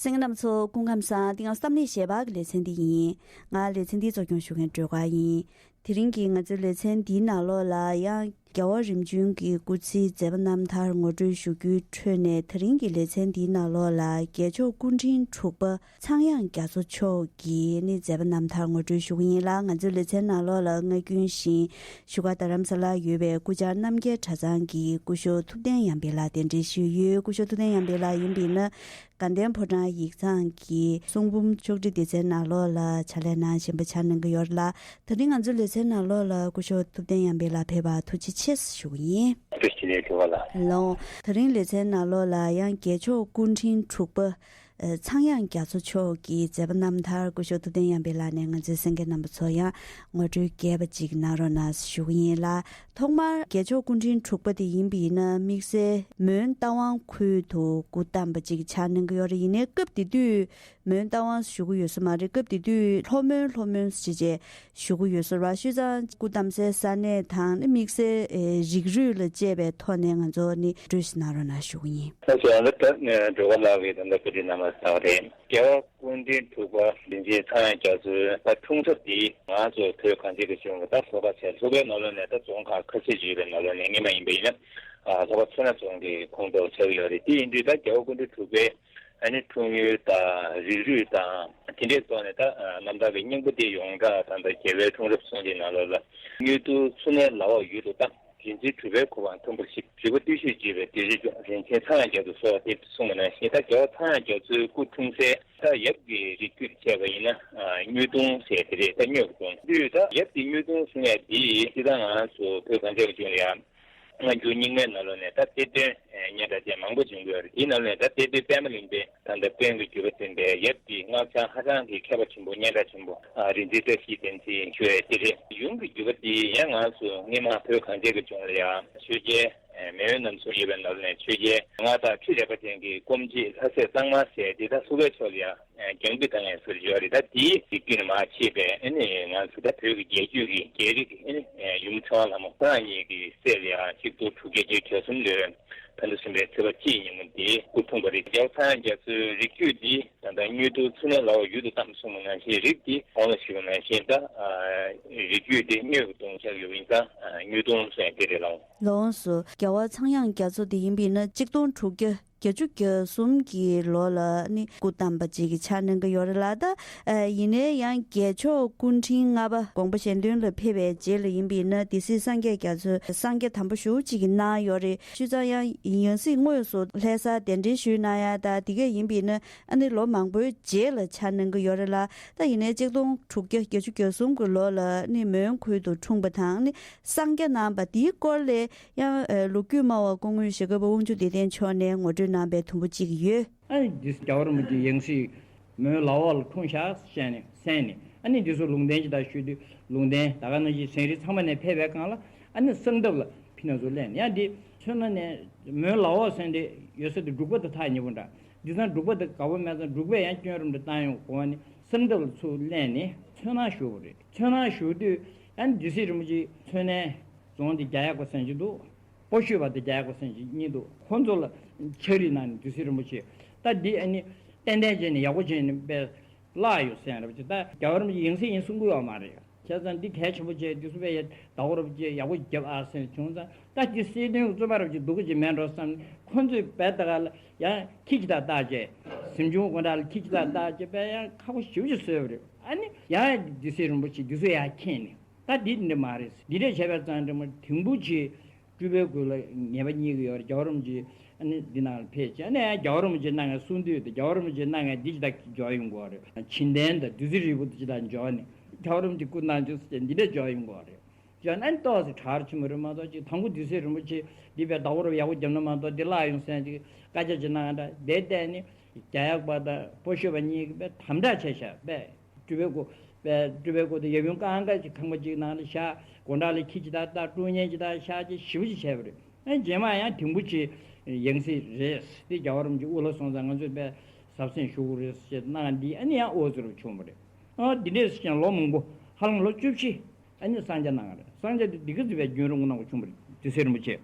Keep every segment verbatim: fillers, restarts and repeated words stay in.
གསན་མཁན་རྣམ་ཚོ་སྐུ་ཁམས་བཟང་། འདི་ང་བསམ་ནས་ཞལ་པར་གྱི་ལེ་ཚན་འདི་ཡིན། ང་ལེ་ཚན་འདི་གཙོ་སྐྱོང་ཞུ་མཁན་སྒྲོལ་དཀར་ཡིན། དེ་རིང་གི་ང་ཚོའི་ལེ་ཚན་འདིའི་ནང་ལོགས་ལ་ཡང་རྒྱལ་བ་རིམ་བྱོན་གྱི་སྐུ་ཚེའི་མཛད་པ་རྣམ་ཐར་ངོ་སྤྲོད་ཞུ་རྒྱུའི་ཁྲོད་ནས། དེ་རིང་གི་ལེ་ཚན་འདིའི་ནང་ལོགས་ལ་རྒྱལ་མཆོག་སྐུ་ཕྲེང་དྲུག་པ་ཚངས་དབྱངས་རྒྱ་མཚོ་མཆོག་གི་ནི་མཛད་པ་རྣམ་ཐར་ངོ་སྤྲོད་ཞུ་གི་ཡིན་ལ། ང་ཚོའི་ལེ་ཚན་ནང་ལོགས་ལ་སྔ་རྒྱུན་བཞིན་བཞུགས་སྒར་རྡ་རམ་ས་ལར་ཡོད་པའི་སྐུ་བཅར་རྣམ་རྒྱལ་གྲྭ་ཚང་གི་སྐུ་ཞབས་ཐུབ་བསྟན་ཡར་འཕེལ་ལགས་གདན་འདྲེན་ཞུས་ཡོད། སྐུ་ཞབས་ཐུབ་བསྟན་ཡར་འཕེལ་ལགས་ཡིན་པས་ན། དགའ་ལྡན་ཕོ་བྲང་ཡིག་ཚང་གི་གསུང་འབུམ་ཕྱོགས་སྒྲིག་སྡེ་ཚན་ནང་ལོགས་ལ་ཕྱག་ལས་གནང་བཞིན་པ་ཆགས་གནང་གི་ཡོད་ལ། ད་རིང་ང་ཚོའི་ལེ་ཚན་ནང་ལོགས་ལ་སྐུ་ཞབས་ཐུབ་བསྟན་ཡར་འཕེལ་ལགས་ཕེབས་པར་ཐུགས་རྗེ་ཆེ་ཞུ་གི་ཡིན། བཀྲ་ཤིས་བདེ་ལེགས་ལགས། ལགས། ད་རིང་ལེ་ཚན་ནང་ལོགས་ལ་ཡང་རྒྱལ་མཆོག་སྐུ་ཕྲེང་དྲུག་པ་ཚངས་དབྱངས་རྒྱ་མཚོ་མཆོག་གི་མཛད་པ་རྣམ་ཐར་སྐུ་ཞབས་ཐུབ་བསྟན་ཡར་འཕེལ་ལགས་ནས་ང་ཚོའི་གསན་མཁན་རྣམ་པ་ཚོར་ཡང་ངོ་སྤྲོད་རྒྱས་པ་ཅིག་གནང་རོགས་གནང་ཞུ་གི་ཡིན་ལ། ཐོག་མར་རྒྱལ་མཆོག་སྐུ་ཕྲེང་དྲུག་པ་དེ་ཡིན་པ་ཡིན་ན། དམིགས་བསལ་མོན་རྟ་དབང་ཁུལ་དུ་སྐུ་བལྟམས་པ་ཅིག་ཆགས་གནང་གི་ཡོད་རེད། ཡིན་ནའི་སྐབས་དེ་དུས་མོན་རྟ་དབང་ཞུ་གི་ཡོད་ས་མ་རེད། སྐབས་དེ་དུས་ལྷོ་མོན་ལྷོ་མོན་ཞེས་བྱས་ཞུ་གི་ཡོད་ས་རེད། བྱས་ཙང་སྐུ་བལྟམས་སའི་ས་གནས་དང་ནི་དམིགས་བསལ་རིགས་རུས་ལ་དཔྱད་པའི་ཐོག་ནས་ང་ཚོ་ནི་འགྲེལ་བཤད་གནང་རོགས་གནང་ཞུ་གི་ཡིན། ལགས་སོ། ཨ་ནི་ད་སྒྲོལ་དཀར་ལགས་ཀྱིས་ད་ལྟ་བཀའ་འདྲི་གནང་བ་ལྟར་རེད། རྒྱལ་བ་སྐུ་ཕྲེང་དྲུག་པ་རིན་ཆེན་ཚངས་དབྱངས་རྒྱ་མཚོའི་ད་འཁྲུངས་ས་འདི་ང་ཚོ་བོད་གངས་ཅན་གྱི་ལྗོངས་ཀྱི་ད་ལྷོ་ཁ་བྱས། ལྷོ་ཁའི་ནང་ལོགས་ནས་ད་རྫོང་ཁག་ཁ་ཤས་ཅིག་ཡོད་པའི་ནང་ལོགས་ནས། སྔོན་མ་ཡིན་པ་ཡིན་ན་ལྷོ་ཁ་མཚོ་སྣ་རྫོང་གི་ཁོངས་གཏོགས་ཆགས་ཀྱི་ཡོད་རེད། དེ་ཡིན་དུས་ད་རྒྱལ་བ་སྐུ་ཕྲེང་དྲུག་པའི་ཨ་ནི་འཁྲུངས་ཡུལ་དང་རིགས་རུས་དང་དེ་འདྲའི་ཐོག་ནས་ད་རྣམ་ཐར་གྱི་སྙིང་པོ་དེ་ཡོངས་གྲགས་དང་། ད་རྒྱལ་བའི་འཁྲུངས་རབས་གསུང་ཆོས་ནང་ལོགས་ལ། དངུལ་གདུང་མཚོ་སྣའི་ལ་འོག་ཡུལ་དུ་བལྟམས། རིག་འཛིན་གྲུབ་པའི་གོ་འཕང་མཐོན་པོར་གཤེགས། རིག་པ་བརྟུལ་ཞུགས་བརྗོད་པའི་གདན་རིགས་ཀྱང་རིན་ཆེན་ཚངས་དབྱངས་རྒྱ་མཚོ་ཟེར་བ་དེ་གསུངས་པ་ནང་བཞིན། ད་རྒྱལ་བ་ཚངས་དབྱངས་རྒྱ་མཚོའི་སྐུ་འཁྲུངས་སའི་ད་ཡབ་ཀྱི་རིགས་རྒྱུད་བྱས་པ་ཡིན་ན། ཨ། དངུལ་གདུང་ཟེར་དེ་རེད། ད་དངུལ་གྱི་གདུང་དུས། ད་ཡབ་དེ་དངུལ་གདུང་གསུང་ཡ་དེ་སྤྱིར་བཏང་ང་ཚོ་བོད་གངས་ཅན་གྱི་ལྗོངས་ལ་ཡང་སྔ་འགྱུར་རྙིང་མའི་ནང་ལོགས་ནས་ད་གཏེར་སྟོན་སྙན་གྲགས་ཅན་མང་པོ་བྱུང་གི་ཡོད་རེད། དེའི་ནང་ལོགས་ནས་ད་གཏེར་སྟོན་པདྨ་གླིང་པའི་ད་ལྟ་དཔོན་གྱི་བརྒྱུད་པ་འཛིན་པའི་ཡབ་དེ་སྔགས་འཆང་ཧ་ཅང་གི་མཁས་པ་ཆེན་པོ་སྙན་གྲགས་ཆེན་པོ། ཨ། རིག་འཛིན་བཀྲ་ཤིས་བསྟན་འཛིན་ཞུ་ཡ་དེ་རེད། ཡུམ་གྱི་བརྒྱུད་པ་དེ་ཡང་ང་ཚོ་སྔོན་མ་བོད་གངས་ཅན་གྱི་ལྗོངས་ལ་ཡང་ཆོས་རྒྱལ་མེས་དབོན་རྣམ་གསུམ་ཡོད་པའི་ནང་ནས་ཆོས་རྒྱལ་མངའ་བདག་ཁྲི་རལ་པ་ཅན་གྱི་སྐུ་མཆེད་ལྷ་སྲས་གཙང་མ་ཟེར་དེ་ད་ལྷོ་ཁའི་ཕྱོགས་ལ་ཡང་རྒྱང་འབུད་བཏང་ཡ་ཟེར་ཡོད་རེད། ད་དེའི་རིགས་རྒྱུད་ནས་མར་མཆེད་པའི་ཨ་ནི་ང་ཚོ་ད་བོད་ཀྱི་རྒྱལ་རྒྱུད་ཀྱི་རྒྱལ་རིགས་ཀྱི་ཨ་ནི་ཡུམ་ཚེ་དབང་ལྷ་མོ་གཙང་བ་གཉིས་ཀྱི་སྲས་ལ་ཡང་ཆིག་སྟོང་དྲུག་བརྒྱ་བརྒྱད་ཅུ་གྱ་གསུམ་ལོའི་བོད་ཟླ་གསུམ་པའི་ཚེས་པ་གཅིག་ཉིན་མོ་འདི་སྐུ་འཁྲུངས་པ་རེད། རྒྱལ་བ་ཚངས་དབྱངས་རྒྱ་མཚོའི་རིགས་རྒྱུད་འདི་ད་ལྟ་དངུལ་གདུང་མཚོ་སྣའི་ལ་འོག་ཡུལ་དུ་བལྟམས་གསུངས་པ་ནང་བཞིན། རིགས་འདི་གོང་ལ་ཞུས་པ་ནང་བཞིན་ད། ཨ། རིགས་རྒྱུད་འདི་དངུལ་གྱི་གདུང་ཆགས་ཡོད་པ་ཡིན་ཙང་། ཨ། དངུལ་གདུང་ཟེར་དེ་རེད་ལགས། ལགས་སོ། རྒྱལ་བ་ཚངས་དབྱངས་རྒྱ་མཚོ་དེ་ཡིན་པ་ཡིན་ན་གཅིག་སྟོང་དྲུག་བརྒྱ་བརྒྱད་ཅུ་གྱ་གསུམ་གྱི་ལོ་ལ་ནི་སྐུ་བལྟམས་པ་ཅིག་ཆགས་གནང་གི་ཡོད་རེད་ལ། ད། ཨ། ཡིན་ནའི་ཡང་རྒྱལ་མཆོག་སྐུ་ཕྲེང་ལྔ་པ་དགོངས་པ་གཞན་དོན་ལ་ཕེབས་པའི་རྗེས་ལ་ཡིན་པ་ཡིན་ན། སྡེ་སྲིད་སངས་རྒྱས་རྒྱ་མཚོས་སངས་རྒྱས་དམ་པ་ཞེ་པོ་ཅིག་གནང་ཡོད་རེད། བྱས་ཙང་ཡང་ཡང་སྲིད་དངོས་སུ་ལྷ་སར་གདན་འདྲེན་ཞུས་གནང་ཡ་ད་དེ་གས་ཡིན་པ་ཡིན་ན། ཨ་ནི་ལོ་མང་པོའི་རྗེས་ལ་ཆགས་གནང་གི་ཡོད་རེད་ལ། ད་ཡིན་ནའི་གཅིག་སྟོང་དྲུག་བརྒྱ་བརྒྱད་ཅུ་གྱ་གསུམ་གྱི་ལོ་ལ་ནི་མོན་ཁུལ་དུ་འཁྲུངས་པ་དང་ནི་སངས་རྒྱས་གནང་བ་དེའི་སྐོར་ལ་ཡང་། ཨ། ལོ་རྒྱུས་སྨྲ་བ་སྐུ་ངོ་ཞྭ་སྒབ་པ་དབང་ཕྱུག་བདེ་ལྡན་མཆོག་ནས་ངོ་སྤྲོད་གནང་པའི་དུམ་བུ་གཅིག་ཡོད། ཨ་ནི་འདི་རྒྱལ་བ་རིན་པོ་ཆེ་ཡང་སྲིད་མོན་ལ་འོག་ལ་འཁྲུངས་ཤག་བཤད་ནས་གསན་ནས། ཨ་ནི་འདི་ཚོ་ལུང་བསྟན་ཅིག་ད་ཞུས་དུས། ལུང་བསྟན་ད་ག་ནང་བཞིན་ཟན་རིལ་ཚང་མ་ནས་ཕེབས་པའི་སྒང་ལ། ཨ་ནི་གསང་ཐབས་ལ་ཕི་ན་ཚོ་སླེབས་ནས། ཡང་འདི་མཚོ་སྣ་ནས་མོན་ལ་འོག་ཟེར་འདི་ཡོད་ས་དེ་འབྲུག་པ་དང་ཐག་ཉེ་པོ་འདྲ། འདི་ཚང་འབྲུག་པ་དང་དགའ་པོ་མེད་ཙང་། འབྲུག་པས་ཡང་སྐྱོན་རམ་འདྲ་བཏང་ཡོང་དགོངས་ནས་གསང་ཐབས་ལ་ཚུར་སླེབས་ནས་མཚོ་སྣ་བཞུགས་པ་རེད། མཚོ་སྣ་བཞུགས་དུས་ཨ་ནི་སྡེ་སྲིད་རིན་པོ་ཆེ་མཚོ་སྣའི་རྫོང་དེ་རྒྱག་ཡག་དགོས་བསམ་གྱི་འདུག། པོ་ཤུ་བ་དེ་རྒྱག་ཡག་དགོས་བསམ་གྱི་གཉིས་འདུག། ཁོང་ཚོ་ལ་ཕྱག་བྲིས་གནང་ནས་སྡེ་སྲིད་རིན་པོ་ཆེ་ད་འདི་ཨ་ནི་ཏན་ཏན་བྱས་ནས་ཡག་པོ་བྱས་ནས་དཔེ་བརླག་ཡོད་ཟེར་རབ་ཅིག། ད་རྒྱལ་བ་རིན་པོ་ཆེ་ཡང་སྲིད་ཡིན་གསུང་གི་ཡོད་མ་རེད། བྱས་ཙང་འདི་གལ་ཆེན་པོ་བྱས། འདི་ཚོ་དཔེ་ཡ་ཟླ་བོ་རབ་ཅིག་ཡག་པོ་རྒྱབ་ཨ་ཟེར་བྱུང་ཙང་། ད་འདི་སྲིད་དོན་གྱི་རྩོད་པ་རབ་ཅིག་སྡུག་གི་ཅིག་མེད་འགྲོ་བསམ་ནས། ཁོང་ཚོས་དཔེ་ད་ག་ལ་ཡང་ཁྱི་ཅིག་དང་བཏགས་བྱས། གཟིམ་ཆུང་སྒོ་འགྲམ་ལ་ཁྱི་ཅིག་དང་བཏགས་བྱས། དཔེ་ཡང་ཁག་པོ་ཞེ་པོ་ཅིག་བཟོས་པ་རེད། ཨ་ནི་ཡང་སྡེ་སྲིད་རིན་པོ་ཆེ་འདི་ཚོ་ཡར་འཁྱེར་ནས། ད་འདི་འདི་མ་རེད། འདི་འདྲས་བྱས་པ་ཙང་འདྲ་མོ། དིང་པོ་ཆེ་སྤྲུལ་པའི་སྐུ་ལ་ངེས་པ་རྙེད་ཀྱི་ཡོད་རེད། རྒྱལ་བ་རིན་པོ་ཆེ་ཨ་ནི་འདི་ནང་ལ་ཕེབས་བྱས། ཨ་ནི་ཡང་རྒྱལ་བ་རིན་པོ་ཆེ་གནང་མཁན་གསུང་དུས་དེ། རྒྱལ་བ་རིན་པོ་ཆེ་གནང་མཁན་འདི་ཅིག་ད་འབྱོར་ཡོང་གི་ཡོད་རེད། ཕྱི་རྟེན་དང་བདུད་རྩི་རིལ་བུ་དེ་ཅིག་ད་འབྱོར་ནས། རྒྱལ་བ་རིན་པོ་ཆེ་སྐུ་གནང་བྱུང་ཟེར་འདི་འདྲ་འབྱོར་ཡོང་གི་ཡོད་རེད། བྱས་ན་ཨ་ནི་ཏོག་ཙམ་གྲགས་ཆེན་པོ་རེད་མ་གཏོགས། ཅིག་དང་པོ་སྡེ་སྲིད་རིན་པོ་ཆེ་འདི་དཔེ་ཟླ་བོ་རབ་ཡག་པོ་བརྒྱབ་ན་མ་གཏོགས། འདི་བརླག་ཡོང་ཟེར་ཅིག་བཀའ་རྒྱ་ཅིག་གནང་འདྲ། དེ་བལྟས་ནས་རྒྱ་ཡག་པ་དང་པོ་ཤུ་བ་གཉིས་ཀྱིས་དཔེ་དམ་དྲག་བྱས་ཤག་པས། སྤྲུལ་པའི་སྐུ། པས་སྤྲུལ་པའི་སྐུ་དེ་ཡབ་ཡུམ་ཀ་ཁང་ཅིག་ཁང་པ་ཅིག་ནང་ལ་བཞག། སྒོ་འགྲམ་ལ་ཁྱི་ཅིག་ད་ད་ཀྲུང་ཉན་ཅིག་ད་བཞག་ཅིག་ཞེ་པོ་ཅིག་བྱས་པ་རེད། ཨ། རྗེས་མ་ཡང་དིང་པོ་ཆེ་ཡང་སྲིད་རེད། དེ་རྒྱལ་བ་རིན་པོ་ཆེ་དབུ་ལ་སོང་ཙང་ང་ཚོས་དཔེ་གཟབ་གཟབ་ཞུ་དགོས་རེད་ཅེས་གནང་། འདི་ཨ་ནི་ཡང་འོ་ཙི་རུ་བྱུང་བ་རེད། ཨ། འདི་འདྲས་ཀྱང་ལོ་མང་པོ། ཧ་ལམ་ལོ་བཅུ་བཞི་ཨ་ནི་གསང་རྒྱ་གནང་བ་རེད། གསང་རྒྱ་དེ་འདི་ག་ཙི་བས་རྒྱུན་རིང་པོ་གནང་བ་བྱུང་བ་རེད། དེ་སྲིད་རིན་པོ་ཆེ།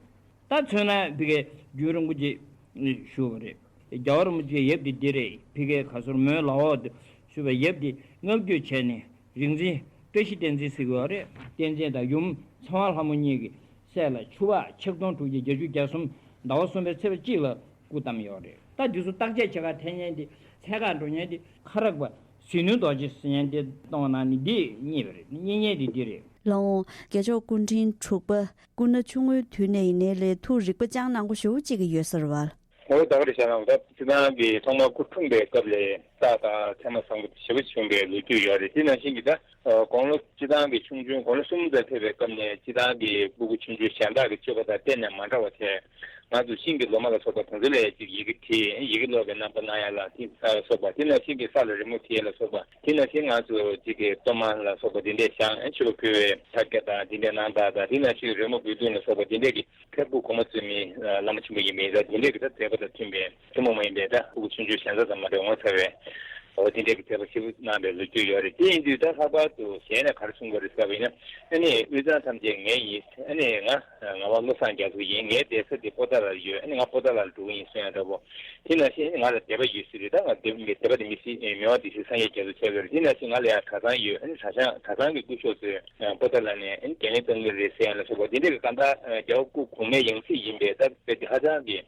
ད་མཚོན་ན་འདི་གའི་རྒྱུན་རིང་པོ་ཅིག་བཞུགས་པ་རེད། རྒྱལ་བ་རིན་པོ་ཆེའི་ཡབ་དེ་འདི་རེད། ཕ་གིའི་ག་ཟུར་མོན་ལ་འོག་ཏུ་ཞུ་བའི་ཡབ་དེ་བསྔགས་བརྗོད་བྱས་ནས་རིག་འཛིན་བཀྲ་ཤིས་བསྟན་འཛིན་ཟེར་གྱི་ཡོད་རེད། བསྟན་འཛིན་དང་ཡུམ་ཚེ་དབང་ལྷ་མོ་གཉིས་ཀྱི་སྲས་ལ་ཆུ་ཕག་ཆིག་སྟོང་དྲུག་བརྒྱ་བརྒྱད་ཅུ་གྱ་གསུམ་ཟླ་བ་གསུམ་པའི་ཚེས་པ་གཅིག་ལ་སྐུ་བལྟམས་ཡོད་རེད། ད་འདི་ཚོ་བརྟག་དཔྱད་བྱེད་ག་ཐད་མཁན་དེ་འཚོལ་ག་འགྲོ་མཁན་དེ་ཁ་རག་པ་ཟིལ་གནོན་རྡོ་རྗེ་ཟེར་མཁན་དེ་གཏོང་བ་ནང་ནས་འདི་རྙེད་པ་རེད། རྙེད་མཁན་དེ་འདི་རེད། ལགས་འོང་། རྒྱལ་མཆོག་སྐུ་ཕྲེང་དྲུག་པ་སྐུ་ན་ཆུང་ངུའི་དུས་ནས་ཡིན་ནའི་ལས་ཐུགས་རིག་པ་སྐྱོ་སྣང་པོ་ཞེ་པོ་ཅིག་ཡོད་ས་རེད་བ། འོ་ད་ག་རེ་བྱས་ན་ད་སྤྱི་བཏང་གི་ཐོག་མར་སྐུ་འཁྲུངས་པའི་སྐབས་ལས་རྟགས་དང་མཚན་མ་བཟང་པོ་ཞེ་པོ་བྱུང་བའི་ལོ་རྒྱུས་ཡོད་རེད། དེ་ནང་བཞིན་གྱི་ད་དགུང་ལོ་སྤྱི་བཏང་གི་ཆུང་ཆུང་དགུང་ལོ་གསུམ་ཙམ་ཕེབས་པའི་སྐབས་ནས་སྤྱི་བཏང་གི་སྤུ་གུ་ཆུང་ཆུང་གཞན་དག་གི་སྤྱོད་པ་དང་གཏན་ནས་མ་འདྲ་བ་བྱས། ང་ཚོ་ཤིང་གི་ལོ་མ་ལ་སོགས་པ་དེ་ཚོ་ལ་ཅིག་ཡི་གེ་བྲིས། ཡི་གེ་ཀློག་པའི་རྣམ་པ་སྣང་ཡ་ལ་དེ་ལ་སོགས་པ། དེ་ནང་བཞིན་གྱི་ས་ལ་རི་མོ་བྲིས་ལ་སོགས་པ། དེ་ནང་བཞིན་ང་ཚོ་ཅིག་གི་གཏོར་མ་ལ་སོགས་པ་དེ་འདྲས་བཞེངས། མཆོད་པ་ཕུལ་བའི་ཕྱག་རྒྱ་དང་དེ་འདྲས་གནང་སྟངས་དང་། དེ་ནང་བཞིན་རོལ་མོ་འབུལ་སྟངས་ལ་སོགས་པ་དེ་འདྲས་ཀྱི་ཕེབས་སྒོ་གོང་མ་བཙུན་མའི་བླ་མ་ཆེན་པོ་ཡིན་པའི་ད་དེ་འདྲས་ཀྱི་ད་མཛད་པ་དང་མཐུན་པའི་ཐུན་མོང་མ་ཡིན་པའི་ད་ཕྲུ་གུ་ཆུང་ཆུང་གཞན་དག་ཙམ་མ་རེད། ངོ་མཚར་བའི་འོ་དེ་འདྲས་ཀྱི་མཛད་པ་ཞིག་གནང་བའི་ལོ་རྒྱུས་ཡོད་རེད། དེ་ཡིན་དུས་ད་ལྷག་པར་དུ་གཞན་ནས་ག་རེ་གསུང་དགོས་རེད་ཟེར་བ་ཡིན་ན། ཨ་ནི་དབུས་གཙང་ཐམས་ཅད་ངའི་ཡིན། ཨ་ནི་ང་ང་བ་བློ་བཟང་རྒྱ་མཚོ་ཡིན། ངའི་བསྡད་ས་དེ་པོ་ཏཱ་ལར་ཡོད། ཨ་ནི་ང་པོ་ཏཱ་ལར་འགྲོ་གི་ཡིན་གསུང་ཡ་འདྲ་པོ། དེ་ནང་བཞིན་ང་ལ་དད་པ་ཡོད་ཟེར་དུས་ད་ང་དད་དད་པ་དེ་མི་སྲིད། མི་དབང་སྡེ་སྲིད་སངས་རྒྱས་རྒྱ་མཚོ་ཆགས་ཀྱི་རེད། དེ་ནང་བཞིན་ང་ལ་ཡང་གྲྭ་ཚང་ཡོད། ཨ་ནི་གྲྭ་ཚང་གྲྭ་ཚང་གི་སྐུ་ཞབས་ཚོས་པོ་ཏཱ་ལ་ནས་ཨ་ནི་འགན་ལེན་གཏང་གི་རེད་ཟེར་ཡ་ལ་སོགས་པ་དེ་འདྲ་གི་གང་ལྟར་རྒྱལ་བ་སྐུ་གོང་མའི་ཡང་སྲིད་ཡིན་པའི་ད་དཔེ་དེ་ཧ་ཅང་གི་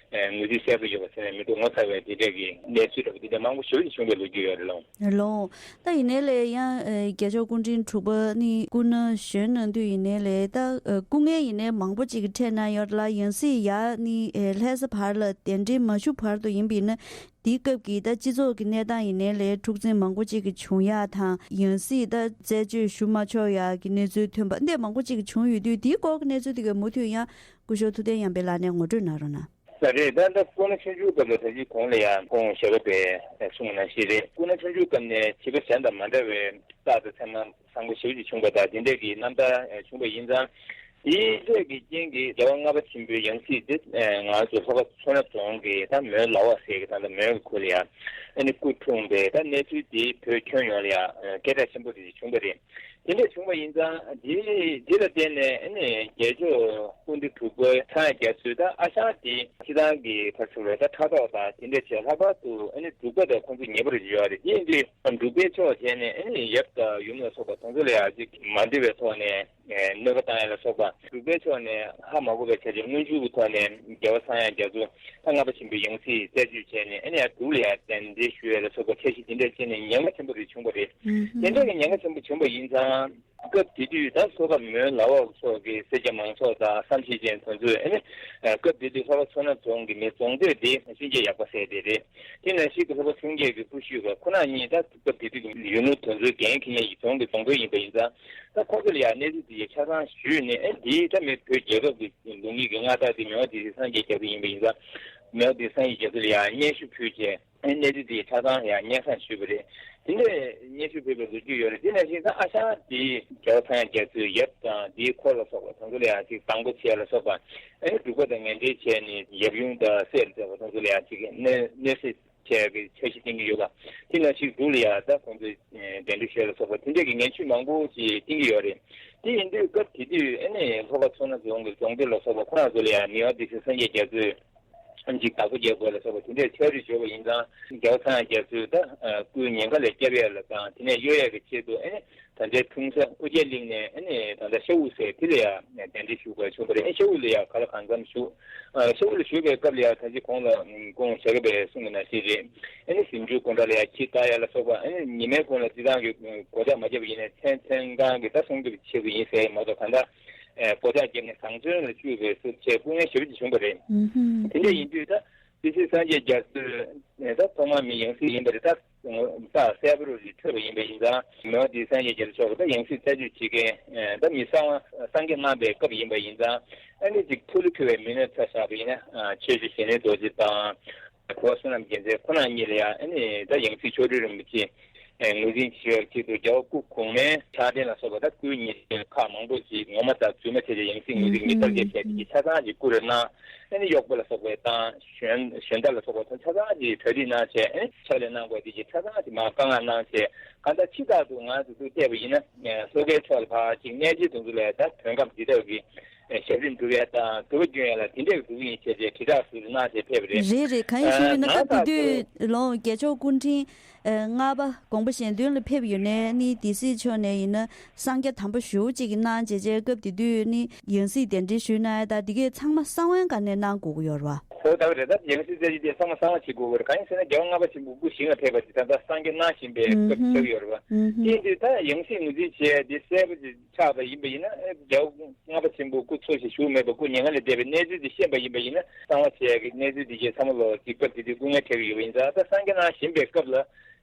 ངོས་འཛིན་གསལ་པོ་ཡོད་པ་ཟེར་ནས་མི་འདུག་ངོ་མཚར་བའི་དེ་འདྲ་གི་གནས་ཚུལ་འདྲ་པོ་དེ་འདྲ་མང་པོ་ཞེ་པོ་ཅིག་བྱུང་བའི་ལོ་རྒྱུས་ཡོད་རེད་ལགས། ལགས། ད་ཡིན་ནའི་ལས་ཡང་ཨ་རྒྱལ་མཆོག་སྐུ་ཕྲེང་དྲུག་པ་ནི་སྐུ་ན་གཞོན་གནང་དུས་ཡིན་ནའི་ལས་ད་ཨ་སྐུ་ངལ་ཡིན་ནའི་མང་པོ་ཅིག་གི་འཕྲད་གནང་ཡོད་ལ། ཡང་སྲིད་ཡར་ནི་ཨ་ལྷ་ས་བར་ལ་གདན་འདྲེན་མ་ཞུ་བར་དུ་ཡིན་པ་ཡིན་ན་དེའི་སྐབས་ཀྱི་ད་སྤྱི་ཚོགས་ཀྱི་གནས་སྟངས་ཡིན་ནའི་ལས་འཁྲུག་འཛིང་མང་པོ་ཅིག་གི་བྱུང་ཡག་དང་། ཡང་སྲིད་ད་རྩད་གཅོད་ཞུ་མ་ཆོག་ཡག་གི་གནས་ཚུལ་ཐོན་པ་འདི་མང་པོ་ཅིག་གི་བྱུང་ཡོད་དུས། དེའི་སྐོར་གྱི་གནས་ཚུལ་དེ་གའི་མུ་མཐུད་ཡང་སྐུ་ཞབས་ཐུབ་བསྟན་ཡར་འཕེལ་ལགས་ནས་ངོ་སྤྲོད་གནང་རོགས་གནང་། ད་རེད། ད་ལྟ་སྐུ་ན་ཆུང་ཆུང་སྐབས་ལ་ད་ཅི་གོང་ལ་ཡང་ཁོང་ཞལ་པ་པས་གསུངས་པ་ནང་བཞིན་རེད། སྐུ་ན་ཆུང་ཆུང་སྐབས་ནས་བྱིས་པ་གཞན་དང་མ་འདྲ་བའི་རྟགས་དང་མཚན་མ་བཟང་པོ་ཞེ་པོ་ཅིག་བྱུང་པ་དང་དེ་འདྲས་ཀྱི་རྣམ་ཐར་བྱུང་པ་ཡིན་ཙང་། དེའི་ཐད་ཀྱི་རྐྱེན་གྱིས་རྒྱལ་བ་ལྔ་པ་ཆེན་པོའི་ཡང་སྲིད་དེ་ང་ཚོ་ལྷོ་ཁ་མཚོ་སྣ་རྫོང་གི་ད་མོན་ལ་འོག་ཟེར་གྱི་ད་ལྟ་མོན་གྱི་ཁུལ་ལ་ཡང་ཨ་ནི་སྐུ་འཁྲུངས་པའི་ད་གནས་ཚུལ་དེ་བོད་ཁྱོན་ཡོངས་ལ་ཡང་སྐད་གྲགས་ཆེན་པོ་དེ་བྱུང་པ་རེད། དེ་འདྲ་བྱུང་བ་ཡིན་ཙང་། དེ་དེ་ལ་བརྟེན་ནས་ཨ་ནི་རྒྱལ་མཆོག་སྐུ་ཕྲེང་དྲུག་པ་ཚངས་དབྱངས་རྒྱ་མཚོས་ད་ཨ་ཞང་དེ་སྤྱི་བཏང་གི་ཕར་ཚུར་བའི་ད་ཕྲག་དོག་དང་དེ་འདྲ་བྱས། ལྷག་པར་དུ་ཨ་ནི་འབྲུག་པ་དང་ཁོང་ཚོ་ཉེ་པོ་རེ་ཡོད་རེད། དེ་ཡིན་དུས་འབྲུག་པའི་ཕྱོགས་བྱས་ནས་ཨ་ནི་ཡབ་དང་ཡུམ་ལ་སོགས་པ་དེ་ཚོ་ལ་ཡང་ཅིག་མ་འདོད་པའི་ཐོག་ནས་གནོད་པ་བཏང་ཡ་ལ་སོགས་པ། འབྲུག་པའི་ཕྱོགས་ནས་ཧ་མ་གོ་བའི་ཆ་ཅིག་དངུལ་ཆུ་གི་ཐོག་ནས་རྒྱལ་བ་ཚངས་དབྱངས་རྒྱ་མཚོ་ད་ལྔ་པ་ཆེན་པོའི་ཡང་སྲིད་རྩད་གཅོད་བྱས་ནས་ཨ་ནི་ཡང་འབྲུག་ལ་ཡང་གདན་འདྲེན་ཞུ་ཡ་ལ་སོགས་པ་འཆར་གཞི་དེ་འདྲ་བྱས་ནས་ཉེན་ཁ་ཆེན་པོ་རེ་བྱུང་བ་རེད། དེ་འདྲ་གི་ཉེན་ཁ་ཆེན་པོ་བྱུང་བ་ཡིན་ཙང་། སྐབས་དེ་དུས་ད་ལྷོ་ཁ་མོན་ལ་འོག་སོགས་ཀྱི་སེར་སྐྱ་མང་ཚོགས་དང་བསམ་ཤེས་ཅན་དེ་ཚོས་ཨ་ནི་སྐབས་དེ་དུས་ལྷོ་ཁ་མཚོ་སྣ་རྫོང་གི་མི་རྫོང་སྡོད་དེ་གཤིན་རྗེ་ཡག་པ་ཟེར་དེ་རེད། དེ་ནང་བཞིན་གྱི་ལྷོ་ཁ་འཕྲིན་ལས་ཀྱི་ཀུ་ཤུ་གི་ཁོ་ན་གཉིས་ད་སྐབས་དེ་དུས་ཀྱི་ཡུལ་ལུང་དེ་ཚོའི་འགན་འཁྱེར་མཁན་གྱི་རྫོང་གི་རྫོང་དཔོན་ཡིན་པ་ཡིན་ཙང་། ད་ཁོ་ཚོ་ལ་ཡང་གནས་ཚུལ་དེ་ཡི་ཆ་ཚང་ཞུས་ནས། ཨེ་འདིའི་ད་མི་བོད་རྒྱལ་ཁབ་ཀྱི་ལུགས་གཉིས་ཀྱི་མངའ་བདག་དེ་མི་དབང་སྡེ་སྲིད་སངས་རྒྱས་རྒྱ་མཚོ་ཡིན་པ་ཡིན་ཙང་། མི་དབང་སྡེ་སྲིད་སངས་རྒྱས་རྒྱ་མཚོ་ལ་ཡང་སྙན་ཞུ་ཕུལ་བྱས། ཨེ་གནས་ཚུལ་དེ་ཡི་ཆ་ཚང་ཡང་སྙན་སེང་ཞུས་པ་རེད། དེ་འདྲས་སྙན་ཞུ་ཕུལ་བའི་ལོ་རྒྱུས་ཡོད་རེད། དེ་ནང་བཞིན་ད་ཨ་ཞང་དེ་རྒྱལ་བ་ཚངས་དབྱངས་རྒྱ་མཚོའི་ཡབ་དང་དེའི་འཁོར་ལ་སོགས་པ་དེ་ཚོ་ལ་ཡང་ཅིག་སྡང་པོ་བྱས་ལ་སོགས་པ། ཨེ་འབྲུག་པ་དང་ངན་འབྲེལ་བྱས་ནས་ཡབ་ཡུམ་དང་སྲས་ལ་སོགས་པ་དེ་ཚོ་ལ་ཡང་ཅིག་གནོད་གནོད་འཚེ་བྱས་ཀྱི་འཆར་གཞི་བཏིང་གི་ཡོད་པ། དེ་ནང་བཞིན་འབྲུག་ལ་ཡང་ད་ཁོང་ཚོས་གདན་འདྲེན་བྱས་ལ་སོགས་པ་དེ་འདྲས་ཀྱི་ངན་ཇུས་མང་པོ་ཅིག་བཏིང་གི་ཡོད་རེད། དེ་ཡིན་དུས་སྐབས་དེ་དུས་ཨ་ནི་ལྷོ་ཁ་མཚོ་སྣ་རྫོང་གི་རྫོང་སྡེ་ལ་སོགས་པ་ཁོ་རང་ཚོ་ལ་ཡང་མི་དབང་སྡེ་སྲིད་སངས་རྒྱས་རྒྱ་མཚོས་ཅིག་བདག་པོ་རྒྱག་དགོས་ལ་སོགས་པ་དེ་འདྲའི་ཕྱག་བྲིས་བྱོས་པ་ཡིན་ཙང་། རྒྱལ་བ་ཚངས་དབྱངས་རྒྱ་མཚོས་ད་སྐུའི་ཉེན་ཁ་ལས་སྐྱོབ་ཡ་ལ་དང་དེ་ནས་གཡོལ་ཡ་གི་ཆེད་དུ་ཨ་ནི་ད་ལྟའི་འཁྲུངས་ས་ཨོ་རྒྱན་གླིང་ནས་ཨ་ནི་ད་ལྟ་ཤ་འུ་ཟེར་དེ་ལ་ཡ་གདན་འདྲེན་ཞུ་དགོས་བྱུང་བ་རེད། ཨ་ཤ་འུ་ལ་ཡ་ག་ལ་གང་འཚམ་བཞུགས། ཨ་ཤ་འུ་ལ་བཞུགས་པའི་སྐབས་ལ་ཡ་ད་ཅི་གོང་ལ་ཁོང་ཞལ་དཀར་པས་གསུངས་པ་ནང་བཞིན་རེད། ཨ་ནི་གཟིམ་ཆུང་སྐུ་འདྲ་ལ་ཡ་ཁྱི་ལྟ་ཡ་ལ་སོགས་པ། ཨ་ནི་ཉི་མའི་གུང་ལ་སྤྱི་བཏང་གི་སྒོ་ལྕགས་མ་བརྒྱབ་པ་ཡིན་ན་མཚན་མཚན་གང་གི་ད་སྲུང་སྐྱོབ་ཆེད་དུ་ཡིན་ཟེར་མ་གཏོགས་གང་ལྟར། ཨེ་སྒོ་ལྕགས་བརྒྱབ་ནས་བཟང་བཙོན་ལ་བཅུག་པའི་སྐབས་བྱས་སྐུ་ངལ་ཞེ་པོ་ཅིག་བྱུང་བ་རེད། ཨུ་ཧུམ། དེ་འདྲ་ཡིན་དུས་ད་སྡེ་སྲིད་སངས་རྒྱས་རྒྱ་མཚོས་ད་ཐོག་མར་མི་ཡང་སྲིད་ཡིན་པ་རེད། ད་རྟགས་གསལ་པོ་རུ་ཞིག་ཐོས་པ་ཡིན་པ་ཡིན་ཙང་། མི་དབང་སྡེ་སྲིད་སངས་རྒྱས་རྒྱ་མཚོ་མཆོག་གིས་ད་ཡང་སྲིད་རྩད་གཅོད་བྱེད་མཁན་ད་མི་གསང་བ་སངས་རྒྱས་གནང་པའི་སྐབས་ཡིན་པ་ཡིན་ཙང་། ཨ་ནི་ཅིག་ཐུགས་ལ་འཁེལ་བའི་མི་སྣ་ཆ་བཞག་པ་ཡིན་ན། ཆོས་རྗེ་ཞལ་ལེན་རྡོ་རྗེ་དང་། གོ་བ་བསོད་ནམས་རྒྱལ་མཚན་ཁོ་རང་གཉིས་ལ་ཡང་ཨ་ནི་ད་ཡང་སྲིད་མཆོག་སྤྲུལ་རིན་པོ་ཆེ་ངོས་འཛིན་བྱེད་པའི་ཆེད་དུ་རྒྱལ་བ་སྐུ་གོང་མའི་ཕྱག་རྟེན་ལ་སོགས་པ་ད་སྐུའི་ཉེར་སྤྱོད་ཁག་མང་པོ་ཞིག་ངོ་མ་དང་རྫུན་མ་བྱས་ཏེ་ཡང་སྲིད་ངོས་འཛིན་གྱི་བརྟག་དཔྱད་བྱས་ཏེ་ཆ་ཚང་ཞིག་བསྐུར་རེ་གནང་། ཨ་ནི་གཡོག་པོ་ལ་སོགས་པའི་དང་གཞན་གཞན་དག་ལ་སོགས་པ་དང་ཆ་ཚང་ཞིག་གྲ་སྒྲིག་གནང་བྱས། ཨ་ནི་ཕྱག་ལས་གནང་དགོས་དེ་ཞིག་ཆ་ཚང་ཞིག་མར་བཀའ་མངགས་གནང་བྱས། གང་ལྟར་ཕྱི་ཐག་ཏུ་ང་ཚོ་ཚུར་བལྟས་པ་ཡིན་ན་ལྷོ་ཁའི་ཕྱོགས་ལ་ཕར་ཅིག་གནས་མཇལ་དེ་ཚོ་ལ་ད་བོད་ཁམས་འདི་དག་གི་ཞབས་རིམ་སྒྲུབ་ཡ་དང་དུ་བ་སྐྱོན་ཡ་ལ་དེ་འདྲས་འདུག་ཡིན་བྱས་རྗེས་དྲིལ་བསྒྲགས་སུ་གནང་བྱས་ཕེབས་པ་རེད། རེད་རེད། གང་ཡིན་ཞུས་ན་ཨ་སྐབས་དེ་དུས་ལོང་རྒྱལ་མཆོག་སྐུ་ཕྲེང་ཨ་ལྔ་པ་དགོངས་པ་གཞན་དོན་ལ་ཕེབས་ཡོད་ནའི་ནི་སྡེ་སྲིད་མཆོག་ནས་ཡིན་ན་གསང་རྒྱ་དམ་པ་ཞུ་ཅིག་གནང་བྱས་རྗེས་སྐབས་དེ་དུས་ནི་ཡང་སྲིད་གདན་འདྲེན་ཞུས་གནང་ཡ་ད་དེ་གས་ཚང་མ་གསང་བའི་སྒང་ནས་གནང་དགོས་ཀྱི་ཡོད་རེད་བ། ཧོ་ད་ག་རེད། ད་ཡང་སྲིད་རྩ་ཆེན་དེ་ཚང་མ་གསང་བ་བྱེད་དགོས་ཀྱི་རེད། གང་ཡིན་ཟེར་ན་རྒྱལ་བ་ལྔ་པ་ཆེན་པོ་སྐུ་བཞེངས་ལ་ཕེབས་པ་དེ་ད་ལྟ་གསང་རྒྱ་གནང་བཞིན་པའི་སྐབས་ཆགས་ཀྱི་ཡོད་རེད་བ། དེ་ཡིན་དུས་ད་ཡང་སྲིད་ངོས་འཛིན་བྱས་ཏེ་གསལ་པོ་ཅིག་ཆགས་པ་ཡིན་པ་ཡིན་ན་ཨེ་རྒྱལ་བ་ལྔ་པ་ཆེན་པོ་སྐུ་འཚོ་ཞིང་བཞུགས་མེད་པ་སྐུ་མྱ་ངན་ལས་འདས་པའི་གནས་ཚུལ་དེ་ཤེས་པ་ཡིན་པ་ཡིན་ན་གསང་བ་བྱས་ཀྱི་གནས་ཚུལ་དེ་གའི་ཚང་མ་ལོ་གཅིག་པ་དེ་དུས་སྐུ་ངལ་འཕྲད་ཀྱི་ཡོད་པ་ཡིན་ཙང་ད་གསང་རྒྱ་གནང་བཞིན་པའི་སྐབས་ལ་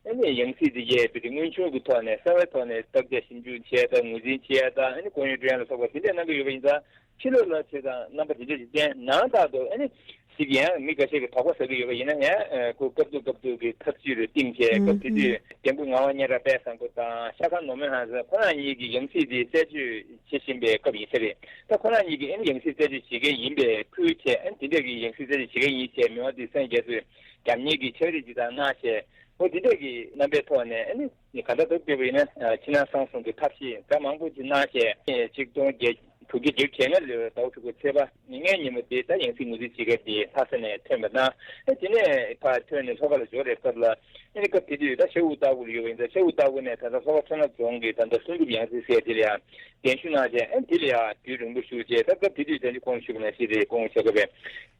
ཨེ་ནས་ཡང་སྲིད་དེ་གའི་བོད་དེ་དངོས་བྱུང་གི་ཐོག་ནས་གསང་བའི་ཐོག་ནས་བརྟག་དཔྱད་ཞིབ་འཇུག་བྱས་དང་ངོས་འཛིན་བྱས་དང་ཨེ་ནས་སྐུ་ངལ་སྤྲོད་ཡ་ལ་སོགས་པ་དེ་འདྲས་གནང་གི་ཡོད་པ་ཡིན་ཙང་ཕྱི་ལོགས་ལ་བྱས་ཙང་རྣམ་པ་དེ་འདྲས་ཀྱི་བསྟན་ནང་ལྟར་དུ་ཨེ་ནས་ཞིག་ཡང་མི་འགའ་ཤས་ཀྱིས་དོགས་པ་ཟ་གི་ཡོད་པ་ཡིན་ན་ཡང་ཁོ་སྐབས་ཐོག་སྐབས་ཐོག་གི་ཐབས་ཇུས་རེ་བཏིང་བྱས་སྐབས་དེ་དུས་རྒན་པོ་ངག་དབང་སྙན་གྲགས་དཔལ་བཟང་པོ་དང་ཤ་ཁང་ནོར་སྨོན་ཧན་སེན་ཁོ་རང་གཉིས་ཀྱིས་ཡང་སྲིད་དེ་རྩད་གཅོད་བྱེད་བཞིན་པའི་སྐབས་ཡིན་ས་རེད། ད་ཁོ་རང་གཉིས་ཀྱིས་ཨེ་ནི་ཡང་སྲིད་རྩད་གཅོད་བྱེད་མཁན་ཡིན་པའི་ཁུལ་བྱས་ཨེ་ནི་དེ་འདྲས་ཀྱི་ཡང་སྲིད་རྩད་གཅོད་བྱེད་མཁན་ཡིན་བྱས་མི་དབང་དེ་སངས་རྒྱས་སུ་རྒྱབ་གཉེར་གྱི་ཕྱག་བྲིས་ཅིག་དང་གནང་བྱས་ཨོ་དེ་འདྲས་ཀྱི་རྣམ་པའི་ཐོག་ནས་ཨེ་ནི་ག་འདྲ་འདུག་ལྟོས་པ་ཡིན་ན་ཕྱི་ནང་གསང་གསུམ་གྱི་ཐབས་ཤེས་ཟླ་མང་པོ་ཅིག་གནང་བྱས་ཆིག་སྟོང་བརྒྱད་དྲུག་བརྒྱ་བརྒྱད་ཅུ་གྱ་ལྔ་ལོའི་ཟླ་བ་དྲུག་པའི་ཚེས་པ་ཉིན་ལྔའི་ཉིན་མོ་དེ་ད་ཡང་སྲིད་ངོས་འཛིན་བྱེད་མཁན་དེ་ལྷ་ས་ནས་ཐོན་པ་དང་ཨེ་དེ་ནས་ཕར་ཐོན་ནས་ལྷོ་ཁ་ལ་འབྱོར་རེད་སྐབས་ལ་ཨེ་ནི་སྐབས་དེ་དུས་ད་ཤ་འུ་སྟག་གུ་ལ་ཡོད་པ་ཡིན་ཙང་ཤ་འུ་སྟག་གུ་ནས་ད་ལྟ་ལྷོ་ཁ་མཚོ་སྣ་རྫོང་གི་ད་ལྟ་ལྷུན་གྲུབ་ཡང་སྲིད་ཟེར་དེ་ལ་ཡང་གདན་ཞུ་གནང་བྱས་ཨེ་དེ་ལ་ཡང་དུས་རིང་པོ་བཞུགས་བྱས་ད་སྐབས་དེ་དུས་ད་ནི་ཁོང་ཞུ་བ་ནང་བཞིན་རེད། ཁོང་བྱ་དགའ་བའི་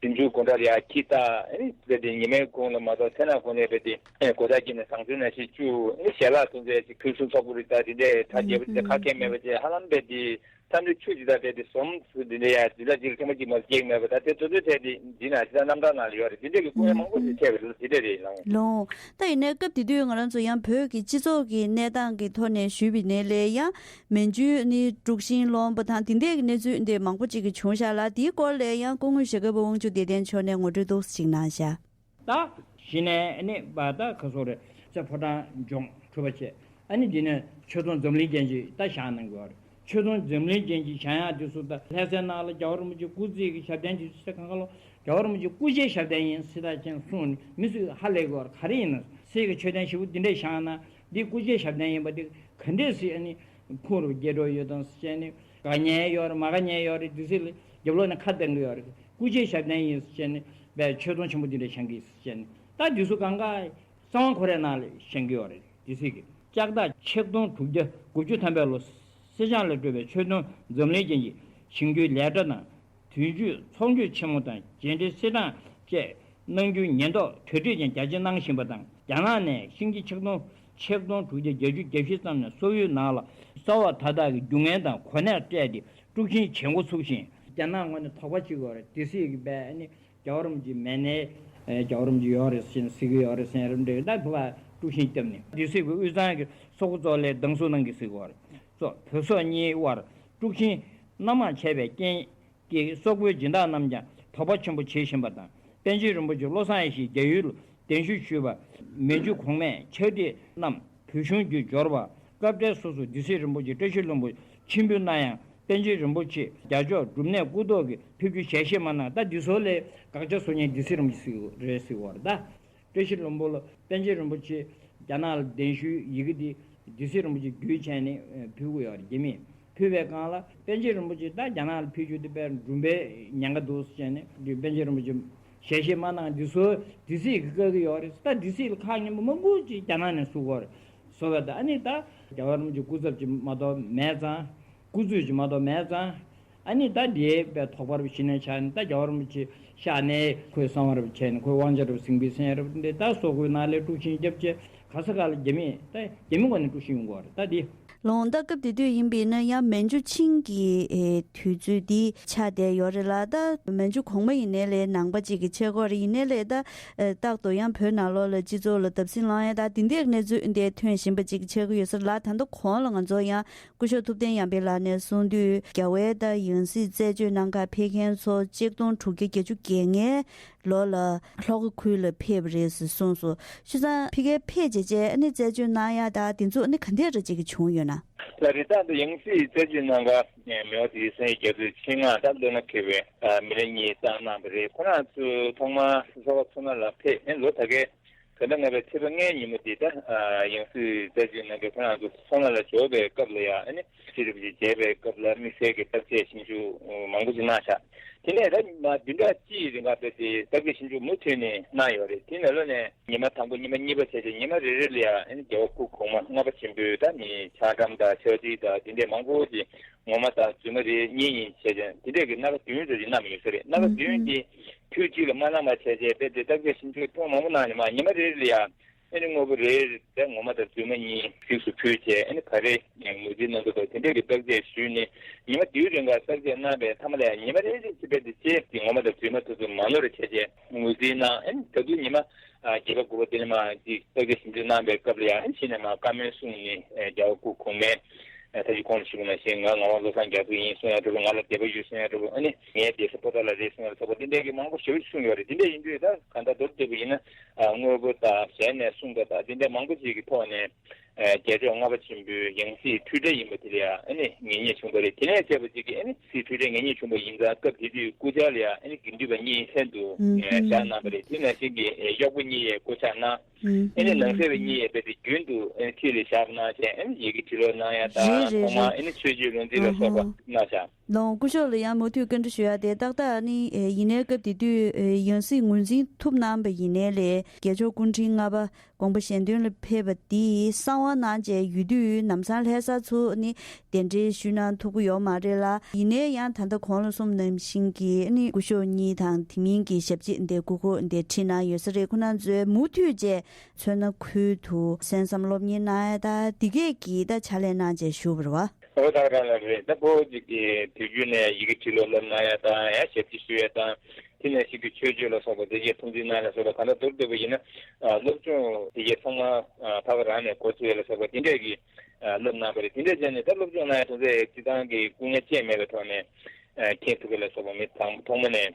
རིམ་བྱུང་དགོང་དག་ལ་ཡང་ཁྱི་སྟག་ཨེ་ནི་ད་དེ་ཉི་མའི་གུང་ལ་མ་གཏོགས་མཚན་ནག་གུང་ལ་ཡང་དེ་ཨེ་གོ་ཐག་བརྒྱབ་ནས་བཟང་བཙོན་ནང་བཞིན་བཅུག་ཨེ་ནི་ཞལ་ལག་ཐོན་ཚད་ཅིག་ཕུན་སུམ་ཚོགས་པོ་རེད། ད་དེ་འདྲའི་ཐག་རྒྱལ་པོ་དེ་ཁ་སྐད་མེད་པ་བྱས་ཧ་ལམ་པས་དེ། ཐམས་ཅད་ཆུ་ཇི་ལྟར་བས་ཏེ་ཟོམ་ཚུལ་འདི་འདྲ་ཡང་དུས་ལ་གཅིག་ལ་ཐེངས་མ་གཅིག་མ་གཏོགས་སྐྱེས་མེད་པ་ད་དེ་དུས་ཚོད་ཐད་དེ་འདི་ན་ཇི་ལྟར་རྣམ་གྲངས་ནང་ལ་ཡོད་རེད། འདི་འདྲ་གི་སྐུ་ངལ་མང་པོ་ཞིག་འཕྲད་པ་རེད། འདི་འདྲ་རེད་ལགས། ལོང་། ད་ཡིན་ནའི་སྐབས་དེ་དུས་ང་རང་ཚོ་ཡང་བོད་ཀྱི་སྤྱི་ཚོགས་ཀྱི་གནས་སྟངས་ཀྱི་ཐོག་ནས་ཞུས་པ་ཡིན་ནའི་ལས་ཡང་མན་ཇུ་ནི་དཀྲུག་ཤིང་སློང་པ་དང་དེ་འདྲའི་གི་གནས་ཚུལ་འདི་མང་པོ་ཅིག་གི་བྱུང་ཤག་ལ། དེའི་སྐོར་ལ་ཡང་སྐུ་ངོ་ཞྭ་སྒབ་པ་དབང་ཕྱུག་བདེ་ལྡན་མཆོག་ནས་ངོ་སྤྲོད་ཏོག་ཙམ་ཅིག་གནང་ཤག་ད་གཞི་ནས་ཨ་ནི་བ་ད་ཁ་སོག་རེད་ཚེ་ཕོ་བྲང་ལྗོངས་གྲུབ་པ་བྱས། ཨ་ནི་འདི་ནས་ཆོས་དུང་འཛམ་གླིང་རྒྱན་ཅིག་ད་བཞེངས་གནང་དགོས་རེད། ཆོས་དུང་འཛམ་གླིང་རྒྱན་ཅིག་བཞེངས་ཡག་དུས་སུ་ད་ལྷ་སའི་ནང་ལ་རྒྱལ་བ་རིན་པོ་ཆེ་སྐུ་ཚེ་གི་ཞབས་བརྟན་དུས་སུ་ཚེ་གང་ག་ལོ་རྒྱལ་བ་རིན་པོ་ཆེ་སྐུ་ཕྱྭའི་ཞབས་བརྟན་ཡིན་སྲིད་ཐག་ཆོད་གསུངས་ནས་མི་ཚོས་ཧ་ལས་དགོས་རེད། ག་རེ་ཡིན་ན་སྲས་ཀྱི་མཆོད་རྟེན་ཞེ་པོ་འདི་འདྲས་བཞེངས་ན་འདི་སྐུ་ཕྱྭའི་ཞབས་བརྟན་ཡིན་པ་འདི་ག་འདྲས་སྲིད་ཨ་ནི་ཁུངས་རུ་སྐྱེ་འགྲོ་ཡོད་དང་ཟེར་ནས་དགའ་ཉེན་ཡོད་རེད་མ་དགའ་ཉེན་ཡོད་རེད། འདི་སྲིད་ལ་རྒྱབ་ལོགས་ནས་ཁ་གཏད་གི་ཡོད་རེད། སྐུ་ཕྱྭའི་ཞབས་བརྟན་ཡིན་ཟེར་ནས་བས་ཆོས་དུང་ཆེན་པོ་འདི་འདྲས་བཞེངས་གི་ཟེར་ནས་ད་འདི་ཚོ་གང་ག་གསང་བ་ཁོ་རའི་ནང་ལ་བཞེངས་ཀྱི་ཡོད་རེད། དེ་སྲིད་ཀྱི་ལྕགས་སྟག་ཆིག་སྟོང་དྲུག་བརྒྱ་དགུ་བཅུ་ཐམ་པའི་ལོ་སེ་ལྕང་ལ་སྤྲུལ་པའི་ཆོས་དུང་འཛམ་གླིང་རྒྱན་གྱི་བཞེངས་རྒྱུའི་ལས་གྲྭ་དང་དུས་མཆོད་ཚོགས་མཆོད་ཆེན་མོ་དང་རྗེས་འབྲེལ་སྲིད་གྲངས་བཅས་གནང་རྒྱུའི་ཉེན་རྟོག་གྲ་སྒྲིག་ཀྱང་རྒྱ་ཆེ་གནང་བཞིན་པ་དང་རྒྱ་ནག་ནས་ཤིང་ཀི་ཆིག་སྟོང་ཆིག་སྟོང་དྲུག་བརྒྱ་བརྒྱད་ཅུ་གྱ་བཞི་ཙམ་ནས་སོག་ཡུལ་ནང་ལ་གསར་བ་དར་དར་གྱི་རྒྱུ་ངན་དང་གོ་གནས་སྤྲད་དེ་དཀྲུག་ཤིང་བྱེད་འགོ་ཚུགས་ཤིང་རྒྱ་ནག་ངོས་ནས་དོགས་པ་བྱེད་དགོས་རེད། དེ་སྲིད་ཀྱི་བས་ནི། རྒྱལ་བ་རིན་པོ་ཆེ་མེད་ནའི་རྒྱལ་བ་རིན་པོ་ཆེ་ཡོད་རེད་ཟེར་ནས་ཟེར་གྱི་ཡོད་རེད་ཟེར་རབས་འདྲ་ད་བུ་བ་དཀྲུག་ཤིང་བརྒྱབ་ནས་དེ་སྲིད་ཀྱི་དབུས་གཙང་གི་སོག་པོ་ཚོ་ལས་སྡང་ཟུག་གནང་གི་ཟེར་གྱི་ཡོད་རེད། སོག་བོད་སོག་གཉིས་དབར་དཀྲུག་ཤིང་སྣ་མང་ཆགས་པའི་རྐྱེན་གྱིས་སོག་པོའི་སྦྱིན་བདག་རྣམས་ཀྱང་དོགས་པ་ཆེན་པོ་བྱེད་བཞིན་པ་དང་པཎ་ཆེན་རིན་པོ་ཆེ་བློ་བཟང་ཡེ་ཤེས་རྒྱ་ཡུལ་གདན་ཞུ་ཞུས་པ་མན་ཇུ་གོང་མས་ཕྱག་བྲིས་རྣམས། བོད་གཞུང་བརྒྱུད་འབྱོར་བ་སྐབས་འཕྲལ་སོ་སོ་སྡེ་སྲིད་རིན་པོ་ཆེ་བཀྲ་ཤིས་ལྷུན་པོ་མཆིམས་ཕུ་གནང་ཡང་པཎ་ཆེན་རིན་པོ་ཆེ་རྒྱལ་མཆོག་སྒྲུབ་གནས་སྐུ་ཐོག་གི་ཕེབས་རྒྱུ་ཞལ་བཞེས་མ་གནང་། ད་འདི་ཚོ་ལས་དགག་བྱ་བཟོ་མཁན་སྡེ་སྲིད་རིན་པོ་ཆེ་རེད་ཟེར་བ་རེད། ད་བཀྲ་ཤིས་ལྷུན་པོ་ལ་པཎ་ཆེན་རིན་པོ་ཆེ་རྒྱ་ནག་ལ་གདན་ཞུའི་ཡི་གེ་འདི་སྡེ་སྲིད་རིན་པོ་ཆེ་བརྒྱུད་བྱས་ནས་ཕུལ་དགོས་ཡོད་རེད། རྒྱ་མིས་ཕུལ་བའི་སྒང་ལ་པཎ་ཆེན་རིན་པོ་ཆེ་ད་རྒྱ་ནག་ལ་ཕེབས་རྒྱུ་དེ་དཔེ་འགྲུམ་པའི་ཉེན་ཁ་འདུག་ཟེར་ནས་པཎ་ཆེན་རིན་པོ་ཆེ་ཞལ་བཞེས་མ་གནང་། འདི་ཚོ་སྡེ་སྲིད་ཀྱིས་བཀག་གི་ཡོད་རེད། ད་སྡེ་སྲིད་ལ་ཁག་ཉན་པ་མང་པོ་ཅིག་རྒྱ་ནག་ནས་བཟོ་གི་ཡོད་རེད། བཟོ་བ་དང་ཨ་ནི་ད་རྒྱལ་བ་རིན་པོ་ཆེ་སྐུ་ཚབ་ཅིག་མ་གཏོགས་མེད་ཙང་། སྐུ་མཛོད་ཅིག་མ་གཏོགས་མེད་ཙང་། ཨ་ནི་ད་འདིའི་པའི་དོགས་པ་རུ་གཞི་ནས་ཆགས་ནས་ད་རྒྱལ་བ་རིན་པོ་ཆེ་ཤར་ནས་ཁོའི་གསང་བ་རུ་བྱས་ནས་ཁོའི་དབང་ཆ་རུ་ཟིང་པའི་སེམས་རུ་འདི་ད་སོག་པོའི་ནང་ལ་དཀྲུག་ཤིང་བརྒྱབ་བྱས་ག་ས་ག་ལ་རྒྱ་མི་ད་རྒྱ་མི་ངོས་ནས་དཀྲུག་ཤིང་ཡོང་གི་ཡོད་རེད། ད་འདི། ལོང་ད་སྐབས་དེ་དུས་ཡིན་པས་ན་ཡང་མན་ཇུ་ཆིང་གི་ཨེ་དུས་ཚོད་འདི་ཆགས་བསྡད་ཡོད་རེད་ལ། ད་མན་ཇུ་གོང་མ་ཡིན་ནའི་ལས་ནང་པ་གཅིག་གི་ཆས་གོ་རེད། ཡིན་ནའི་ལས་ད་ཨེ་རྟག་ཏུ་ཡང་བོད་ནང་ལོགས་ལ་སྤྱི་ཚོགས་ལ་བརྡབ་གསིག་ལང་ཡ་ད་དེ་འདྲའི་གནས་ཚུལ་འདི་ཐོན་བཞིན་པ་གཅིག་ཆགས་ཀྱི་ཡོད་ས་རེད་ལ། ད་ལྟ་གོང་ལ་ང་ཚོ་ཡང་སྐུ་ཞབས་ཐུབ་བསྟན་ཡར་འཕེལ་ལགས་ནས་གསུངས་དུས་རྒྱ་བལ་ད་ཡང་སྲིད་རྩད་གཅོད་གནང་གར་ཕེབས་མཁན་ཚོ་གཅིག་སྟོང་དྲུག་བརྒྱ་བརྒྱད་ཅུ་གྱ་ལྔའི་ལོ་ལ་ལྷོ་ཁ་ཁུལ་ལ་ཕེབས་རེད་ཟེར་གསུངས་སོང་། བྱས་ཙང་ཕ་གིར་ཕེབས་བྱས་རྗེས་ཨ་ནི་རྩད་གཅོད་གནང་ཡ་ད་དེ་ཚོ་ཨ་ནི་ག་འདྲས་རེ་ཅིག་བྱུང་ཡོད་ན། ལ་རེ་ད་དུ་ཡང་སྲིད་རྩད་གཅོད་གནང་ག་མི་བ་དེའི་སེང་རྒྱ་མཚོའི་ཆེད་མངགས་ད་ལོ་ན་མཁས་པའི་མི་ལ་གཉིས་བཏང་གནང་བ་རེད། ཁོ་རང་ཚོས་ཐོག་མར་ལྷོ་ཁ་མཚོ་སྣ་ལ་ཕེབས་ཨ་ནི་ལོ་ད་གའི་ བོད་ཟླ་ལྔ་པའི་ཚེས་པ་ལྔའི་ཉིན་མོ་དེ་ད་ཡང་སྲིད་རྩད་གཅོད་གནང་མཁན་ཁོ་རང་ཚོ་སོང་ལ་ལ་འབྱོར་བའི་སྐབས་ལ་ཡང་ཨ་ནི་ཁྲིད་རིམ་ཞིག་བྱས་པའི་སྐབས་ལ་དམིགས་བསལ་གྱི་བརྟག་དཔྱད་ཞིབ་འཇུག་མང་པོ་ཞིག་གནང་ཤག་དེ་ནས་ད་མ་བདུན་ཕྲག་གཅིག་རིང་ག་དཔེ་དེ་བརྟག་དཔྱད་ཞིབ་འཇུག་མུ་མཐུད་ནས་གནང་ཡོད་རེད། དེ་ནས་ལོ་ནས་ཉི་མ་དང་པོ་ཉི་མ་གཉིས་པ་བྱས་རྗེས་ཉི་མ་རེ་རེ་ལ་ཡང་ཨ་ནི་རྒྱལ་བ་སྐུ་གོང་མ་ལྔ་པ་ཆེན་པོའི་ད་ནི་ཕྱག་བཀྲམ་དང་ཕྱག་བྲིས་དང་དེ་འདྲས་མང་པོ་ཞིག་ངོ་མ་དང་རྫུན་མ་རེ་གཉིས་གཉིས་བྱས་ཀྱང་དེ་འདྲས་ཀྱི་སྣ་ཁ་བདུན་ཙམ་ཞིག་བསྣམས་ཡོད་ས་རེད། སྣ་ཁ་བདུན་དེ་དུས་གཅིག་ལ་མ་བསྣམས་པ་བྱས་རྗེས་དཔེ་དེ་བརྟག་དཔྱད་ཞིབ་འཇུག་ཐེངས་མང་པོ་གནང་ནས་མ་ཉི་མ་རེ་རེ་ལ་ཡང་ཨ་ནི་དངོས་པོ་རེ་རེ་དེ་ངོ་མ་དང་རྫུན་མ་གཉིས་གཟིགས་སུ་ཕུལ་བྱས་ཨ་ནི་ག་རེ་ངོས་འཛིན་གནང་གི་འདུག་དེ་འདྲས་ཀྱི་བརྟག་དཔྱད་ཞུས་ནས་ཉི་མ་བདུན་རིང་ག་བརྟག་དཔྱད་གནང་བའི་མཐའ་མ་ལ་ཡང་ཉི་མ་རེ་རེ་བྱས་དཔེ་དེ་ཅེས་ཀྱི་ངོ་མ་དང་རྫུན་མ་དེ་ཚོ་མ་ནོར་བྱས་རྗེས་ངོས་འཛིན་གནང་ཨ་ནི་ད་དུང་ཉི་མ་ཨ་བརྒྱད་པ་དགུ་པ་དེ་ནས་མར་ཅིག་བརྟག་དཔྱད་ཞིབ་འཇུག་གནང་བའི་སྐབས་ལ་ཡང་ཨ་ནི་གཞི་ནས་མར་བཀའ་མོལ་གསུངས་ནས་ཨེ་རྒྱལ་བ་སྐུ་གོང་མས་ཨེ་ད་ཅི་གོང་དུ་ཞུས་པ་ནང་བཞིན་ང་ངག་དབང་བློ་བཟང་རྒྱ་མཚོ་ཡིན་གསུང་ཡ་འགྲོ་ལུགས། ང་ལ་དད་པ་ཡོད་གསུང་ཡ་འགྲོ་ལུགས། ཨ་ནི་ངའི་སྡེ་ས་པོ་ཏཱ་ལ་རེད་གསུང་ཡ་འགྲོ་ལུགས། དེ་འདྲ་གི་མང་པོ་ཞེ་པོ་ཅིག་གསུངས་ཡོད་རེད། དེ་འདྲ་ཡིན་དུས་ད་གང་ལྟར་མདོར་བསྡུས་པ་ཡིན་ན་ཨ་དངོས་པོ་དང་ཞལ་ནས་གསུངས་པ་དང་དེ་འདྲ་མང་པོ་ཅིག་གི་ཐོག་ནས་ཨེ་རྒྱལ་མཆོག་ལྔ་པ་ཆེན་པོའི་ཡང་སྲིད་འཁྲུལ་བྲལ་ཡིན་པ་དེ་ལ་ཡང་ཨ་ནི་ངེས་རྙེད་བྱུང་བ་རེད། དེ་ནས་བྱས་པ་ཅིག་གིས་ཨ་ནི་སྲིད་འཁྲུལ་བྲལ་ངེས་རྙེད་བྱུང་བ་ཡིན་ཙང་སྐབས་དེ་དུས་སྐུ་ཕྱྭ་ལ་ཡང་ཨ་ནི་དགེ་འདུན་པ་གཉིས་ལྷན་དུ་ཨེ་བཞག་གནང་བ་རེད། དེ་ནང་བཞིན་གྱི་ཨེ་གཡོག་པོ་གཉིས་ཡས་སྐུ་ཕྱྭ་གནང་། ཨེ་ནི་ནང་གསེས་པ་གཉིས་ཡས་དཔེ་དེ་རྒྱུན་དུ་ཨེ་ནི་འཁྲིས་ལ་བཞག་གནང་བྱས་ཨེ་ནི་ཡི་གེ་བྲིས་ཀློག་གནང་ཡ་དང་རེད་རེད་ཐོག་མར་རེད། ཨེ་ནི་ཆོས་སྤྱོད་ལུང་འདྲེན་ལ་སོགས་པ་ཨ་ཧ། གནང་བཞག་ལོང་སྐུ་ཞབས་ལ་ཡང་མུ་མཐུད་བཀའ་འདྲི་ཞུ་ཡ་དེ་ཏག་ཏག་ནི་ཨེ་ཡིན་ནའི་སྐབས་དེ་དུས་ཨེ་ཡང་སྲིད་ངོས་འཛིན་ཐུབ་གནང་བ་ཡིན་ནའི་ལས་རྒྱལ་མཆོག་སྐུ་ཕྲེང་ལྔ་པ་དགོངས་པ་གཞན་དོན་ལ་ཕེབས་པ་འདི་གསང་བ་གནང་བྱས་ཡོད་དུས་ལམ་སང་ལྷ་ས་ཚུར་ནི་གདན་འདྲེན་ཞུས་གནང་ཐུབ་ཀྱི་ཡོད་མ་རེད་ལ། ཡིན་ནའི་ཡང་ད་ལྟ་གོང་ལ་གསུངས་ནང་བཞིན་གྱི་ནི་སྐུ་ཞབས་གཉིས་དང་དེ་མིན་གྱི་ཞབས་ཕྱི་འདི་སྐུ་འཁོར་འདི་ཁྲིད་གནང་ཡོད་ས་རེད། ཁོང་རྣམ་ཚོས་མུ་མཐུད་བྱས་མཚོ་སྣ་ཁུལ་དུ་གསན་བསམ་སློབ་གཉེར་གནང་ཡ་ད་འདི་གས་ཀྱི་ད་ཕྱག་ལས་གནང་བྱས་བཞུགས་པ་རེད་བ། ཨོ་ད་ག་རང་ལ་རེད། ད་ཁོ་ཅིག་གི་དུས་རྒྱུན་ནས་ཡི་གེ་བྲིས་ཀློག་སློབ་གནང་ཡ་དང་ཡང་ཞབས་ཕྱི་ཞུ་ཡ་དང་དེ་ནས་ཞིག་གི་ཆོས་སྤྱོད་ལ་སོགས་པ་དེ་རྗེས་ཐུགས་འཛིན་གནང་ལ་སོགས་པ་གང་ལྟར་མདོར་བསྡུས་པ་ཡིན་ན་སློབ་སྦྱོང་དེ་རྗེས་ཚང་མ་ད་ག་རང་ནས་འགོ་ཚུགས་ཡ་ལ་སོགས་པ་དེ་འདྲས་ཀྱི་སློབ་གནང་བ་རེད། དེ་འདྲས་བྱས་ནས་ད་སློབ་སྦྱོང་གནང་ཡ་དེ་ཚོ་སྤྱི་བཏང་གི་སྐུ་ངལ་ཅི་མེད་པའི་ཐོག་ནས་མཁྱེན་ཐུབ་ཡ་ལ་སོགས་པ་མི་ཚང་ཐོག་མ་ནས་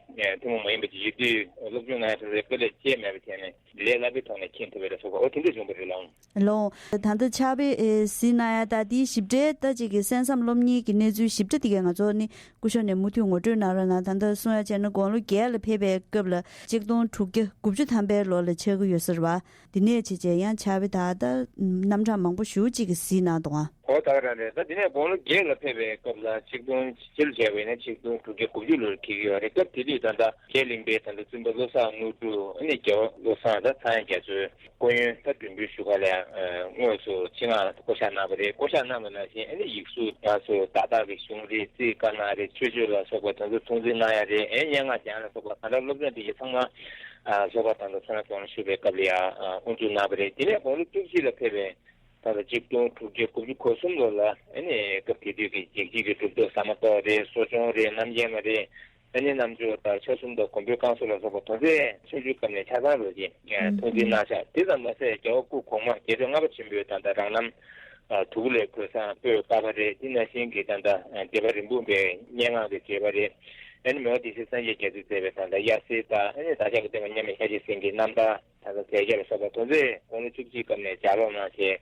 ཐུན་མོང་མ་ཡིན་པ་ཅིག་ཡོད་དུས་སློབ་སྦྱོང་གནང་ཡ་དེ་ཚོ་དཀའ་ལས་ཅི་མེད་པ་བྱས་ནས། ལས་སླ་པོའི་ཐོག་ནས་མཁྱེན་ཐུབ་པ་རེད་སོགས་པ་འོ་དེ་འདྲ་བྱུང་བ་རེད་ལགས། ལོ། ད་ལྟ་ཕྱག་དཔེ་ཨེ་གཟིགས་གནང་ཡ་ད་དེའི་ཞིབ་ཕྲའི་ད་ཅིག་གི་གསན་བསམ་སློབ་གཉེར་གྱི་གནས་ཚུལ་ཞིབ་ཕྲ་དེ་གའི་ང་ཚོ་ནི་སྐུ་ཞབས་ནས་མུ་མཐུད་ངོ་སྤྲོད་གནང་རོགས་གནང་། ད་ལྟ་གསུང་ཡ་བྱས་ན་དགུང་ལོ་བརྒྱད་ལ་ཕེབས་པའི་སྐབས་ལ་ཆིག་སྟོང་དྲུག་བརྒྱ་དགུ་བཅུ་ཐམ་པའི་ལོ་ལ་ཆགས་ཀྱི་ཡོད་ས་རེད་བ། དེ་ནས་བྱས་བྱས་ཡང་ཕྱག་དཔེ་ད་ལྟ་རྣམ་གྲངས་མང་པོ་ཞེ་ཅིག་གི་གཟིགས་གནང་འདུག་ཨ། འོ་ད་ག་རང་རེད། ད་དེ་ནས་དགུང་ལོ་བརྒྱད་ལ་ཕེབས་པའི་སྐབས་ལ་ཆིག་སྟོང་སྤྱི་ལོ་བྱས་པ་ཡིན་ན་ཆིག་སྟོང་དྲུག་བརྒྱ་དགུ་བཅུ་ལོར་འཁེལ་གྱི་ཡོད་རེད། སྐབས་དེ་དུས་ད་ལྟ་རྒྱལ་གླིང་པའི་ད་ལྟ་བཙུན་པ་བློ་བཟང་དངོས་གྲུབ་ཨ་ནི་རྒྱལ་བ་བློ་བཟང་ད་ཚངས་དབྱངས་རྒྱ་མཚོའི་སྐུ་ཡོན་ད་མགྲོན་འབོད་ཞུ་ག་ལ་ཡང་དངོས་སུ་ཆེད་མངགས་བསྐོ་བཞག་གནང་བ་རེད། བསྐོ་བཞག་གནང་བ་ནང་བཞིན་ཨ་ནི་ཡིག་གཟུགས་ང་ཚོ་བརྡ་དག་གི་གཞུང་རེད། རྩིས་བཀའ་གནང་རེད། ཆོས་སྤྱོད་ལ་སོགས་པ་དེ་ཚོ་ཐུགས་འཛིན་གནང་ཡ་རེད། ཨེ་སྙན་ངག་སྦྱང་ལ་སོགས་པ་གང་ལྟར་སློབ་སྦྱོང་དེ་ཡི་ཚང་མ་ལྷོ་ཁ་དང་ད་ཚོ་ན་དགོན་ལ་བཞུགས་པའི་སྐབས་ལ་ཡང་དབུ་འཛུགས་གནང་བ་རེད། དེ་ནས་དགུང་ལོ་བཅུ་གཅིག་ལ་ཕེབས་པའི་ད་ལྟ་ཆིག་སྟོང་དྲུག་བརྒྱ་དགུ་བཅུ་གོ་གསུམ་ལོ་ལ་ཨ་ནི་སྐབས་དེ་དུས་ཀྱི་རྒྱལ་སྤྱིའི་གི་གྲུབ་ཐོབ་ཟ་མ་ཏོག་རེད། གསོ་སྦྱོང་རེད། རྣམ་རྒྱལ་མ་རེད། ཨ་ནི་རྣམ་འབྱོར་དང་ཆ་གསུམ་དང་མགོན་པོའི་བསྐང་གསོ་ལ་སོགས་པ་དོན་ཚན་ཆུང་ཆུང་སྐབས་ནས་ཆ་ཚང་རོ་གཅིག་ཐུགས་འཛིན་གནང་ཤག་དེ་ཙམ་མ་ཟད་རྒྱལ་བ་སྐུ་གོང་མ་རྒྱལ་མཆོག་ལྔ་པ་ཆེན་པོའི་ད་ལྟ་རང་རྣམ་དུ་ལས་གོས་བཟང་སྤོས་དཀར་པ་རེད། དེ་ནང་བཞིན་གྱི་ད་ལྟ་སྡེ་པ་རིན་སྤུངས་པའི་སྙན་ངག་གི་བརྗོད་པ་རེད། ཨ་ནི་མི་དབང་སྡེ་སྲིད་སངས་རྒྱས་རྒྱ་མཚོས་མཛད་པའི་ད་ལྟ་དབྱར་གསོལ་དང་ཨ་ནི་བདག་ཅག་གི་སྟོན་པ་མཉམ་མེད་ཤཱཀྱ་སེང་གེའི་རྣམ་ཐར། ད་ལྟ་མཛད་རྒྱ་ལ་སོགས་པ་དོན་ཚན་དགུང་ལོ་བཅུ་གཅིག་སྐབས་ནས་ལྗགས་ཀློག་གནང་བྱས།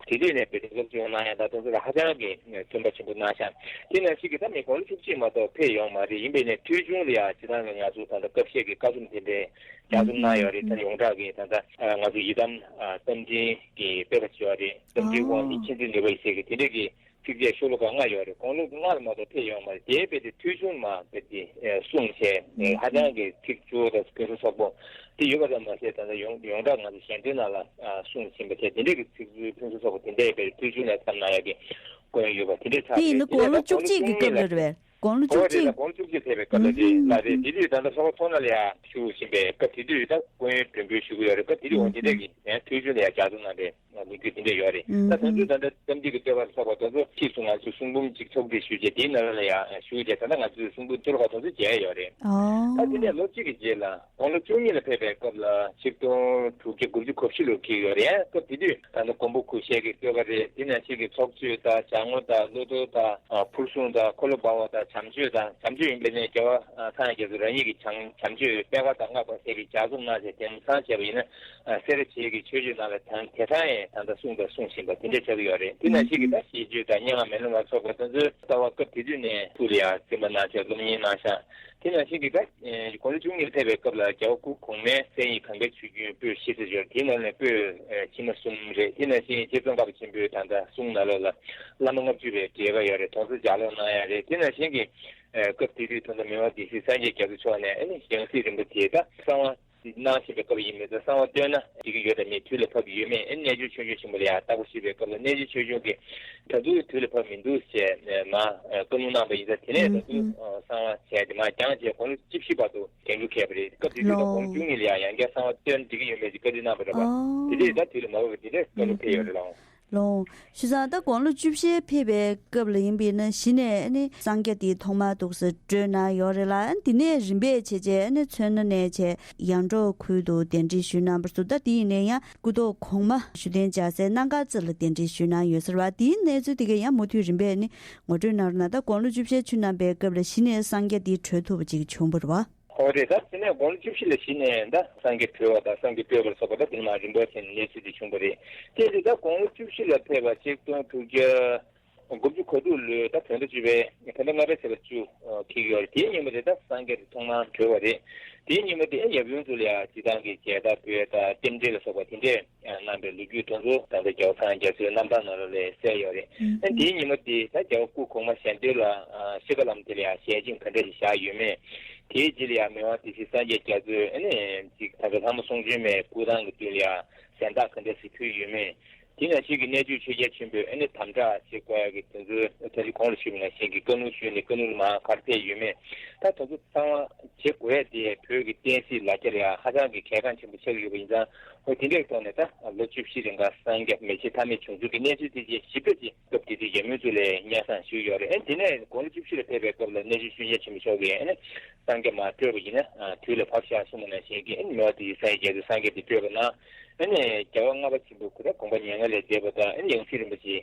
དེ་དུས་ནས་བོད་དོན་སློབ་སྦྱོང་གནང་ཡ་དང་དོན་ཚན་ལ་ཧ་ཅང་གི་བརྩོན་པ་ཆེན་པོ་གནང་ཤག་དེ་ནང་བཞིན་གྱི་ད་མི་དགུང་ལོ་བཅུ་གཅིག་མ་གཏོགས་ཕེབས་ཡོང་མ་རེད། ཡིན་པས་ནས་ཐོས་བྱུང་ལ་ཡང་སྤྱི་བཏང་གི་ང་ཚོ་ད་ལྟ་སྐབས་ཤིག་གི་བཀའ་རྩོམ་དེ་འདྲའི་ལྗགས་རྩོམ་གནང་ཡོད་རེད། ད་ཡོངས་གྲགས་ཀྱི་ད་ལྟ་ང་ཚོ་ཡི་དམ་རྟ་མགྲིན་གྱི་དཔེ་ཁ་ཅིག་ཡོད་རེད། རྟ་མགྲིན་དབང་གི་མཁྱེན་བརྩེ་ནུས་པ་ཡི་ཟེར་གི་དེ་འདྲས་ཀྱི་ཚིགས་བཅད་ཤོ་ལོ་ཀ་ལྔ་ཡོད་རེད། དགུང་ལོ་ལྔ་ལ་མ་གཏོགས་ཕེབས་ཡོང་མ་རེད། དེའི་དཔེ་དེ་ཐོས་བྱུང་མ་དཔེ་དེ་གསུངས་བྱས་ཧ་ཅང་གི་ཚིག་སྦྱོར་དང་ཕུན་སུམ་ཚོགས་པོ་དེ་ཡོད་པ་ཙམ་མ་ཟད་ད་ལྟ་ཡོངས་ཡོངས་གྲགས་ང་ཚོ་ཞལ་འདོན་ནང་ལ་གསུངས་ཟིན་པ་བྱས་དེ་འདྲས་ཀྱི་ཚིག་སྦྱོར་ཕུན་སུམ་ཚོགས་པོ་དེ་འདྲའི་དཔེ་ཐོས་བྱུང་ནས་བརྩམས་གནང་ཡག་གི་སྐུ་ཡོན་ཡོད་པ་དེ་འདྲས་ཆགས་དེ་ཡིན་ན་རེད། དེ་དགུང་ལོ་ནས་བཅུ་གཅིག་གི་སྐབས་ལ་རེད་པས། དགུང་ལོ་བཅུ་གཅིག་གི་ཕེབས་པའི་སྐབས་ལ་རེད་ལ་རེད། དེ་དུས་ད་ལྟ་ལྷོ་ཁ་མཚོ་སྣ་ལ་ཡང་བཞུགས་བཞིན་པའི་སྐབས་དེ་དུས་ད་སྐུ་ཡོན་མགྲོན་འབོད་ཞུ་གི་ཡོད་རེད། སྐབས་དེ་དུས་འོ་དེ་འདྲས་ཀྱི་ཐོས་བྱུང་ལ་ཡང་ལྗགས་རྩོམ་གནང་པའི་ལོ་རྒྱུས་དེ་འདྲ་ཡོད་རེད། ད་དེ་ཚོའི་ད་ལྟ་རྟ་མགྲིན་གྱི་བསྟོད་པ་ལ་སོགས་པ་དེ་ཚོ་ཕྱིས་སུ་ང་ཚོས་གསུང་འབུམ་གཅིག་ཚོགས་སྒྲིག་ཞུས་རྗེས་དེའི་ནང་ལ་ཡང་ཞུས་རྗེས་ད་ལྟ་ང་ཚོས་གསུང་འབུམ་ཚོ་ལོ་ཀ་དེ་ཚོ་མཇལ་ཡོད་རེད། ད་དེ་ནས་ལོ་གཅིག་གི་རྗེས་ལ་དགུང་ལོ་བཅུ་གཉིས་ལ་ཕེབས་པའི་སྐབས་ལ་ཆིག་སྟོང་དྲུག་བརྒྱ་དགུ་བཅུ་གོ་བཞི་ལོར་འཁེལ་ཡོད་རེད། སྐབས་དེ་དུས་ད་ལྟ་མགོན་པོ་གུ་ཤྲི་གི་བསྟོད་པ་རེད། དེ་ནང་བཞིན་གྱི་ཚོགས་མཆོད་དང་ལྗགས་ངོ་དང་བློ་གཏོར་དང་ཕུར་སྲུང་དང་འཁོར་ལོ་སྦ་བ་དང་བྱམས་མཆོད་དང་། བྱམས་མཆོད་ཡིན་པས་ནས་རྒྱལ་བ་ཚངས་དབྱངས་རྒྱ་མཚོ་རང་ཉིད་ཀྱིས་བྱམས་བྱམས་མཆོད་པད་དཀར་དང་བསྔགས་པ་ཟེར་གྱི་ལྗགས་རྩོམ་གནང་ཞིང་དེང་སང་བྱས་པ་ཡིན་ན་སེ་ར་བྱེས་ཀྱི་ཆོས་སྤྱོད་ནང་ལ་དེང་དེང་སང་ཡང་ ད་གསུངས་དང་གསུང་བཞིན་པ་དེ་འདྲ་ཆགས་ཀྱི་ཡོད་རེད། དེ་ནང་བཞིན་གྱི་ད་ཤིས་བརྗོད་དང་སྙན་ངག་མེ་ལོང་ལ་སོགས་པ་དེ་ཚོའི་ལྟ་བ་སྐབས་དེ་དུས་ནས་ཐུགས་ལ་ཡང་འཛིན་པ་གནང་བྱས་སློབ་གཉེར་གནང་ཤག་དེ་ནང་བཞིན་གྱི་ད་དགུང་ལོ་བཅུ་གཉིས་ཕེབས་པའི་སྐབས་ལ་རྒྱལ་བ་སྐུ་གོང་མའི་གསན་ཡིག་གངས་དཀར་ཆུ་རྒྱུན་པོད་བཞི་ཟེར་ཡོད། དེའི་ནང་ནས་པོད་ཕྱི་མ་གསུམ་རེད། དེ་ནང་བཞིན་རྗེ་ཙོང་ཁ་པ་ཆེན་པོའི་ད་ལྟ་གསུང་ནང་ལོགས་ལ་བླ་མ་ལྔ་བཅུ་པའི་འགྲེལ་པ་ཡོད་རེད། དོན་ཚོ་ལྗགས་ཀློག་གནང་ཡ་རེད། དེ་ནང་བཞིན་གྱི་སྐབས་དེ་དུས་ད་ལྟ་མི་དབང་སྡེ་སྲིད་སངས་རྒྱས་རྒྱ་མཚོ་མཆོག་ནས་ཨ་ནི་ཡང་སྲིད་རིམ་པ་དེ་ད་གསང་བ་གནང་བཞིན་པའི་སྐབས་ཡིན་མོད། ད་གསང་བ་བཏོན་ན་འགྲིག་གི་ཡོད་དམ་མེད། དུས་ལ་བབ་ཀྱི་ཡོད་མེད། ཨ་ནི་གནས་ཆུང་ཆོས་འབྱུང་ཆེན་པོ་ལ་ཡང་བརྟག་པ་ཞུས་པའི་སྐབས་ལ་གནས་ཆུང་ཆོས་འབྱུང་གིས་ད་དུང་དུས་ལ་བབ་མི་འདུག་ཅེས་མ་བཀའ་ལུང་གནང་བ་ཡིན་ཙང་། དེ་ནས་ད་དུང་གསང་བ་བྱས་ཏེ་མར་བསྐྱངས་བྱས་དགུང་ལོ་བཅུ་བཞི་བར་དུ་རྒྱན་དྲུག་མཁས་པ་རེད། སྐབས་དེ་དུས་ད་ལོ་དགུང་ལོ་བཅུ་གཉིས་ལ་ཡང་ཡང་བསྐྱར་གསང་བ་བཏོན་འགྲིག་གི་ཡོད་མེད་ཀྱི་བཀའ་འདྲི་གནང་བ་རེད་པ། དེ་དུས་ད་དུས་ལ་མ་བབ་པ་དེ་འདྲའི་བཀའ་ལུང་ཕེབས་ཡོད་རེད་ལགས། ལོ། བྱས་ཙང་ད་དགུང་ལོ་བཅུ་བཞི་ཕེབས་པའི་སྐབས་ལ་ཡིན་པས་ན་གཞི་ནས་ནི་སངས་རྒྱས་དེ་ཐོག་མར་འདུག་སེ་བསྐྲུན་གནང་ཡོད་རེད་ལ། དེ་ནས་རིམ་པས་བྱས་བྱས་ནི་མཚོ་སྣ་ནས་བྱས་ཡར་འབྲོག་ཁུལ་དུ་གདན་འདྲེན་ཞུས་གནང་བ་སོགས། ད་དེ་ཡིན་ནའི་ཡང་སྐུ་ཐོག་གོང་མ་བཞུགས་གདན་འཇག་སའི་སྣ་དཀར་རྩེ་ལ་གདན་འདྲེན་ཞུས་གནང་ཡོད་ས་རེད་པ། དེའི་གནས་ཚུལ་དེ་གས་ཡང་མུ་མཐུད་རིམ་པས་ནི་ངོ་སྤྲོད་གནང་རོགས་གནང་། ད་དགུང་ལོ་བཅུ་བཞི་ཆུ་བསྣམས་པའི་སྐབས་ལ་གཞི་ནས་སངས་རྒྱས་དེ་གྲོལ་ཐུབ་པ་ཅིག་བྱུང་བ་རེད་པ། ཨོ་རེད། ད་དེ་ནས་དགུང་ལོ་བཅུ་བཞི་ལ་གཞི་ནས་ད་སངས་རྒྱས་གྲོལ་བ་དང་སངས་རྒྱས་བསྐྲད་པ་ལ་སོགས་པ་ད་དེ་ནས་མར་རིམ་པ་བྱས་ནས་གནས་ཚུལ་དེ་བྱུང་བ་རེད། དེ་དེ་ད་དགུང་ལོ་བཅུ་བཞི་ལ་ཕེབས་པ་ཆིག་སྟོང་དྲུག་བརྒྱ་དགུ་བཅུ་གོ་དྲུག་ལོའི་ད་བོད་ཟླ་བཅུ་པའི་བོད་ཟླ་ལྔ་པའི་ཚེས་པ་བཅུ་འཁེལ་གྱི་ཡོད་རེད། དེའི་ཉིན་མོ་དེ་ད་སངས་རྒྱས་དེ་ཐོག་མར་གྲོལ་བ་རེད། དེའི་ཉིན་མོ་དེ་ཡབ་ཡུམ་ཚོ་ལ་ཡང་སྤྱིར་བཏང་གི་མཇལ་དར་ཕུལ་དང་རྟེན་འབྲེལ་ལ་སོགས་པ་དེ་འདྲས་གནང་པའི་ལོ་རྒྱུས་དེ་ཚོ་ད་ལྟ་རྒྱལ་བ་སངས་རྒྱས་ཀྱི་རྣམ་ཐར་ནང་ལོགས་ལ་གསལ་ཡོད་རེད། ཨ་དེའི་ཉིན་མོ་དེ་ད་རྒྱལ་བ་སྐུ་གོང་མ་ཞལ་འདོན་ལ་ཤི་ཁ་ལམ་དེ་ལ་ཡང་ཞལ་ཆེམས་ག་འདྲ་ཞིག་བཞག་ཡོད་མེད། དེའི་རྗེས་ལ་ཡང་མི་དབང་སྡེ་སྲིད་སངས་རྒྱས་རྒྱ་མཚོས་ཨ་ནི་ཅིག་ད་ལྟ་ལྷ་མོ་གསུང་བྱོན་མའི་སྐུ་ཐང་གི་མདུན་ལ་ཡང་གཟེངས་རྟགས་ག་འདྲ་ཞིག་ཕུལ་ཡོད་མེད། དེ་ནང་བཞིན་གྱི་གནས་ཆུང་ཆོས་རྒྱལ་ཆེན་པོས་ཨ་ནི་དམ་དྲག་བྱེད་དགོས་ཡ་གི་དེ་ཚོའི་ད་ཅི་གོང་ལ་ཞུས་པ་ནང་བཞིན་གྱི་བཀའ་ལུང་ཞུས་ནས་བཀའ་ལུང་ལ་མར་ག་རེ་ཕེབས་ཡོད་མེད། ད་དེ་ཚོ་གསང་བ་བྱེད་དགོས་ཡ་དེ་བོད་ཀྱི་བསྟན་སྲིད་ལ་རྒྱ་ལ་ཡང་ཧ་ཅང་གི་གལ་འགངས་ཆེན་པོ་ཆགས་ཀྱི་ཡོད་པ་ཡིན་ཙང་། འོ་དེ་འདྲའི་ཐོག་ནས་ད་ལོ་བཅུ་བཞི་རིང་ག་སངས་རྒྱས་མེ་ལྕེ་མཐའ་མེད་བྱུང་ཚུལ་གྱི་གནས་ཚུལ་དེ་ཅིག་ཞིབ་ཕྲ་ཅིག་སྐབས་དེ་དུས་ཡབ་ཡུམ་ཚོ་ལ་སྙན་སེང་ཞུས་ཡོད་རེད། ཨ་དེ་ནས་དགུང་ལོ་བཅུ་བཞི་ལ་ཕེབས་པའི་སྐབས་ལ་གནས་ཆུང་ཆོས་རྒྱལ་ཆེན་པོ་མཆོག་གིས་ཨ་ནི་སངས་རྒྱས་མར་བསྐྲད་པ་ཡིན་ན་དུས་ལ་བབ་ཤག་གསུངས་པ་ནང་བཞིན་གྱི་ཨ་ནི་མི་དབང་དེ་སངས་རྒྱས་དེ་སངས་རྒྱས་དེ་བསྐྲད་པ་ན། ཨ་ནི་རྒྱལ་བ་ལྔ་པ་ཆེན་པོ་སྐུ་ད་དགོངས་པ་མྱ་ངན་ལས་འདས་པ་དང་། ཨ་ནི་ཡང་སྲིད་རིན་པོ་ཆེ་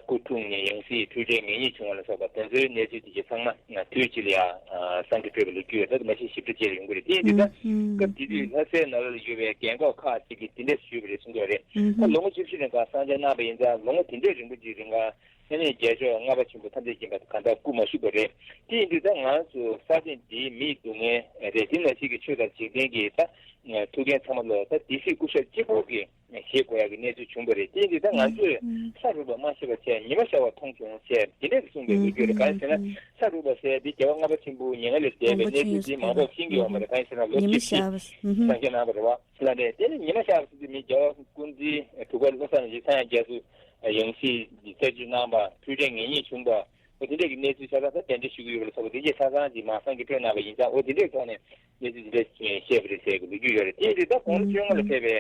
སྐུ་འཁྲུངས་ནས་ཡང་སྲིད་འཁྲུལ་བྲལ་ངེས་རྙེད་བྱུང་བ་ལ་སོགས་པ་དེ་ཚོའི་གནས་ཚུལ་དེ་གའི་ཚང་མ་དུས་གཅིག་ལ་ཡང་སངས་རྒྱས་བསྐྲད་པའི་ལོ་རྒྱུས་ཡོད། ད་དུ་མ་ཤེས་ཞིབ་ཕྲ་ཅིག་ཡོང་གི་རེད། དེ་ཡིན་དུས་ད་སྐབས་དེ་དུས་ལྷ་སའི་ནང་ལ་ཡོད་པའི་རྒན་འཁོགས་ཁག་ཅིག་གིས་དེ་འདྲས་ཞུས་པ་རེད་གསུང་གི་ཡོད་རེད། ད་ལོ་ངོ་བཅུ་བཞི་རིང་ག་སངས་རྒྱས་གནང་བ་ཡིན་ཙང་ལོ་ངོ་དེ་འདྲས་རིང་པོ་ཅིག་རིང་ག་ཨ་ནི་རྒྱལ་མཆོག་ལྔ་པ་ཆེན་པོ་ཐམས་ཅད་མཁྱེན་པ་གང་ལྟར་སྐུ་མ་བཞུགས་པ་རེད། དེ་ཡིན་དུས་ད་ང་ཚོ་ས་སྟེང་འདིའི་མིའི་སྡུག་བསྔལ་རེད། དེ་ནང་བཞིན་གྱི་ཆོས་དང་འཇིག་རྟེན་གྱི་ད་ཐུགས་འགན་ཚང་མ་ལོ་ད་སྡེ་སྲིད་སྐུ་ཞབས་གཅིག་པོ་གིས་བཞེས་དགོས་ཡག་གི་གནས་ཚུལ་བྱུང་བ་རེད། དེ་ཡིན་དུས་ད་ང་ཚོས་ས་རུབ་པ་མ་ཤེས་པ་བྱས། ཉི་མ་ཤར་བ་མཐོང་བྱུང་ཞེས་དེ་འདྲས་གསུངས་པའི་ལོ་རྒྱུས་རེད། གང་ཡིན་ཟེར་ན་ས་རུབ་པ་ཟེར་དེ་རྒྱལ་བ་ལྔ་པ་ཆེན་པོ་མྱ་ངན་ལས་འདས་པའི་གནས་ཚུལ་དེ་མང་པོ་ཤེས་ཀྱི་ཡོད་མ་རེད། གང་ཡིན་ཟེར་ན་ལོ་ཉི་མ་བཅུ་བཞི་ཤར་བ། ཧུམ་ཧུམ། སངས་རྒྱས་གནང་བ་རེད་བ། ལ་རེད། དེ་ནི་ཉི་མ་ཤར་བ་ཟེར་དུས་མི་རྒྱལ་བ་སྐུ་ཕྲེང་དྲུག་པ་བློ་བཟང་རིན་པོ་ཆེ་སངས་རྒྱས་རྒྱ་མཚོ་ཡང་སྲིད་རྩད་གཅོད་གནང་བ། འཁྲུལ་བྲལ་ངེས་རྙེད་བྱུང་བ། འོ་དེ་འདྲས་ཀྱི་གནས་ཚུལ་ཆ་ཚང་ད་གདན་འདྲེན་ཞུ་གི་ཡོད་པ་ལ་སོགས་པ་དེ་འདྲས་ཆ་ཚང་ཅིག་མར་སངས་རྒྱས་བསྐྲད་གནང་བ་ཡིན་ཙང་། འོ་དེ་འདྲས་ཐོག་ནས་གནས་ཚུལ་དེ་འདྲས་བཤད་པ་རེད་ཟེར་གྱི་ལོ་རྒྱུས་ཡོད་རེད། དེ་ཡིན་དུས་ད་དགུང་ལོ་བཅོ་ལྔ་ལ་ཕེབས་པའི་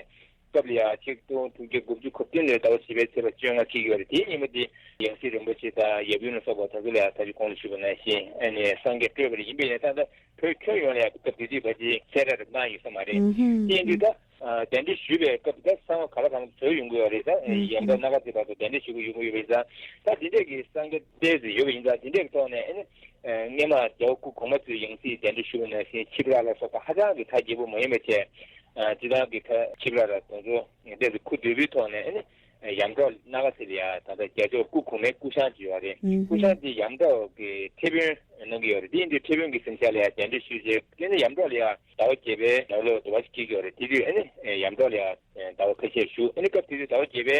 སྐབས་ལ་ཡང་ཆིག་སྟོང་དྲུག་བརྒྱ་དགུ་བཅུ་གོ་བདུན་ལོའི་ཟླ་བ་བཞི་པའི་ཚེས་པ་བཅོ་ལྔ་འཁེལ་གྱི་ཡོད་རེད། དེའི་ཉིན་མོ་དེ་ཡང་སྲིད་རིན་པོ་ཆེ་དང་ཡབ་ཡུམ་ལ་སོགས་པ་དེ་ཚོ་ལ་ཡང་ད་ཅི་གོང་ལ་ཞུས་པ་ནང་བཞིན་ཨ་ནི་སངས་རྒྱས་བསྐྲད་པ་རེད། ཡིན་པས་ན་ད་ལྟ་བོད་ཁྱོན་ཡོངས་ལ་ཡང་སྐབས་དེ་དུས་ཕལ་ཆེར་གསལ་བསྒྲགས་རེ་གནང་ཡོད་ས་མ་རེད། དེ་ཡིན་དུས་ད་གདན་འདྲེན་ཞུས་པའི་སྐབས་དེ་ད་གསང་བ་ག་ལ་གང་ཚོད་ཡོང་གི་ཡོད་རེད། ད་ཡམ་བྲག་སྣ་དཀར་རྩེ་བར་དུ་གདན་འདྲེན་ཞུ་གི་ཡོང་གི་ཡོད་པ་ཡིན་ཙང་། ད་དེ་འདྲས་ཀྱི་སངས་རྒྱས་བསྐྲད་ཟེར་ཡོད་པ་ཡིན་ཙང་། དེ་འདྲས་ཀྱི་ཐོག་ནས་ཨ་ནི་སྔས་མ་རྒྱལ་བ་སྐུ་གོང་མ་ཚོས་ཡང་སྲིད་གདན་འདྲེན་ཞུ་བ་ནང་བཞིན་ཆིབས་རགས་ལ་སོགས་པ་ཧ་ཅང་གི་ཐག་རྒྱས་པོ་མ་ཡིན་པ་བྱས། སྤྱིར་བཏང་གི་ཁ་ཆིབས་རགས་ལ་དེ་ཚོ་ཏོག་ཙམ་ཁུ་སྡུག་པོའི་ཐོག་ནས་ཨ་ནི་ཡམ་བྲག་སྣ་དཀར་རྩེ་ལ་ཡ་ད་ལྟ་རྒྱལ་མཆོག་སྐུ་གོང་མའི་སྐུ་བཤངས་ཅིག་ཡོད་རེད། སྐུ་བཤངས་དེ་ཡམ་བྲག་གི་ཁྲི་དཔོན་གནང་གི་ཡོད་རེད། དེ་ཡིན་དུས་ཁྲི་དཔོན་གྱི་གཟིམ་ཤག་ལ་ཡ་གདན་འདྲེན་ཞུས་རྗེས་ཨ་ནི་ཡམ་བྲག་ལ་ཡ་ཟླ་བ་བརྒྱད་པའི་ནང་ལོགས་འདུ་བ་ཞིག་སྐྱེལ་གྱི་ཡོད་རེད། དེ་དུས་ཨ་ནི་ཡམ་བྲག་ལ་ཡ་ཟླ་བ་ཁ་ཤས་བཞུགས། ཨ་ནི་སྐབས་དེ་དུས་ཟླ་བ་བརྒྱད་པའི་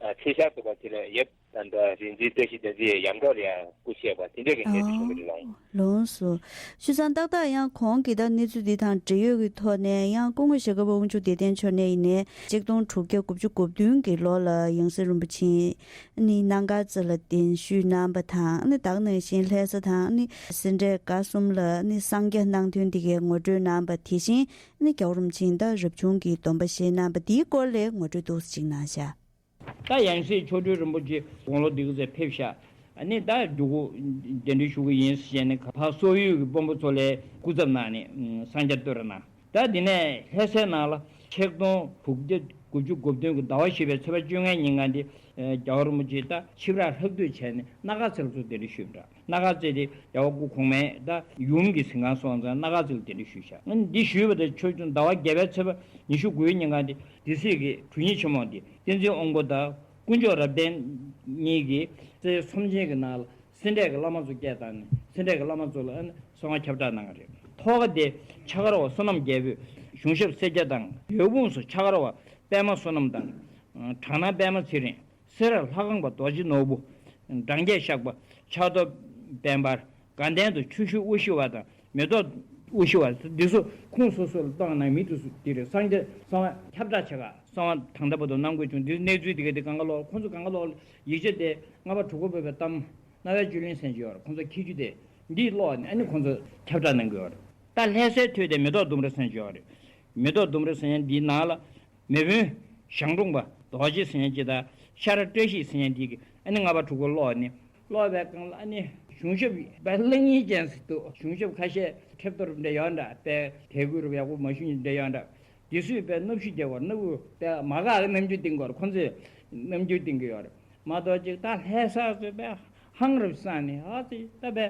ཚེས་ཤར་འདུ་བ་དེ་ལ་ཡབ་ད་ལྟ་རིག་འཛིན་བཀྲ་ཤིས་བདེ་ཆེན་ཡམ་བྲག་ལ་ཡང་སྐུ་གཤེགས་པ་དེ་འདྲ་གི་གནས་ཚུལ་བྱུང་བ་རེད་ལགས། ལགས་སོ། བྱས་ཙང་ཏག་ཏག་ཡང་གོང་གི་ད་གནས་ཚུལ་འདི་དང་འབྲེལ་ཡོད་ཀྱི་ཐོག་ནས་ཡང་སྐུ་ངོ་ཞྭ་སྒབ་པ་དབང་ཕྱུག་བདེ་ལྡན་མཆོག་ནས་ཡིན་ནའི་ཆིག་སྟོང་དྲུག་བརྒྱ་དགུ་བཅུ་གོ་བདུན་གྱི་ལོ་ལ་ཡང་སྲིད་རིན་པོ་ཆེ་ནི་སྣ་དཀར་རྩེ་ལ་གདན་ཞུས་གནང་བ་དང་། ཨ་ནི་ད་ག་ནང་བཞིན་ལྷ་ས་དང་ནི་སེ་འབྲས་དགའ་གསུམ་ལ་ནི་སངས་རྒྱས་གནང་དོན་འདི་གའི་ངོ་སྤྲོད་གནང་བ། དེ་བཞིན་ནི་རྒྱལ་བ་རིན་པོ་ཆེ་ད་རབ་བྱུང་གི་སྡོམ་པ་བཞེས་གནང་བ་འདིའི་སྐོར་ལས་ངོ་སྤྲོད་ཏོག་ཙམ་ཅིག་གནང་ཤག། ད་ཡང་སྲིད་མཆོག་སྤྲུལ་རིན་པོ་ཆེ་དགུང་ལོ་འདི་ག་ཚོད་ཕེབས་ཤག། ཨ་ནི་ད་མཇུག་གུ་གདན་འདྲེན་ཞུ་གི་ཡིན་ཟེར་ནས་ཕར་སོག་ཡུལ་གྱི་དཔོན་པོ་ཚོ་ལ་སྐུ་ཚབ་གནང་ནས་གསང་རྒྱ་བསྟོད་ར་གནང་། ད་འདི་ནས་ལྷ་སའི་ནང་ལ་ཆིག་སྟོང་དྲུག་བརྒྱ་ དགུ་བཅུ་གོ་བདུན་གྱི་ཟླ་བ་བཞི་པའི་ཚེས་པ་བཅོ་ལྔའི་ཉིན་གང་དེ། རྒྱལ་བ་རིན་པོ་ཆེ་ད་ཆིབས་རགས་ལྷག་བསྡུས་བྱས་ནས་སྣ་དཀར་རྩེ་ལ་ཚུར་གདན་འདྲེན་ཞུས་པ་འདྲ། སྣ་དཀར་རྩེ་དེ་རྒྱལ་བ་སྐུ་གོང་མའི་ད་ཡུམ་གྱི་གཟིམ་ཁང་སོང་ཙང་སྣ་དཀར་རྩེ་ལ་གདན་འདྲེན་ཞུས་བཞག་ཨ་ནི་འདི་ཞུས་པ་དང་ཆོས་སྐྱོང་ཟླ་བ་བརྒྱད་པའི་ཚེས་པ་ཉི་ཤུ་དགུའི་ཉིན་གང་དེ་སྡེ་སྲིད་ཀྱི་གྲུ་གཉེར་ཆེན་མོ་དེ་བསྟན་འཛིན་དབང་པོ་དང་དཀོན་མཆོག་རབ་བརྟན་གཉིས་ཀྱིས་རྩེ་ཚོམས་ཆེན་གྱི་ནང་ལ། སེ་འབྲས་ཀྱི་བླ་མ་ཚོ་སྐད་བཏང་ནས་སེ་འབྲས་ཀྱི་བླ་མ་ཚོ་ལ་ཨ་ནི་གསང་བ་ཁྱབ་བསྒྲགས་གནང་གི་རེད། ཐོག་ཁ་དེ་ཕྱག་ར་བ་བསོད་ནམས་རྒྱལ་པོས་གཞུང་ཞབས་སེར་སྐྱ་དང་། འོད་ཕུང་སུ་ཕྱག་ར་བ་པདྨ་བསོད་ནམས་དང་། བྲག་སྣ་པདྨ་ཚེ་རིང་། སེ་ར་ལྷ་ཁང་པ་རྡོ་རྗེ་ནོར་བུ། འབྲང་རྒྱས་བཤགས་པ་ཕྱག་ཐོབ་དཔལ་འབར། དགའ་ལྡན་དུ་ཆུ་ཤུར་དབུ་ཞི་བ་དང་། མེ་ཏོག་དབུ་ཞི་བ་འདི་ཚོ་ཁོངས་སོ་སོ་ལ་གཏོང་ན་མི་འདུག་སུ་དེ་རེད། སངས་རྒྱས་གསང་བ་ཁྱབ་བསྒྲགས་བྱེད་ག་གསང་བ་དང་ད་བར་དུ་གནང་དགོས་བྱུང་། འདི་གནས་ཚུལ་དེ་ག་དེ་གང་ག་ལོག་ཁོང་ཚོ་གང་ག་ལོག་ཡིག་ཆ་དེ་ལྔ་པ་དྲུག་པ་བོད་པའི་གཏམ། རྣ་བའི་བཅུད་ལེན་ཟེར་གྱི་ཡོད་རེད། ཁོང་ཚོ་ཁྱི་རྒྱུ་དེ་འདིས་ཀློག་ནས་ཨ་ནི་ཁོང་ཚོ་ཁྱབ་བསྒྲགས་གནང་གི་ཡོད་རེད། ད་ལྷ་སའི་ཐོད་དེ་མེ་ཏོག་ལྡུམ་ར་ཟེར་གྱི་ཡོད་རེད། མེ་ཏོག་ལྡུམ་ར་ཟེར་མཁན་འདིའི་ནང་ལ་མེ་དཔོན་ཞང་འབྲོང་པ་རྡོ་རྗེ་ཟེར་མཁན་གྱི་དང་ཤ་ར་བཀྲ་ཤིས་ཟེར་མཁན་འདི་གི་ཨ་ནི་ལྔ་པ་དྲུག་པ་ཀློག་ནས་ཀློག་པའི་སྒང་ལ་ཨ་ནི་གཞུང་ཞབས་པ་གློག་བརྙན་ཅན་ཟེར་འདུག་གཞུང་ཞབས་ཁ་ཤས་ཁྲེབ་ཐོར་འདྲ་ཡོད་འདྲ། དཔེ་དད་གུས་རུ་ཡག་པོ་མ་ཞུ་ནི་འདྲ་ཡོད་འདྲ། དེ་ཚོས་དཔེ་སྣུབ་ཤུ་རྒྱག་གི་ཡོད་རེད། སྣུབ་དཔེ་མ་དགའ་གི་རྣམ་འགྱུར་བསྟན་གྱི་ཡོད་རེད། ཁོང་ཚོས་རྣམ་འགྱུར་བསྟན་གྱི་ཡོད་རེད། མ་གཏོགས་ཅིག་ད་ལྷ་ས་ཚོས་དཔེ་ཧང་རུབ་སངས་ནས་ཨ་ཙི་ད་དཔེ་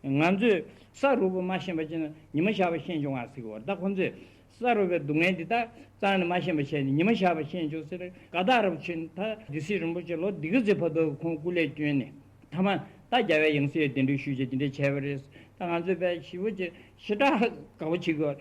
ང་ཚོས་ས་རུབ་པ་མ་ཤེས་པ་བྱས་ན་ཉི་མ་ཤར་བ་ཤེས་བྱུང་བ་ཟེར་གྱི་ཡོད་རེད། ད་ཁོང་ཚོས་ས་རུབ་པའི་སྡུག་བསྔལ་འདི་ད་རྩ་ནས་མ་ཤེས་པ་བྱས་ནས་ཉི་མ་ཤར་བ་ཤེས་བྱུང་ཟེར། དགའ་ཐག་རབ་ཕྱིན། ད་སྡེ་སྲིད་རིན་པོ་ཆེ་ལོ་འདི་ག་ཚོད་བར་དུ་ཁོང་སྐུ་ལས་བསྐྱོན་ནས་མཐའ་མ་ད་རྒྱལ་བའི་ཡང་སྲིད་གདན་འདྲེན་ཞུས་བྱས་འདི་འདྲ་བྱས་པ་རེད། ད་ང་ཚོས་དཔེ་ཞེ་པོ་ཅིག་ཞེ་དྲག་དགའ་པོ་བྱེད་ཀྱི་ཡོད་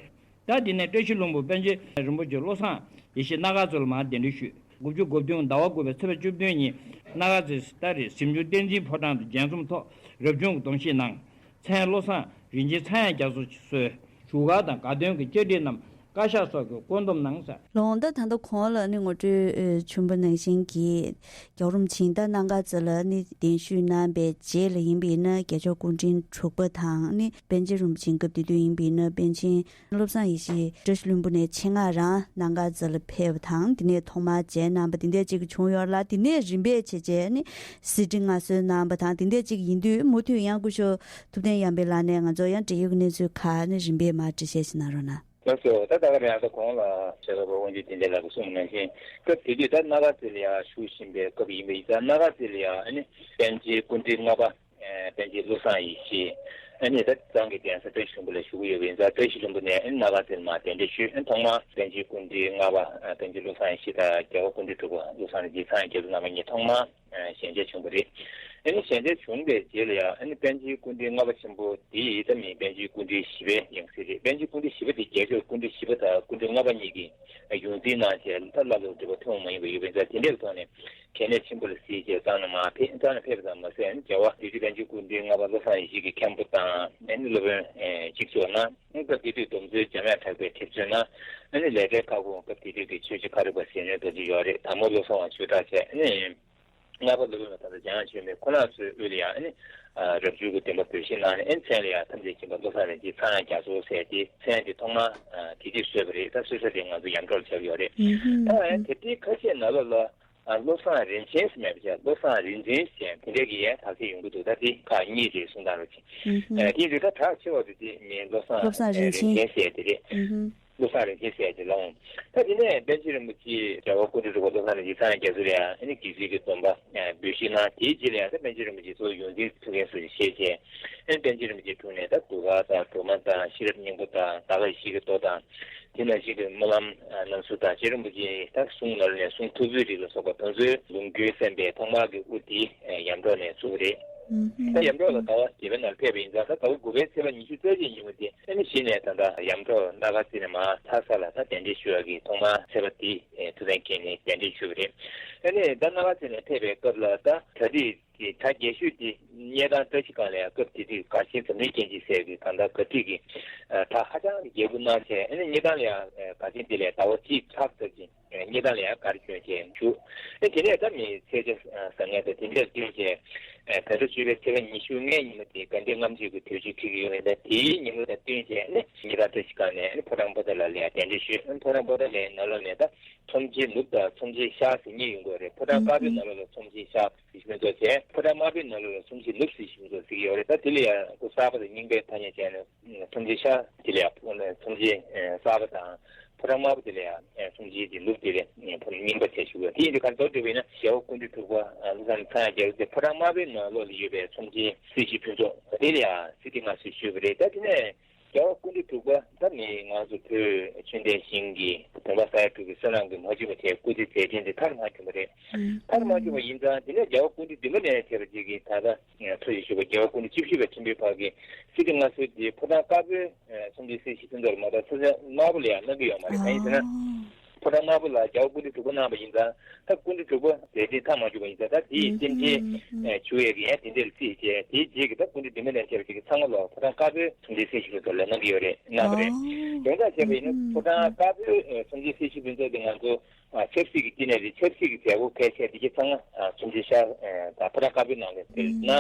རེད། ད་དེ་ནས་བཀྲ་ཤིས་ལྷུན་པོ་པཎ་ཆེན་རིན་པོ་ཆེ་བློ་བཟང་ཡེ་ཤེས་སྣ་དཀར་མཚོ་ལ་མར་གདན་འདྲེན་ཞུས། དགུ་བཅུ་གོ་བདུན་ཟླ་བ་དགུ་པའི་ཚེས་པ་བཅུ་བདུན་ཉིན་སྣ་དཀར་མཚོའི་ད་རེས་གཟིམ་ཆུང་བསྟན་འཛིན་ཕོ་བྲང་དུ་མཇལ་འཛོམས་ཐོག་རབ་བྱུང་གི་སྡོམ་ཞིག་གནང་། མཚན་བློ་བཟང་རིན་ཆེན་ཚངས་དབྱངས་རྒྱ་མཚོ་གསོལ། བཞུགས་སྒར་དང་དགའ་སྟོན་གྱི་བཅར་འདྲི་རྣམས་བཀའ་ཤག་སོགས་ཀྱིས་བཀོད་འདོམས་གནང་ཟེར། ལོང་ད་ད་ལྟ་གོང་ལ་ནི་ངོ་སྤྲོད་ཨེ་བྱུང་བ་ནང་བཞིན་གྱི་རྒྱལ་བ་རིན་པོ་ཆེ་ད་སྣ་དཀར་མཚོ་ལ་ནི་གདན་ཞུས་གནང་པའི་རྗེས་ལ་ཡིན་པས་ན་རྒྱལ་མཆོག་སྐུ་ཕྲེང་དྲུག་པ་དང་ནི་པཎ་ཆེན་རིན་པོ་ཆེ་སྐབས་དེ་དུས་ཡིན་པས་ན་པཎ་ཆེན་བློ་བཟང་ཡེ་ཤེས་བཀྲ་ཤིས་ལྷུན་པོ་ནས་ཆེད་མངགས་རང་སྣ་དཀར་མཚོ་ལ་ཕེབས་པ་དང་དེ་ནས་ཐོག་མར་མཇལ་གནང་པ་དེ་འདྲ་ཅིག་བྱུང་ཡོད་ལ། དེ་ནས་རིམ་པས་བྱས་བྱས་ནི་གཟི་བརྗིད་མངའ་གསོལ་གནང་པ་དང་དེ་འདྲ་ཅིག་ཡིན་དུས་མུ་མཐུད་ཡང་སྐུ་ཞབས་ཐུབ་བསྟན་དབྱངས་པའི་ལགས་ནས་ང་ཚོ་ཡང་འབྲེལ་ཡོད་ཀྱི་གནས་ཚུལ་ཁག་ནི་རིམ་པས་མར་འགྲེལ་བཤད་ཞིག་གནང་རོགས་གནང་། ལགས་སོ། ད་ད་ག་རེ་ཡང་ད་གོང་ལ་ཞལ་ལག་པ་དབང་ཕྱུག་བསྟན་འཛིན་ལགས་ཀྱིས་གསུངས་པ་ནང་བཞིན་སྐབས་དེ་དུས་ད་སྣ་དཀར་མཚོ་ལ་ཡང་བཞུགས་བཞིན་པའི་སྐབས་ཡིན་པ་ཡིན་ཙང་སྣ་དཀར་མཚོ་ལ་ཡང་ཨ་ནི་པཎ་ཆེན་སྐུ་ཕྲེང་ལྔ་པ། ཨ་པཎ་ཆེན་བློ་བཟང་ཡེ་ཤེས་ཨ་ནི་ད་གཙང་གི་གདན་ས་བཀྲ་ཤིས་ལྷུན་པོ་ལ་བཞུགས་ཀྱི་ཡོད་པ་ཡིན་ཙང་བཀྲ་ཤིས་ལྷུན་པོ་ནས་ཨ་ནི་སྣ་དཀར་མཚོ་ལ་མར་གདན་འདྲེན་ཞུས། ཨ་ནི་ཐོག་མར་པཎ་ཆེན་སྐུ་ཕྲེང་ལྔ་པ་ཨ་པཎ་ཆེན་བློ་བཟང་ཡེ་ཤེས་དང་རྒྱལ་བ་སྐུ་ཕྲེང་དྲུག་པ་བློ་བཟང་རིན་ཆེན་ཚངས་དབྱངས་རྒྱ་མཚོ་རྣམ་པ་གཉིས་ཐོག་མར་ཨ་ཞལ་མཇལ་བྱུང་བ་རེད། ཨ་ནི་ཞལ་མཇལ་བྱུང་བའི་རྗེས་ལ་ཡང་ཨ་ནི་པཎ་ཆེན་སྐུ་ཕྲེང་ལྔ་པ་ཆེན་པོ་འདི་ད་མི་པཎ་ཆེན་སྐུ་ཕྲེང་བཞི་པའི་ཡང་སྲིད་རེད། པཎ་ཆེན་སྐུ་ཕྲེང་བཞི་པ་འདི་རྒྱལ་མཆོག་སྐུ་ཕྲེང་བཞི་པ་དང་སྐུ་ཕྲེང་ལྔ་པ་གཉིས་ཀྱིས་ཡོངས་འཛིན་གནང་བྱས་ད་བླ་སློབ་སྒྲུབ་པ་ཐུན་མོང་མ་ཡིན་པ་ཡོད་པ་ཡིན་ཙང་དེ་འདྲའི་ཐོག་ནས་གལ་གནད་ཆེན་པོ་ལ་གཟིགས་བྱས་གཙང་ནས་མར་ཕེབས། གཙང་ནས་ཕེབས་པ་ཙམ་མ་ཟད་ཨ་ནི་རྒྱལ་བ་དེ་དུས་པཎ་ཆེན་སྐུ་ཕྲེང་ལྔ་པ་བློ་བཟང་ཡེ་ཤེས་ཀྱི་མཁན་པོ་དང་ཨ་ནི་སློབ་དཔོན་ཨེ་གཅིག་ལྕོགས་གནང་། སྐབས་དེ་དུས་སྡོམ་བརྩོན་འཇམ་དབྱངས་གྲགས་པས་ཐེབས་རྩོད་གནང་། ཨ་ནི་ལས་འབྲེལ་ཁ་སྐོང་སྐབས་དེ་དུས་ཀྱི་ཆོས་རྗེ་ཁ་རུ་པ་ཟེར་མཁན་དེ་འདྲ་ཡོད་རེད། དར་མོ་བློ་བཟང་བ་ཞུ་དྲག་བྱས་ཨ་ནི། ལྔ་པ་སློབ་དཔོན་པ་ད་ལྟ་འཇམ་དབྱངས་ཆོས་མེད་ཁོ་ན་ཚོའི་དབུས་ལ་ཡང་ཨ་ནི་རབ་བྱུང་གི་བདེན་པ་འབོད་ཤིག་གནང་ནས་ཨ་ནི་མཚན་ལ་ཡང་ཐམས་ཅད་མཁྱེན་པ་བློ་བཟང་རིན་ཆེན་ཚངས་དབྱངས་རྒྱ་མཚོ་ཟེར་ཏེ་མཚན་དེ་ཐོག་མར་དེ་དུས་གསོལ་བ་རེད། ད་གསོལ་ས་དེ་ང་ཚོ་ཡར་འབྲོག་ལ་ཆགས་ཡོད་རེད། ད་ཡང་དེབ་ཐེར་ཁ་ཤས་ནང་ལོགས་ལ་བློ་བཟང་རིན་ཆེན་ཟེར་མེད་པ་བྱས་བློ་བཟང་རིག་འཛིན་ཟེར་དེ་འདྲས་ཀྱི་ཡང་དག་ཆ་ཡོང་གི་འདུག་ད་དེ་ཁག་གཉིས་རེད་གསུང་སྟངས་རེད། དེ་ཡིན་དུས་ད་གྲགས་ཆེ་བ་དེ་དེ་མིན་བློ་བཟང་རིན་ཆེན་ཟེར་དེ་རེད། བློ་བཟང་རིན་ཆེན་ཟེར་གྱི་ལ་འོང་། ད་དེ་ནས་པཎ་ཆེན་རིན་པོ་ཆེ་རྒྱལ་བ་སྐུ་ཕྲེང་དྲུག་པ་བློ་བཟང་རིན་ཆེན་ཚངས་དབྱངས་རྒྱ་མཚོ་ལ་ཡང་ཨ་ནི་དགེ་ཚུལ་གྱི་སྡོམ་པ་འབུལ་ཞིང་གནང་། དེའི་རྗེས་ལ་ཡང་ད་པཎ་ཆེན་རིན་པོ་ཆེ་གཙོ་བོ་ཡོངས་འཛིན་ཐུགས་འགན་སུ་ཞིག་བཞེས་བྱས་ཨ་ནི་པཎ་ཆེན་རིན་པོ་ཆེའི་དྲུང་ནས་ད་གདུགས་དཀར་དང་སྒྲོལ་མ་དང་ཤེས་རབ་སྙིང་པོ་དང་ད་ག་ཡེ་ཤེས་ཀྱི་མདོ་དང་དེ་ནང་བཞིན་གྱི་སྨོན་ལམ་རྣམ་གསུམ་དང་རྗེ་རིན་པོ་ཆེའི་ད་གསུང་ནང་ནས་གསུང་ཐུབ་ཚུལ་རིགས་ལ་སོགས་པ་དེ་ཚོའི་ལུང་སྐྱོན་གསན་པའི་ཐོག་མར་གྱི་དབུ་དེ་ཡར་འབྲོག་ནས་ཚུགས་པ་རེད། ད་ཡར་འབྲོག་ལ་ཟླ་བ་བརྒྱད་པའི་ནང་ཕེབས་པ་ཡིན་ཙང་ད་ཟླ་བ་དགུ་པའི་ཚེས་པ་ཉི་ཤུ་རྩ་གཅིག་ཉིན་མོ་དེ་ཨ་ནི་གཞི་ནས་ད་ལྟ་ཡར་འབྲོག་སྣ་དཀར་རྩེ་ནས་མར་ལྷ་ས་ལ་ད་གདན་འདྲེན་ཞུ་བ་གི་ཐོག་མར་ཚེས་པ་དེ་ཐུགས་གཏན་འཁེལ་ནས་གདན་འདྲེན་ཞུས་པ་རེད། ཨ་ནི་ད་སྣ་དཀར་རྩེ་ནས་ཕེབས་པའི་སྐབས་ལ་ད་གྲ་སྒྲིག་གི་གྲ་རྒྱས་ཤོས་དེ་གཉེར་ཐང་བཀྲ་ཤིས་སྒང་ལ་ཡང་སྐབས་དེ་དུས་གར་ཆེན་འཛམ་གླིང་སྐྱེ་འཇིག་ཟེར་བའི་གང་ལྟར་གར་ཁྲིད་ཀྱི་གྲ་ཧ་ཅང་གི་རྒྱས་པོ་གནང་བྱས་ཨ་ནི་གཉེར་ཐང་ལ་ཡང་གར་ཆེན་དེ་ལས་ཟླ་བ་གཅིག་ཕྲག་ཙམ་ཅིག་གཉེར་ཐང་ལ་ཡང་གར་བསྐྱོན་བྱས་བཞུགས། ཨེ་དེ་ནས་ད་མི་ཚེས་ཆ་བཟང་ངན་དང་དེ་འདྲ་བསྟུན་བྱས་ཨེ་ད་ལྟ་བཅུ་པའི་ཚེས་པ་ཉི་ཤུ་ལྔའི་ཉིན་མོ་དེ་དགའ་ལྡན་ལྔ་མཆོད་ཀྱི་དུས་ཆེན་འཁེལ་གྱི་ཡོད་རེད། ད་དེའི་ཉིན་མོ་དང་བསྟུན་བྱས་ཨེ་གཉེར་ཐང་བཀྲ་ཤིས་སྒང་ནས་ཨེ་ཕོ་བྲང་པོ་ཏ་ལ་ལ་ཡང་གདན་འདྲེན་ཞུས། ཨེ་ཕོ་བྲང་པོ་ཏ་ལའི་ནང་ལོགས་ནས་ད་ཚོམས་ཆེན་ནུབ་དང་ཚོམས་ཆེན་ཤར་ཟེར་གཉིས་ཡོང་གི་ཡོད་རེད། ཕོ་བྲང་དཀར་པོའི་ནང་ལོགས་ལ་ཚོམས་ཆེན་ཤར་ཟེར་ཞུ་མི་འདུག་བྱས་ཕོ་བྲང་དམར་པོའི་ནང་ལོགས་ལ་ཚོམས་ཆེན་ནུབ་ཟེར་ཞུ་མི་འདུག་ཟེར་གྱི་ཡོད་རེད། ད་དེ་ལ་ཡང་སྐུ་གསར་པ་དང་རྙིང་པའི་ཐ་སྙད་བྱས་ནས། ཚོམས་ཆེན་ཤར་དེ་ལ་ཡང་ཚོམས་ཆེན་གསར་པ་དང་ ཕོ་བྲང་དམར་པོ་དེ་ལ་ཡང་ཚོམས་ཆེན་གྱི་ལུགས་དེ་ལས་ཕོ་བྲང་རྙིང་པ་བྱས་བཞུགས་པ་དེ་ཡིན་དུས། ག་རེ་ཟེར་བ་ཡིན་ན། རྒྱལ་བ་སྐུ་ཕྲེང་དྲུག་པ་བློ་བཟང་ཚངས་དབྱངས་རྒྱ་མཚོ་དེ་ཕོ་བྲང་དམར་པོའི་ནང་ལོགས་ལ་ཡོད་པའི་ཚོམས་ཆེན་སྲིད་ཞིའི་ཕུན་ཚོགས་དེ་ལ་ཡང་སྲིད་ཁྲི་མངའ་གསོལ་ཞུས་པ་རེད། ད་དེ་ནས་རྒྱལ་བ་སྐུ་ཕྲེང་དྲུག་པ་ད་ནི་ང་ཚོ་བོད་ཆོས་ལྡན་ཞིང་གི་བོད་པ་ས་ཡ་དྲུག་གི་བསོད་ནམས་ཀྱི་མ་བཅོས་པ་དེ་སྐུ་ཚེ་མཛད་འཕྲིན་དེ་མཐར་མ་ཕྱིན་པ་རེད། མཐར་མ་ཕྱིན་པ་ཡིན་ཙང་། དེ་ནས་རྒྱལ་བ་སྐུ་ཕྲེང་བདུན་པ་ནས་བྱས་པ་ཅིག་གིས་ད་ལྟ་འཚོ་བཞིན་བཞུགས་པ་རྒྱལ་བ་སྐུ་ཕྲེང་བཅུ་བཞི་པའི་ཁྲི་འབུལ་བར་གྱི་སྲིད་ཁྲི་མངའ་གསོལ་དེ་ཕོ་བྲང་དཀར་པོའི་ཚོམས་ཆེན་སྲིད་ཞིའི་ཕུན་ཚོགས་ལ་མ་གཏོགས་ཚོམས་ཆེན་དམར་པོ་ལ་ཡང་གནང་གི་ཡོད་མ་རེད། གང་ཡིན་ཟེར་ན། ཕོ་བྲང་དམར་པོ་ལ་རྒྱལ་བ་སྐུ་ཕྲེང་དྲུག་པ་གནང་བ་ཡིན་ཙང་། ད་སྐུ་ཕྲེང་དྲུག་པ་མཛད་འཕྲིན་མཐའ་མ་བཅུ་པ་ཡིན་ཙང་། ད་དེའི་རྟེན་འབྲེལ་ཞུ་ཡས་ཀྱི་ཡང་དེ་འདྲ་ལ་རྩིས་བྱས། དེའི་རྗེས་ཀྱི་ད་སྐུ་ཕྲེང་བདུན་པ་ནས་བྱས་པ་ཅིག་གིས་ཚང་མ་ལོ་ཕོ་བྲང་དཀར་པོའི་ཚོམས་ཆེན་སྲིད་ཞིའི་ཕུན་ཚོགས་ལ་གནང་གི་ཡོད་རེད། གནང་བ་རེད། ཡོངས་གྲགས་བྱས་པ་ཡིན་ན། ཕོ་བྲང་དཀར་པོའི་ཚོམས་ཆེན་སྲིད་ཞིའི་ཕུན་ཚོགས་དེ་ང་ཚོ་ཆབ་སྲིད་ཀྱི་བསྟི་གནས་རེད། ཆབ་སྲིད་ཀྱི་མཛད་སྒོ་ཕལ་ཆེར་དེ་གྱད་ཚང་མ་ཚོམས་ཆེན་ཤར་དང་ཕོ་བྲང་དཀར་པོའི་ནང་ལ་ཟེར་ན།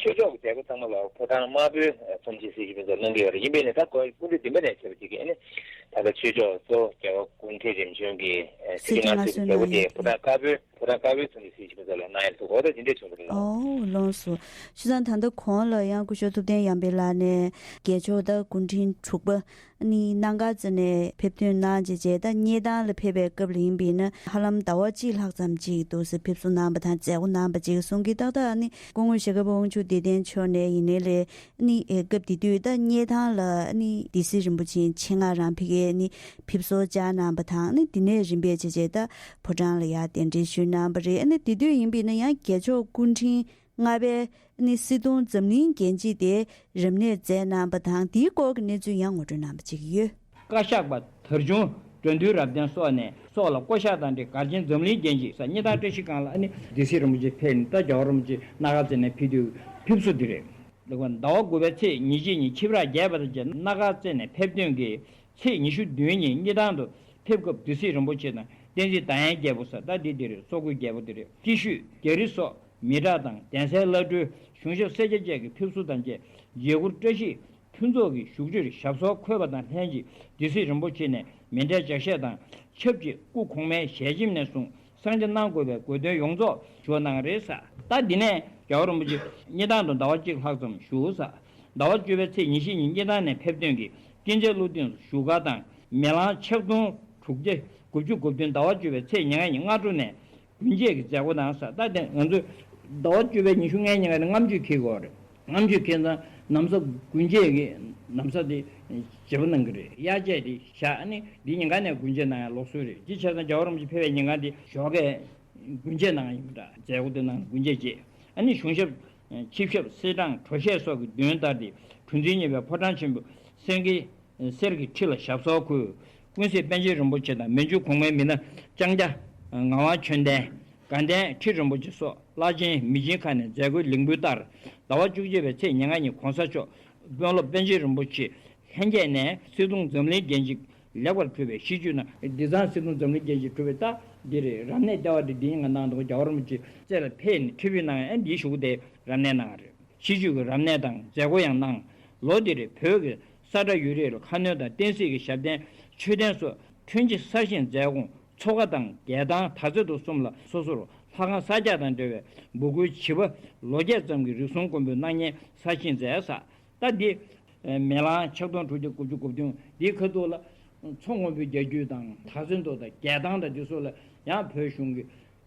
ཆོས་ཕྱོགས་ཀྱི་མཛད་སྒོ་ཚང་མ་ལ་ཕོ་བྲང་དམར་པོའི་ཚོམས་ཆེན་སྲིད་ཞིའི་ཕུན་ཚོགས་གནང་གི་ཡོད་རེད། ཡིན་པས་ནས་ད་ཁོ་སྐུ་ཕྲེང་བདུན་པ་ནས་བྱས་པ་ཅིག་གིས་ཨ་ནི་ད་ལྟ་ཆོས་ཕྱོགས་གཙོ་བོ་རྒྱལ་བ་སྐུ་ཕྲེང་རིམ་བྱོན་གྱི་སྲིད་ཁྲི་མངའ་གསོལ་གྱི་མཛད་སྒོ་དེ་ཕོ་བྲང་དཀར་པོའི་ཕོ་བྲང་དཀར་པོའི་ཚོམས་ཆེན་སྲིད་ཞིའི་ཕུན་ཚོགས་ལ་གནང་ཡས་འདུག་འོ་ད་དེ་འདྲས་བྱུང་བ་རེད། ཨོ་ལགས་སོ། བྱས་ཙང་ད་ལྟ་གོང་ལ་ཡང་སྐུ་ཞབས་ཐུབ་བསྟན་དབྱངས་པའི་ལགས་ནས་རྒྱལ་མཆོག་ད་སྐུ་ཕྲེང་དྲུག་པ་ནི་གནམ་སྒར་རྩེ་ནས་ཕེབས་ཐོན་གནང་བྱས་བྱས། ད་གཉེར་ཐང་ལ་ཕེབས་པའི་སྐབས་ལ་ཡིན་པས་ན། ཧ་ལམ་ཟླ་བ་གཅིག་ལྷག་ཙམ་ཅིག་འདུག་སེ་ཕེབས་བསུ་གནང་བ་དང་མཛད་སྒོ་གནང་བ་ཅིག་གསུང་གི། ཏག་ཏག་ནི་སྐུ་ངོ་ཞྭ་སྒབ་དབང་ཕྱུག་བདེ་ལྡན་མཆོག་ནས་ཡིན་ནའི་ལས་ནི་སྐབས་དེ་དུས་ད་གཉེར་ཐང་ལ་ནི་སྡེ་སྲིད་རིན་པོ་ཆེ་ཆེད་མངགས་རང་ཕ་གིར་ནི་ཕེབས་བསུ་བཅར་གནང་བ་དང་། ནི་དེ་ནས་རིམ་པས་བྱས་བྱས་ད་ཕོ་བྲང་ལ་ཡར་གདན་འདྲེན་ཞུས་གནང་བ་རེད། ནི་དེ་དུས་ཡིན་པས་ན་ཡང་རྒྱལ་མཆོག་སྐུ་ཕྲེང་ལྔ་པའི་ནི་སྲིད་སྐྱོང་འཛམ་གླིང་རྒྱལ་གཅེས་དེ་རབ་གནས་མཛད་གནང་བ་དང་། དེའི་སྐོར་གྱི་གནས་ཚུལ་ཡང་ངོ་སྤྲོད་གནང་བ་ཅིག་ཡོད། བཀའ་ཤག་པ་དར་ཆུང་དགྲ་འདུལ་རབ་བརྟན་སོགས་ནས་སོགས་ལ་བསྐོ་བཞག་དང་འབྲེལ། སྒར་ཆེན་འཛམ་གླིང་རྒྱལ་གཅེས་ས་གཉེར་ཐང་བཀྲ་ཤིས་སྒང་ལ་ཨ་ནི་སྡེ་སྲིད་རིན་པོ་ཆེ་ཕེབས་ནས། ད་རྒྱལ་བ་རིན་པོ་ཆེ་སྣ་ཁ་རྩེ་ནས་ཕེབས་དུས་ཕེབས་བསུ་འདི་རེད། ལེགས་པ། ཟླ་བ་དགུ་པའི་ཚེས་ཉེར་གཅིག་ཉིན་ཆིབས་རགས་རྒྱས་པ་དང་བཅས་སྣ་ཁ་རྩེ་ནས་ཕེབས་ཐོན་གྱིས། ཚེས་ཉི་ཤུ་བདུན་ཉིན་གཉེར་ཐང་དུ་ཕེབས་སྐབས་སྡེ་སྲིད་རིན་པོ་ཆེ་དང་བསྟན་འཛིན་ཟླ་དབྱངས་རྒྱལ་པོ་ས། ད་འདི་འདི་རེད། སོག་པོའི་རྒྱལ་པོ་འདི་རེད། སྐྱིད་ཤོད་རྒྱ་རི་སོགས་མི་དྲག་དང་གདན་སའི་བླ་སྤྲུལ་གཞུང་ཞབས་སེར་སྐྱ་བཅས་ཀྱིས་ཕེབས་བསུ་དང་བཅས་མཇལ་ཁུར་བཀྲ་ཤིས་ཕུན་ཚོགས་ཀྱི་བཞུགས་ཁྲིར་ཞབས་སོར་འཁོད་པ་དང་ལྷན་ཅིག་སྡེ་སྲིད་རིན་པོ་ཆེ་ནས་མཎྜལ་ལྗགས་བཤད་དང་ཆབས་ཅིག་སྐུ་གོང་མའི་ཞལ་ཆེམས་ནས་བཟུང་གསང་ཆེ་གནང་དགོས་པའི་དགོས་འདུན་ཡོངས་རྫོགས་ཞུ་གནང་རེད་ཟེར། ད་འདི་ནས་རྒྱལ་བ་རིན་པོ་ཆེ་གཉེར་ཐང་དུ་ཟླ་བ་གཅིག་ལྷག་ཙམ་བཞུགས་ཟེར། ཟླ་བ་བཅུ་པའི་ཚེས་ཉེར་བཞི་ཉིན་གཉེར་ཐང་ནས་ཕེབས་ཐོན་གྱིས་ཀུན་མཛེས་གློག་སྟེང་དུ་བཞུགས་སྒར་དང་མེ་ལང་ཕྱག་སྟོང་དྲུག་བརྒྱ་དགུ་བཅུ་གོ་བདུན་ཟླ་བ་བཅུ་པའི་ཚེས་ཉེར་ལྔ་ཉིན་སྔ་དྲོ་ནས་དགུན་དཔྱད་ཀྱི་མཛད་སྒོ་དང་ཟེར། ད་དེ་ང་ཚོས་ཟླ་བ་བཅུ་པའི་ཉི་ཤུ་ལྔའི་ཉིན་ཀ་ནས་ལྔ་མཆོད་འཁེལ་དགོས་རེད། ལྔ་མཆོད་འཁེལ་ཙང་ན་བཟའ་དགུན་དཔྱད་ཀྱི་ན་བཟའ་དེ་བརྗེ་པོ་གནང་གི་རེད། དབྱར་དཔྱད་དེ་བཞག་ནས་འདི་ཉིན་ཀ་ནས་དགུན་དཔྱད་གནང་ཡ་ལུགས་སྲོལ་རེད། དེ་བྱས་ཙང་རྒྱལ་བ་རིན་པོ་ཆེ་ཕེབས་པའི་ཉིན་ཀ་དེ་ཞོགས་ཀས་དགུན་དཔྱད་གནང་ཡ་ཡིན་པ་འདྲ། མཛད་སྒོ་དེ་ནང་དགུན་དཔྱད་བྱས། ཨ་ནི་གཞུང་ཞབས་ཆིབས་ཞབས་སྲིད་སྐྱོང་གྲོ་ཞས་སོགས་ཀྱི་མདུན་བདར་ཏེ་གྲུ་འཛིན་གཉིས་པའི་ཕོ་བྲང་ཆེན་པོ་སེང་གེ་གསེར་གྱི་ཁྲི་ལ་ཞབས་སོར་འཁོད། ཀུན་གཟིགས་པཎ་ཆེན་རིན་པོ་ཆེ་དང་མན་ཇུ་གོང་མའི་མི་སྣ་ལྕང་སྐྱ་ངག་དབང་ཆོས་ལྡན། དགའ་ལྡན་ཁྲི་རིན་པོ་ཆེ་སོགས་བླ་ཆེན་མི་ཆེན་ཁག་ནས་མཛད་སྒོའི་ལས་འགུལ་ལྟར་ཟླ་བ་བཅུ་གཅིག་པའི་ཚེས་ཉེར་ལྔ་ཉིན་གོང་ས་མཆོག་དཔོན་སློབ་པཎ་ཆེན་རིན་པོ་ཆེ་ལྷན་རྒྱས་ནས་སྲིད་སྐྱོང་འཛམ་གླིང་རྒྱལ་གཅེས་ལེགས་པར་གྲུབ་པའི་ཤིས་བརྗོད་གནང་། དེང་སང་སྲིད་སྐྱོང་འཛམ་གླིང་རྒྱལ་གཅེས་གྲུབ་པའི་ད་འདི་རེད། རབ་གནས་ལྟེ་བ་འདི་འདིའི་ང་གནང་འདུག་རྒྱལ་བ་རིན་པོ་ཆེ་རྩེ་ལ་ཕེབས་ནས་ཁྲི་འབུལ་གནང་ཡ་འདིའི་གཞུག་གུ་དེ་རབ་གནས་གནང་བ་རེད། ཤིས་བརྗོད་ཀྱི་རབ་གནས་དང་མཛད་སྒོ་ཡང་གནང་། ལོ་འདིར་བོད་ཀྱི་ས་ཁྲ་ཡུལ་རིས་ལ་ཁ་སྣོན་དང་བསྟན་སྲིད་ཀྱི་ཞབས་བརྟན་མཆོད་རྟེན་སོགས་ཐོན་སྐྱེད་གསར་བཞེངས་མཛད་སྒོ་འཚོགས་ཁང་དང་རྒྱལ་ཐང་དར་རྩེ་མདོ་གསུམ་ལ་སོ་སོར་ལྷ་ཁང་གསར་རྒྱག་དང་འབྲེལ་བའི་འབོད་སྐུལ་བྱིས་པ་ལོ་བརྒྱད་ཙམ་གྱི་རིགས་གསུམ་མགོན་པོའི་སྣང་བརྙན་གསར་བཞེངས་མཛད་ཟེར། ད་འདི་མེ་ལང་ཕྱག་སྟོང་དྲུག་བརྒྱ་དགུ་བཅུ་གོ་བདུན་འདིའི་ཁ་ཐུག་ལ་མཚོ་སྔོན་པོའི་རྒྱལ་རྒྱུད་དང་དར་རྩེ་མདོ་དང་རྒྱལ་ཐང་དང་འདི་སོགས་ལ་ཡང་བོད་གཞུང་གི་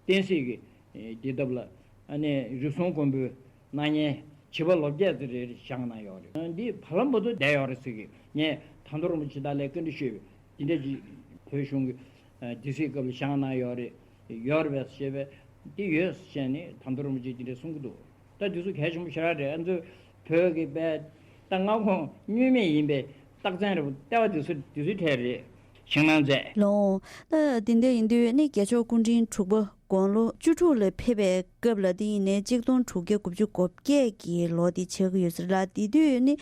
བསྟན་སྲིད་ཀྱི་ཨེ་འདི་ལྟ་བུ་ལ་ཨ་ནི་རིགས་གསུམ་མགོན་པོའི་སྣང་བརྙན་བྱིས་པ་ལོ་བརྒྱད་ཙམ་རེ་རེ་བཞེངས་གནང་ཡོད་རེད། འདི་བར་ལམ་བར་དུ་བསྡད་ཡོད་རེད་ཟེར་གི། ངས་དར་མདོ་རིན་པོ་ཆེ་དང་ལས་བཀའ་འདྲི་ཞུས་པས་འདི་འདྲ་ཅིག་བོད་གཞུང་གི་ཨ་སྡེ་སྲིད་སྐབས་ལ་བཞེངས་གནང་ཡོད་རེད། ཡོད་རེད་པས་ཞེས་པས་འདི་ཡོད་ཟེར་ནས་དར་མདོ་རིན་པོ་ཆེས་འདི་འདྲ་གསུང་གི་འདུག་ད་འདི་ཚོ་གལ་ཆེན་པོ་ཞེ་དྲག་རེད། ཨ་ཚོས་བོད་ཀྱི་པའི་ད་མངའ་ཁོངས་བསྙོན་མེད་ཡིན་པའི་རྟགས་མཚན་རེད་པ། ལྟེ་བ་འདི་ཚོ་འདི་ཚོའི་གྲས་རེད། བཞེངས་གནང་མཛད། ལགས་འོང་། ད་འདི་འདྲ་ཡིན་དུས་ནི་རྒྱལ་མཆོག་སྐུ་ཕྲེང་དྲུག་པ་དགུང་ལོ་བཅུ་དྲུག་ལ་ཕེབས་པའི་སྐབས་ལ་དེ་ཡིན་ནའི་གཅིག་སྟོང་དྲུག་བརྒྱ་དགུ་བཅུ་གོ་བརྒྱད་ཀྱི་ལོ་དེ་ཆགས་ཀྱི་ཡོད་ས་རེད་ལ། དེ་དུས་ནི་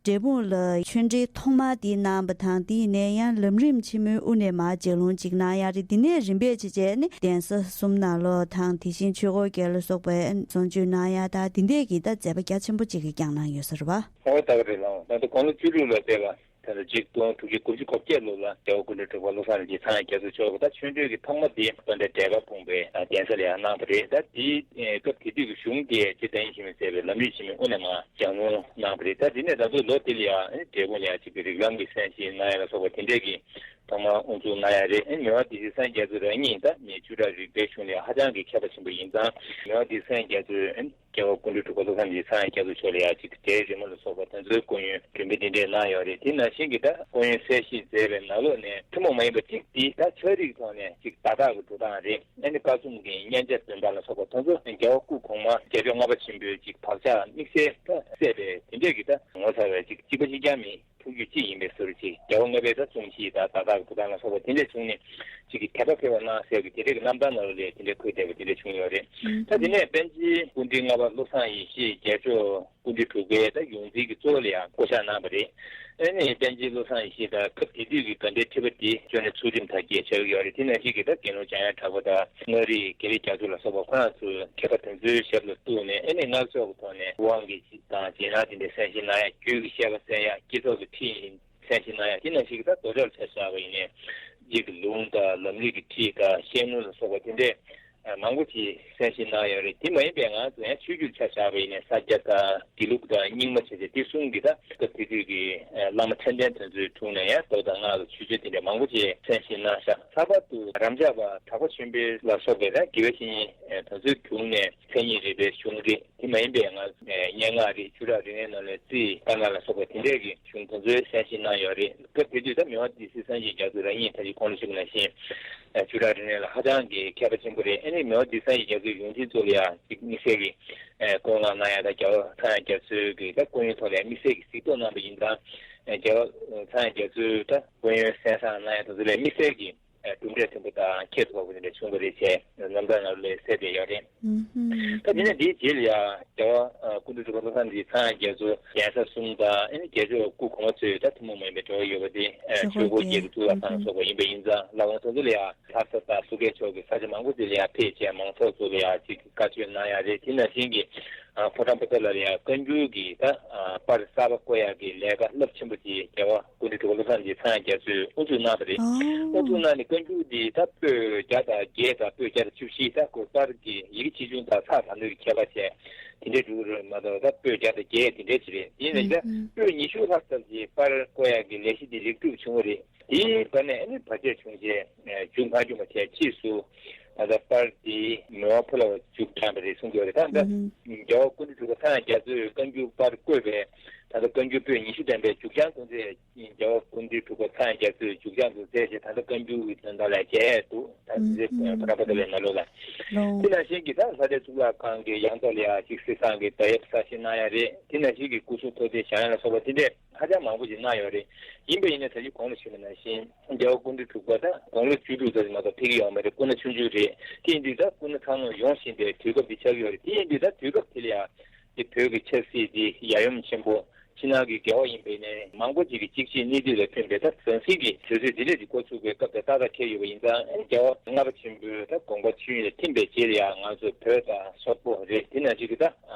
འབྲས་སྤུངས་ལ་ཆོས་འབྲེལ་ཐོག་མ་དེ་གནང་བ་དང་། དེ་ཡིན་ནའི་ཡང་ལམ་རིམ་ཆེན་མོའི་དབུ་ནས་མར་ལྗགས་ལུང་གཅིག་གནང་ཡ་རེད། དེ་ནས་རིམ་པས་བྱས་བྱས་ནི་གདན་ས་གསུམ་ནང་ལོགས་དང་། དེ་བཞིན་ཆོས་འཁོར་བརྒྱད་ལ་སོགས་པའི་གསུང་ཆོས་གནང་ཡ་དང་། དེ་འདྲས་ཀྱི་ད་མཛད་པ་རྒྱ་ཆེན་པོ་གཅིག་གི་བསྐྱངས་གནང་ཡོད་ས་རེད་པ། ཨོ་ད་ག་རེད་ལགས། ད་ལྟ་དགུང་ལོ་བཅུ་དྲུག་ལ་ཕེབས་པ། ད་ལྟ་གཅིག་སྟོང་དྲུག་བརྒྱ་དགུ་བཅུ་གོ་བརྒྱད་ལོ་ལ་རྒྱལ་བ་སྐུ་ཕྲེང་དྲུག་པ་བློ་བཟང་རིན་ཆེན་ཚངས་དབྱངས་རྒྱ་མཚོ་མཆོག་གིས་ད་ཆོས་འབྲེལ་གྱི་ཐོག་མ་དེ་དཔལ་ལྡན་འབྲས་དཀར་སྤུངས་པའི་གདན་ས་ལ་ཡང་གནང་བ་རེད། ད་དེའི་སྐབས་དེ་དུས་ཀྱི་གཞུང་དེ་རྗེ་བདག་ཉིད་ཆེན་མོས་མཛད་པའི་ལམ་རིམ་ཆེན་མོའི་དབུ་ནས་མར་ལྗགས་ལུང་གནང་བ་རེད། ད་དེ་ནས་ད་ལྟ་ལོ་དེ་ལ་ཡང་འབྲས་སྤུངས་ལ་ཡང་གཅིག་པའི་རིགས་ལམ་གྱི་གསན་བཞེས་གནང་ཡ་ལ་སོགས་པ་དེ་འདྲས་ཀྱི་ ཐོག་མར་དབུ་འཛུགས་གནང་ཡ་རེད། ཨེ་མི་དབང་སྡེ་སྲིད་སངས་རྒྱས་མཚོ་རང་ཉིད་ད་ནི་ཆོས་གྲགས་རིག་པའི་གཞུང་ལ་ཧ་ཅང་གི་མཁས་པ་ཆེན་པོ་ཡིན་ཙང་། མི་དབང་སྡེ་སྲིད་སངས་རྒྱས་མཚོས་ཨེ་རྒྱལ་བ་སྐུ་ཕྲེང་དྲུག་པ་བློ་བཟང་སྡེ་སྲིད་སངས་རྒྱས་མཚོ་མཆོག་ལ་ཡ་ཅིག་གྲལ་རིང་མོ་ལ་སོགས་པ་དེ་ཚོའི་སྐུ་ཡོན་སྒྲོན་འབུལ་དེ་འདྲས་གནང་ཡོད་རེད། དེ་ནང་བཞིན་གྱི་ད་སྐུ་ཡོན་གསལ་བཤད་མཛད་པའི་ནང་ལོགས་ནས་ཐུན་མོང་མ་ཡིན་པ་གཅིག་འདི་ད་ཕྱག་རིས་ཐོག་ནས་ཅིག་བརྡ་དག་གི་འགྲོ་སྟངས་རེད། ཨ་ནི་བཀའ་གསུང་གི་སྙན་ཆ་འདོན་སྟངས་ལ་སོགས་པ་དེ་ཚོ་རྒྱལ་བ་སྐུ་གོང་མ་རྒྱལ་མཆོག་ལྔ་པ་ཆེན་པོའི་ཅིག་བག་ཆགས་དམིགས་བསལ་ད་གསལ་བའི་དེ་འདྲས་ཀྱི་ད་ངོ་མཚར་བའི་ཅིག་གཅིག་པ་གཅིག་རྐྱང་མིན། ཐུགས་རྒྱུད་གཅིག་ཡིན་པའི་བཟོ་འདྲ་ཅིག་རྒྱལ་བ་ལྔ་པའི་ད་གསུང་གཞི་དང་བརྡ་དག་གི་འགྲོ་སྟངས་ལ་སོགས་པ་དེ་འདྲས་བྱུང་ནས་ཅིག་གི་དད་པ་འཕེལ་བ་གནང་ཟེར་གི་དེ་འདྲས་ཀྱི་རྣམ་ཐར་ནང་ལ་ལས་དེ་འདྲས་འཁོད་བསྡད་པ་དེ་འདྲས་བྱུང་ཡོད་རེད། ད་དེ་ནས་པཎ་ཆེན་སྐུ་ཕྲེང་ལྔ་པ་བློ་བཟང་ཡེ་ཤེས་རྒྱལ་མཆོག་སྐུ་ཕྲེང་དྲུག་པའི་ད་ཡོངས་འཛིན་གྱི་གཙོ་བོ་ལ་ཡང་བསྐོ་བཞག་གནང་བ་རེད། ཨ་ནི་པཎ་ཆེན་བློ་བཟང་ཡེ་ཤེས་དང་སྐབས་དེ་དུས་ཀྱི་དགའ་ལྡན་ཁྲི་པ་དེ་ཅོ་ནེ་ཚུལ་ཁྲིམས་དར་རྒྱས་ཆགས་ཀྱི་ཡོད་རེད། དེ་ནང་བཞིན་གྱི་ད་དགེ་སློང་འཇམ་དབྱངས་གྲགས་པ་དང་མངའ་རིས་དགེ་ལེགས་རྒྱ་མཚོ་ལ་སོགས་པ་ཁོ་རང་ཚོའི་མཁས་པ་དེ་ཚོའི་ཞབས་ལ་གཏུགས་ནས། ཨ་ནི་སྔགས་ཕྱོགས་ཀྱི་ཐོག་ནས་དབང་གི་དང་རྗེས་གནང་དེ་འདྲ་གསན་བཞེས་གནང་ཡ། རྒྱུད་ཀྱི་བཤད་པ་གསན་ཡ། བསྐྱེད་རྫོགས་ཀྱི་ཁྲིད་ཡིན་གསན་བཞེས་གནང་ཡ། དེ་ནང་བཞིན་གྱི་ད་མདོ་གྲལ་ལ་ཆ་བཞག་པ་ཡིན་ནའི་རྗེ་གི་ལུང་དང་ལམ་རིམ་གྱི་ཁྲིད་དང་བཤད་ནོར་ལ་སོགས་པ་དེ་འདྲས་མང་པོ་ཞིག་གསན་བཞེས་གནང་ཡོད་རེད། དེ་མ་ཡིན་པའི་ང་ཚོ་ཡང་ཆོས་བརྒྱུད་ཆ་བཞག་པ་ཡིན་ནའི་ས་སྐྱ་དང་དགེ་ལུགས་དང་རྙིང་མ་བྱས་བྱས་དེ་གསུམ་གྱི་ད་སྐབས་དེ་དུས་ཀྱི་བླ་མ་མཁྱེན་ལྡན་དེ་ཚོའི་དྲུང་ནས་ཡང་མདོ་དང་སྔགས་ལ་ཆོས་སྤྱོད་དེ་འདྲ་མང་པོ་ཞིག་གསན་བཞེས་གནང་ཤག་ལྷག་པར་དུ་རབ་འབྱམས་པ་གྲགས་པ་ཆེན་པོ་ལ་སོགས་པའི་ད་དགེ་བའི་བཤེས་གཉེན་དེ་ཚོའི་དྲུང་ནས་མཚན་ཉིད་རིག་པའི་གཞུང་རེད། དེ་མ་ཡིན་པའི་ང་སྙན་ངག་རེད། ཆོས་གྲགས་རིག་གནས་ནང་ལ་རྩིས་དཀར་ནག་ལ་སོགས་པ་དེ་འདྲས་ཀྱི་གཞུང་དེ་ཚོའི་གསན་བཞེས་གནང་ཡོད་རེད། སྐབས་དེ་དུས་ད་མི་དབང་སྡེ་སྲིད་སངས་རྒྱས་རྒྱ་མཚོ་རང་ཉིད་ད་ཅི་གོང་ལ་ཞུས་པ་ནང་བཞིན་ཆོས་གྲགས་རིག་གནས་ལ་ཧ་ཅང་གི་མཁས་པ་ཆེན་པོ་རེད། ཨ་ནི་མི་དབང་སྡེ་སྲིད་སངས་རྒྱས་རྒྱ་མཚོའི་ཡོངས་འཛིན་གཙོ་ལ་ཡང་ཅིག་དམིགས་བསལ་གྱི་བསྐོ་གནང་གནང་ཡ་དང་རྒྱལ་བ་ཚངས་དབྱངས་རྒྱ་མཚོའི་གི་ད་སྐུ་ཡོན་ཐོག་ལ་དམིགས་བསལ་གྱི་གཟིགས་རྟོག་གནང་བ་ཡིན་ཙང་རྒྱལ་བ་ཚངས་དབྱངས་རྒྱ་མཚོའི་ད་སྐུ་ཡོན་གསན་བསམ་གནང་ཡ་དེ་ཚོ་ལ་དམིགས་བསལ་གྱི་གྲུབ་འབྲས་ཆེན་པོ་དང་ཁྱད་དུ་འཕགས་པ་དེ་འདྲ་བྱུང་བ་རེད་ཅེས་རྣམ་ཐར་ནང་ལས་གསལ་བསྡད་ཡོད་རེད། ད་དེ་ནས་དེའི་རྗེས་ལ་ཡང་རྒྱལ་བ་སྐུ་ཕྲེང་དྲུག་པ་བློ་བཟང་འདི་ཚངས་དབྱངས་རྒྱ་མཚོ་གདན་ས་གསུམ་དང་། ཨ་ནི་རྒྱལ་མཆོག་སྐུ་གོང་མ་ཚོའི་ད་ཐུན་མོང་མ་ཡིན་པའི་འབྲེལ་བ་ཡོད་པ་དེ་ཆོས་འཁོར་བརྒྱད་ཀྱི་གཙུག་ལག་ཁང་སོགས་པ་ཡིན་པ་ཡིན་ཙང་། ལ་དབང་དེ་ཚོ་ལ་ཡང་ལྷ་ས་དང་སུ་ཁེལ་ཕྱོགས་ཀྱི་ས་ཆ་མང་པོ་ཅིག་ལ་ཡང་ཕེབས་བྱས་མང་ཚོགས་ཚོ་ལ་ཡང་ཅིག་བཀའ་ཆོས་གནང་ཡ་རེད། དེ་ནང་བཞིན་གྱི་ཕོ་བྲང་པོ་ཏ་ལ་ཡང་བཀའ་འགྱུར་གྱི་ད་པར་གསར་པ་བརྐོ་ཡག་གི་ལས་ཀ་རླབས་ཆེན་པོ་ཅིག་རྒྱལ་བ་སྐུ་ཕྲེང་དྲུག་པ་བློ་བཟང་འདི་ཚངས་དབྱངས་རྒྱ་མཚོས་དབུ་འཛུགས་གནང་བ་རེད། དབུ་འཛུགས་གནང་ནས་བཀའ་འགྱུར་འདི་ད་པོད་བརྒྱ་དང་བརྒྱད་དང་པོད་བརྒྱ་དང་བཅུ་བཞི་ད་ཁོ་པར་གྱི་ཡི་གེ་ཆེ་ཆུང་དང་ཚགས་དང་ནོར་གྱི་ཁྱད་པར་བྱས་དེ་འདྲའི་འགྲོ་གི་རེད་མ་གཏོགས། ད་པོད་བརྒྱ་དང་བརྒྱད་དེ་འདྲའི་ཅིག་རེད། ཡིན་ནའི་ད་པོད་ཉི་ཤུ་ལྷག་ཙམ་གྱི་པར་བརྐོ་ཡག་གི་ལས་གཞི་འདི་ལེགས་གྲུབ་བྱུང་བ་རེད། དེའི་བར་ནས་ཨ་ནི་བར་ཆད་བྱུང་རྗེས་མཇུག་མ་བསྐྱོན་པ་བྱས་ཕྱིས་སུ་ད་ལྟ་པར་དེ་མི་དབང་ཕུ་ལ་བ་མཇུག་དྲངས་པ་རེད་གསུང་གི་ཡོད་རེད། ད་ལྟ་རྒྱལ་བ་སྐུ་ཕྲེང་དྲུག་པ་ཚངས་དབྱངས་རྒྱ་མཚོས་བཀའ་འགྱུར་པར་བརྐོས་པའི་ད་ལྟ་བཀའ་འགྱུར་པོད་ཉི་ཤུ་ལྡན་པའི་མཇུག་བྱང་དུ་མཛད། རྒྱལ་བ་སྐུ་ཕྲེང་དྲུག་པ་ཚངས་དབྱངས་རྒྱ་མཚོས་མཇུག་བྱང་དུ་མཛད་ཅེས་ད་ལྟ་བཀའ་འགྱུར་གྱི་དོན་དག་ལ་མཇལ་ཡས་འདུག་ད་ལྟ་ཕོ་བྲང་པོ་ཏ་ལའི་ནང་ལོགས་ལ། དེ་ནང་བཞིན་གྱི་ད་ལྷ་སྡེ་གཙུག་ལག་ཁང་གི་ཡང་ཐོག་ལ་ཡང་ཅིག་གསེར་ཟངས་ཀྱི་མདའ་ཡབ་གསར་བཞེངས་གནང་ཡ་རེད། དེ་ནང་བཞིན་གྱི་སྐུ་གསུང་ཐུགས་རྟེན་བཞེངས་ཡ་ལ་སོགས་པ་དེ་འདྲས་ཧ་ཅང་མང་པོ་ཞིག་གནང་ཡོད་རེད། ཡིན་པ་ཡིན་ན་ད་ཅི་གོང་ལ་ཞུས་པ་ནང་བཞིན་རྒྱལ་བ་སྐུ་ཕྲེང་དྲུག་པ་ད་དགུང་ལོ་བཅུ་དྲུག་ཙམ་མ་གཏོགས་ཕེབས་ཀྱི་ཡོད་མ་རེད། སྐུ་ན་ཆུང་ཆུང་རེད། དེ་ཡིན་དུས་ད་སྐུ་ན་ཚ་ནོར་ཡོང་བཞིན་པའི་དུས་སྐབས་དེ་ཆགས་ཀྱི་ཡོད་རེད། དེ་ཡིན་དུས་ད་དུས་སྐབས་དེ་ལ་ཡང་དེ་བོད་ཀྱི་ཆབ་སྲིད་དེ་ཡ་ཡོམ་ཆེན་པོ། ཕྱི་ནང་གི་འགལ་བ་ཡིན་པས་ནས་མང་པོ་ཅིག་གིས་གཅིག་ཤེས་གཉིས་འདོད་ལ་ཐོན་པའི་ད་ཟང་ཟིང་གི་དུས་ཚོད་འདི་འདྲ་ཅིག་འགོ་ཚུགས་པའི་སྐབས་དེ་ཏག་ཏག་འཁེལ་ཡོད་པ་ཡིན་ཙང་། རྒྱལ་བ་ལྔ་པ་ཆེན་པོའི་ད་དགོངས་པ་ཆོས་དབྱིངས་ལ་ཐིམ་པའི་རྗེས་ལ་ཡང་ང་ཚོ་བོད་དང་སོག་པོ་རེད། དེ་ནང་བཞིན་གྱི་ད་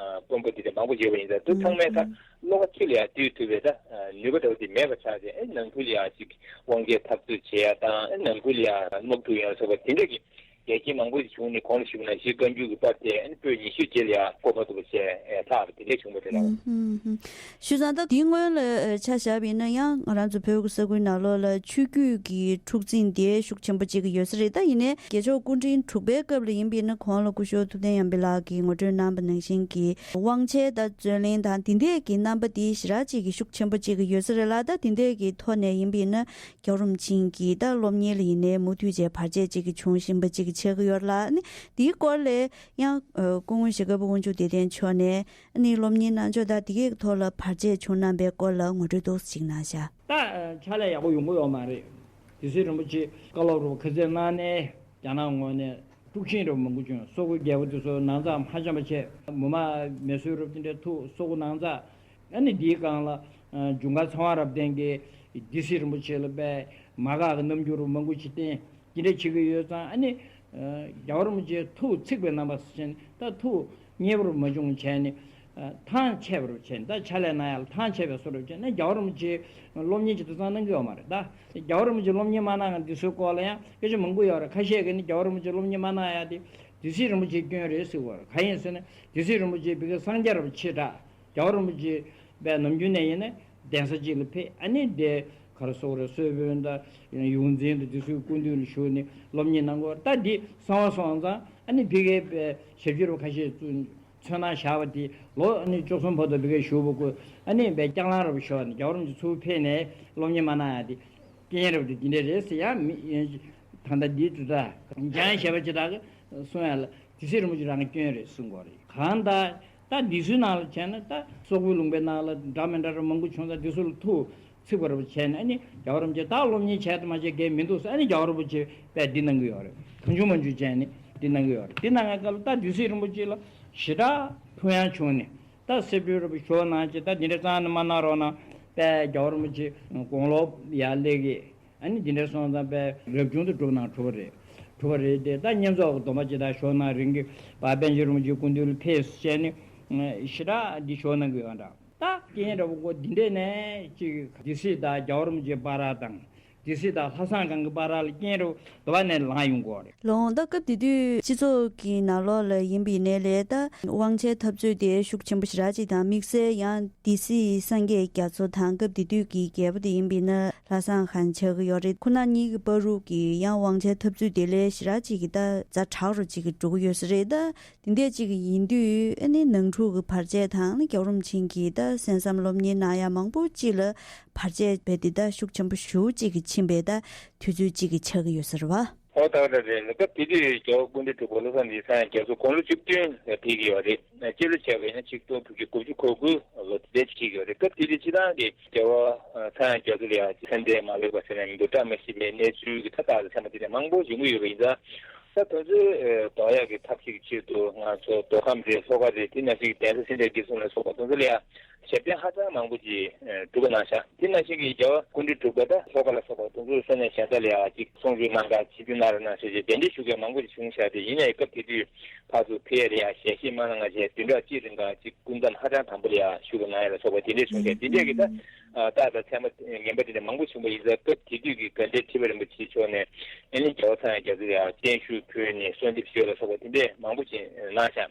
དཔོན་པོ་འདི་འདྲ་མང་པོ་ཡོད་པ་ཡིན་ཙང་། དེ་ཚང་མས་ད་བློ་ཁ་ཆུ་ལ་ཡང་བསྡུས་ཐུབ་པའི་ད་ནུས་པ་འདྲ་བོ་དེ་མེད་པ་ཆགས་ཏེ། ཨེ་ནང་ཁུལ་ལ་ཡང་ཅིག་དབང་སྐྱོན་འཐབ་རྩོད་བྱེད་ཡ་དང་། ཨེ་ནང་ཁུལ་ལ་ཡང་དམག་འཁྲུག་ཡོང་ཡ་སོགས་པ་དེ་འདྲ་གི་འགལ་རྐྱེན་མང་པོ་ཞིག་བྱུང་ནས། གོང་ལ་ཞུས་པ་ནང་བཞིན་བཀའ་འགྱུར་གྱི་པར་དེ་ཨ་ནི་པོད་ཉི་ཤུ་རྗེས་ལ་ཡང་བརྐོས་མ་ཐུབ་པ་བྱས་ལྷག་པ་དེ་འདྲ་བྱུང་བ་རེད་ལགས། ཨུམ་ཧུམ་ཧུམ། ཞུ་ཙང་ད་འདིའི་སྔོན་ལ་ཆ་བཞག་པ་ཡིན་ན་ཡང་ང་རང་ཚོ་བོད་ཀྱི་ས་ཁུལ་ནང་ལོགས་ལ་ཆོས་བརྒྱུད་ཀྱི་འཁྲུག་འཛིང་དེ་ཤུགས་ཆེན་པོ་གཅིག་ཡོད་ས་རེད། ད་ཡིན་ནའི་རྒྱལ་མཆོག་སྐུ་ཕྲེང་དྲུག་པའི་སྐབས་ལ་ཡིན་པ་ཡིན་ན། གོང་ལ་སྐུ་ཞབས་ཐུབ་བསྟན་དབྱངས་པའི་ལགས་ཀྱིས་ངོ་སྤྲོད་གནང་བ་ནང་བཞིན་གྱི་དབང་ཆེན་དང་རྩོད་གླེང་དང་དེ་འདྲས་ཀྱི་རྣམ་པ་དེ་ཞེ་དྲག་ཅིག་གི་ཤུགས་ཆེན་པོ་གཅིག་ཡོད་ས་རེད་ལགས། ད་དེ་འདྲས་ཀྱི་ཐོག་ནས་ཡིན་པ་ཡིན་ན། རྒྱལ་བ་རིན་པོ་ཆེ་གི་ད་སློབ་གཉེར་ལ་ཡིན་ནའི་མུ་མཐུད་བྱས་བར་ཆད་ཅིག་གི་བྱུང་བཞིན་པ་ཅིག་གི་ཆགས་ཀྱི་ཡོད་ལ། ཨ་ནི་དེའི་སྐོར་ལ་ཡང་སྐུ་ངོ་ཞྭ་སྒབ་པ་དབང་ཕྱུག་བདེ་ལྡན་མཆོག་ནས་ཨ་ནི་སློབ་གཉེར་གནང་ཕྱོགས་དང་དེ་གའི་ཐོག་ལ་བར་ཆད་བྱུང་གནང་པའི་སྐོར་ལ་ངོ་སྤྲོད་ཏོག་ཙམ་ཅིག་གནང་ཤག་ད་ཕྱག་ལས་ཡག་པོ་ཡོང་གི་ཡོད་མ་རེད། དེ་སྲིད་རིན་པོ་ཆེ་བཀའ་སློབ་རུ་ཁ་གསལ་གནང་ནས་རྒྱ་ནག་ངོས་ནས་དཀྲུག་ཤིང་རུ་མང་པོ་བྱུང་། སོག་པོའི་རྒྱལ་པོ་དེ་ཚོ་ནང་ཚགས་མ་འཆམ་པ་བྱས། མུ་མ་མེ་གསོད་རུ་དེ་འདྲའི་ཐུག་སོག་པོ་ནང་ཚགས། ཨ་ནི་འདིའི་སྒང་ལ་ཨ་ཇུན་གར་ཚེ་དབང་རབ་བརྟན་གྱིས་སྡེ་སྲིད་རིན་པོ་ཆེ་ལ་དཔེ་མ་དགའ་གི་རྣམ་འགྱུར་མང་པོ་ཞིག་བསྟན། འདི་འདྲ་བྱེད་ཀྱི་ཡོད་ཙང་། ཨ་ནི་ཨ་རྒྱལ་བ་རིན་པོ་ཆེ་ཐུགས་ཚིག་པའི་རྣམ་པ་ཟེར་ནས་ད་ཐུགས་མཉེས་པོར་མ་བྱུང་བྱས་ནས། ཨ་ཐང་ཆད་པར་བྱས་ནས། ད་ཕྱག་ལས་གནང་ཡག་ལ་ཐང་ཆད་པའི་བཟོ་འདྲ་བྱས་ནས། རྒྱལ་བ་རིན་པོ་ཆེ་སློབ་གཉེར་ཅིག་དེང་སང་གནང་གི་ཡོད་མ་རེད། ད་རྒྱལ་བ་རིན་པོ་ཆེ་སློབ་གཉེར་མ་གནང་མཁན་འདི་ཚོའི་སྐོར་ལ་ཡང་སྐད་ཆ་མང་པོ་ཡོད་རེད། ཁ་ཤས་ཀྱིས་ནི་རྒྱལ་བ་རིན་པོ་ཆེ་སློབ་གཉེར་མ་གནང་ཡག་དེ་དེ་སྲིད་རིན་པོ་ཆེའི་སྐྱོན་རེད་ཟེར་གྱི་ཡོད་རེད། གང་ཡིན་ཟེར་ན་དེ་སྲིད་རིན་པོ་ཆེ་བི་ག་སངས་རྒྱས་རབ་ཆེ་དྲགས། རྒྱལ་བ་རིན་པོ་ཆེ་དཔེ་ནམ་རྒྱུན་ནས་ཡིན་ན་གདན་ས་གཅིག་ལ་ཕེབས། ཨ་ནི་དེ་ ག་རེ་ཟེར་དགོས་རེད། གསོལ་དཔོན་དང་ཡོངས་འཛིན་དང་དེ་ཚོའི་སྐུ་མདུན་ལ་བཞུགས་ནས་སློབ་གཉེར་གནང་དགོས་རེད། ད་འདི་གསང་བ་སོང་ཙང་ཨ་ནི་ཕ་གིའི་ཞབས་ཕྱི་རུ་ཁ་ཤས་ཚུར་ཚོན་ནང་བཞག་པ་དེ་ལོ་ཨ་ནི་བཅུ་གསུམ་བར་དུ་ཕ་གིར་བཞུགས་པ་ཁོ་ཨ་ནི་བའི་སྐྱག་ལང་ར་བ་ཤོར་ནས་རྒྱལ་བ་རིན་པོ་ཆེ་ཚུར་ཕེབས་ནས་སློབ་གཉེར་མ་གནང་ཡ་དེ་རྐྱེན་རབ་དེ་འདི་འདྲ་རེད་ཟེར། ཡང་མི་ད་ལྟ་འདི་དུ་ད་འཇང་ཞེས་པ་ཅི་དག་གིས་གསུང་ཡ་ལ་དེ་སྲིད་རིན་པོ་ཆེ་རང་གི་སྐྱོན་རེད་གསུང་གི་རེད། གང་ལྟར་ད་འདི་ཚོའི་ནང་ལ་བྱས་ན་ད་སོག་པོའི་ལུང་པའི་ནང་ལ་འདྲ་མི་འདྲ་ར་མང་པོ་བྱུང་ཙང་འདི་ཚོ་ལ་ཐུགས་ཚིག་པ་ར་བ་བྱས་ནས་ཨ་ནི་རྒྱལ་བ་རིན་པོ་ཆེ་ད་སློབ་གཉེར་བྱས་དུ་མ་བྱས་གལ་མི་འདུག་ཟེར། ཨ་ནི་རྒྱལ་བ་རིན་པོ་ཆེ་དཔེ་འདི་གནང་གི་ཡོད་རེད། གང་བྱུང་མང་བྱུང་བྱས་ནས་འདི་གནང་གི་ཡོད་རེད། འདི་གནང་བའི་སྐབས་ལ་ད་འདི་སྲིད་རིན་པོ་ཆེ་ལ་ཞེ་དྲག་ཕུགས་ཡངས་བྱུང་ནས་ད་སེ་འབྲུ་ར་བ་ཞོག་གནང་བྱས། ད་འདི་འདྲ་རྩ་ནས་མ་གནང་རོགས་གནང་། དཔེ་རྒྱལ་བ་རིན་པོ་ཆེ་དགུང་ལོ་ཡར་སླེབས་ཀྱི། ཨ་ནི་འདི་འདྲ་སོང་ཙང་དཔེ་རབ་བྱུང་དུ་གྲུབ་ན་གྲུབ་པ་རེད། གྲུབ་པ་རེད་དེ། ད་བསྙེན་རྫོགས་ཀྱི་སྡོམ་པ་ཅིག་ད་ཞོག་གནང་རིང་གི་བ་པཎ་ཆེན་རིན་པོ་ཆེ་སྐུ་མདུན་ལ་ཕེབས་བྱས་ནས་ཞེ་དྲག་འདི་ཞོག་གནང་གི་ཡོད་འདྲ། ད་རྐྱེན་རབ་པ་ཁོ་འདི་འདྲས་ནས་ཅིག་སྡེ་སྲིད་དང་རྒྱལ་བ་རིན་པོ་ཆེ་བར་དང་། སྡེ་སྲིད་དང་ལྷ་བཟང་སྒང་གི་བར་ལ་རྐྱེན་རབ་དུ་བ་ནས་ལངས་ཡོང་གི་རེད། ལོང་། ད་སྐབས་དེ་དུས་སྤྱི་ཚོགས་ཀྱི་ནང་ལོགས་ལ་ཡིན་པའི་ནས་ལས་ད་དབང་ཆའི་འཐབ་རྩོད་དེ་ཤུགས་ཆེན་པོ་ཞེ་དྲག་ཅིག་དང་། དམིགས་བསལ་ཡང་སྡེ་སྲིད་སངས་རྒྱས་རྒྱ་མཚོ་དང་སྐབས་དེ་དུས་ཀྱི་རྒྱལ་པོ་དེ་ཡིན་པའི་ན་ལྷ་བཟང་ཁང་ཆགས་ཀྱི་ཡོད་རེད། ཁོ་ན་གཉིས་ཀྱི་བར་དུ་གི་ཡང་དབང་ཆའི་འཐབ་རྩོད་དེ་ལས་ཞེ་དྲག་ཅིག་གི་ད་ཛ་དྲག་རུ་ཅིག་གི་འགྲོ་གི་ཡོད་ས་རེད། ད་དེ་འདྲས་ཅིག་ཡིན་དུས་ཨ་ནི་ནང་འཁྲུག་གི་བར་ཆད་དང་ནི་རྒྱལ་བ་རིན་པོ་ཆེ་གིས་ད་གསན་བསམ་སློབ་གཉེར་གནང་ཡ་མང་པོ་ཅིག་ལ་བར་ཆད་བྱས་ཏེ་ད་ཤུགས་ཆེན་པོ་ཞེ་པོ་ཅིག་གི་ཕྱིན་པའི་ད་དུས་ཚོད་ཅིག་གི་ཆགས་ཀྱི་ཡོད་ས་རེད་བ། ཨོ་ད་ག་རེད། སྐབས་དེ་དུས་རྒྱལ་བ་སྐུ་ཕྲེང་དྲུག་པ་བློ་བཟང་འཛིན་སངས་རྒྱ་མཚོ་དགུང་ལོ་བཅུ་བདུན་ལ་ཕེབས་ཀྱི་ཡོད་རེད། སྤྱི་ལོ་བྱས་པ་ཡིན་ན་ཆིག་སྟོང་དགུ་བརྒྱ་དགུ་བཅུ་གོ་དགུ་ལོ་དེ་འདྲ་ཅིག་ཕེབས་ཀྱི་ཡོད་རེད། སྐབས་དེ་དུས་སྤྱིར་བཏང་གི་རྒྱལ་བ་སངས་རྒྱ་མཚོ་ལ་ཡང་མཚན་ལྡན་མ་ལེགས་པ་ཟེར་ན་མི་འདུག་བཀྲ་མ་ཤིས་པའི་གནས་ཚུལ་གྱི་ད་ལྟ་ཚད་མ་དེ་འདྲ་མང་པོ་བྱུང་གི་ཡོད་པ་ཡིན་ཙང་། ད་དེ་ཚོ་ཟློག་ཡག་གི་ཐབས་ཤེས་ཀྱི་ཆེད་དུ་ང་ཚོ་མདོ་ཁམས་རེད། ལྷོ་ཁ་རེད། དེ་ནང་བཞིན་གདན་ས་སེ་འབྲས་དགེ་གསུམ་ལ་སོགས་པ་དེ་ཚོ་ལ་ཡང་ཞབས་བརྟན་ཧ་ཅང་མང་པོ་ཅིག་སྒྲུབ་པ་གནང་ཤག་དེ་ནང་བཞིན་གྱི་རྒྱལ་བ་སྐུ་ཕྲེང་དྲུག་པ་ད་ལྷོ་ཁ་ལ་སོགས་པ་དེ་ཚོ་ས་གནས་གཞན་དག་ལ་ཡང་ཅིག་གསུང་ཆོས་གནང་ག་ཆིབས་བསྒྱུར་གནང་རོགས་གནང་ཟེར་བྱས་གདན་འདྲེན་ཞུ་མཁན་མང་པོ་ཅིག་བྱུང་ཤག་དེ་ཡིན་ནའི་སྐབས་དེ་དུས་ཕར་ཚུར་ཕེབས་ཡ་ལ་ཡང་ཞལ་བཞེས་མ་གནང་བ་བྱས་བདུན་ཕྲག་གཅིག་རིང་ག་ཅིག་སྐུ་མཚམས་ཧ་ཅང་དམ་པོ་ལ་ཡང་བཞུགས་གནང་ཡ་ལ་སོགས་པ་དེ་འདྲས་བྱུང་ཤག་དེ་འདྲས་ཀྱི་ད་རྟགས་དང་མཚན་མ་ངན་པ་དེ་འདྲ་མང་པོ་བྱུང་བ་ཡིན་ཙང་། སྐབས་དེ་དུས་ཀྱི་དགའ་ལྡན་ཁྲི་པ་རིན་པོ་ཆེ་མཆོག་ནས་ཨ་ནི་རྒྱལ་བ་སངས་རྒྱས་རྒྱ་མཚོ་ལ་ཡང་བརྟན་བཞུགས་ཕུལ་ནས་གསོལ་འདེབས་ཞུས་ལ་སོགས་པ་དེ་འདྲས་མང་པོ་ཅིག་གནང་ཤག་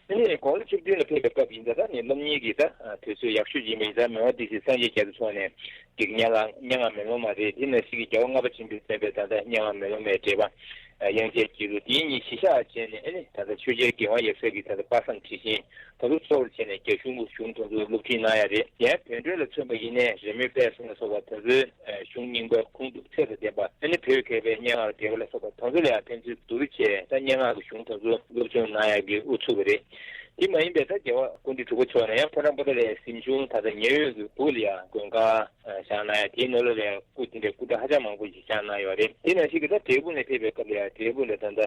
ཨ་ནི་དགུང་ལོ་བཅུ་བདུན་ལ་ཕེབས་པའི་སྐབས་ཡིན་ཙང་། ད་ནི་སློབ་གཉེར་གྱི་ད་དུས་ཚོད་ཡག་ཤོས་ཡིན་པ་ཡིན་ཙང་། མི་དབང་སྡེ་སྲིད་སངས་རྒྱས་རྒྱ་མཚོ་མཆོག་ནས་ཀྱི་སྙན་ངག་སྙན་ངག་མེ་ལོང་མ་རེད། དེ་ནང་བཞིན་གྱི་རྒྱལ་བ་ལྔ་པ་ཆེན་པོས་མཛད་པའི་ད་ལྟ་སྙན་ངག་མེ་ལོང་མའི་འགྲེལ་པ། དབྱངས་ཅན་དགེ་ལུགས་དེ་གཉིས་གཞི་བཞག་བྱས་ནས། ཨ་ནི་ད་ལྟ་ཆོས་རྒྱལ་གྱི་དབང་ཡབ་སྲས་ཀྱི་ད་ལྟ་དཔག་བསམ་འཁྲི་ཤིང་དེ་ཚོ་གཙོ་བོར་བྱས་ནས་རྒྱ་གཞུང་གི་གཞུང་དེ་ཚོ་སློབ་ཁྲིད་གནང་ཡ་རེད། ཡང་བོད་འགྲོས་ལ་མཚོན་པ་ཡིན་ནའི་རི་མོའི་དཔལ་གསུམ་ལ་སོགས་པ་དེ་ཚོའི་གཞུང་རྙིང་པ་ཁུངས་གཏུགས་ཚད་དང་ལྡན་པ། ཨ་ནི་བོད་མཁས་པའི་སྙན་ངག་ལ་འགྲེལ་པ་ལ་སོགས་པ་དེ་ཚོ་ལ་ཡང་ཕན་ཚུན་བསྡུར་བྱས་ད་སྙན་ངག་གི་གཞུང་དེ་ཚོ་སློབ་སྦྱོང་གནང་ཡ་གི་དབུ་ཚུགས་པ་རེད། དེ་མ་ཡིན་པའི་ད་རྒྱལ་བ་སྐུ་ཕྲེང་དྲུག་པ་མཆོག་ནས་ཡང་ཕོ་བྲང་པོ་ཏ་ལའི་གཟིམ་ཆུང་ད་ལྟ་ཉེ་འོད་ཀྱི་སྦུག་ལ་ཡང་མགོན་ཁང་བཞེངས་གནང་ཡ། དེའི་ནང་ལོགས་ལ་ཡང་སྐུ་དེ་འདྲའི་སྐུ་འདྲ་ཧ་ཅང་མང་པོ་ཞིག་བཞེངས་གནང་ཡོད་རེད། དེ་ནང་བཞིན་གྱི་ད་འབྲས་སྤུངས་ལ་ཕེབས་པའི་སྐབས་ལ་ཡང་འབྲས་སྤུངས་ལ་ད་ལྟ་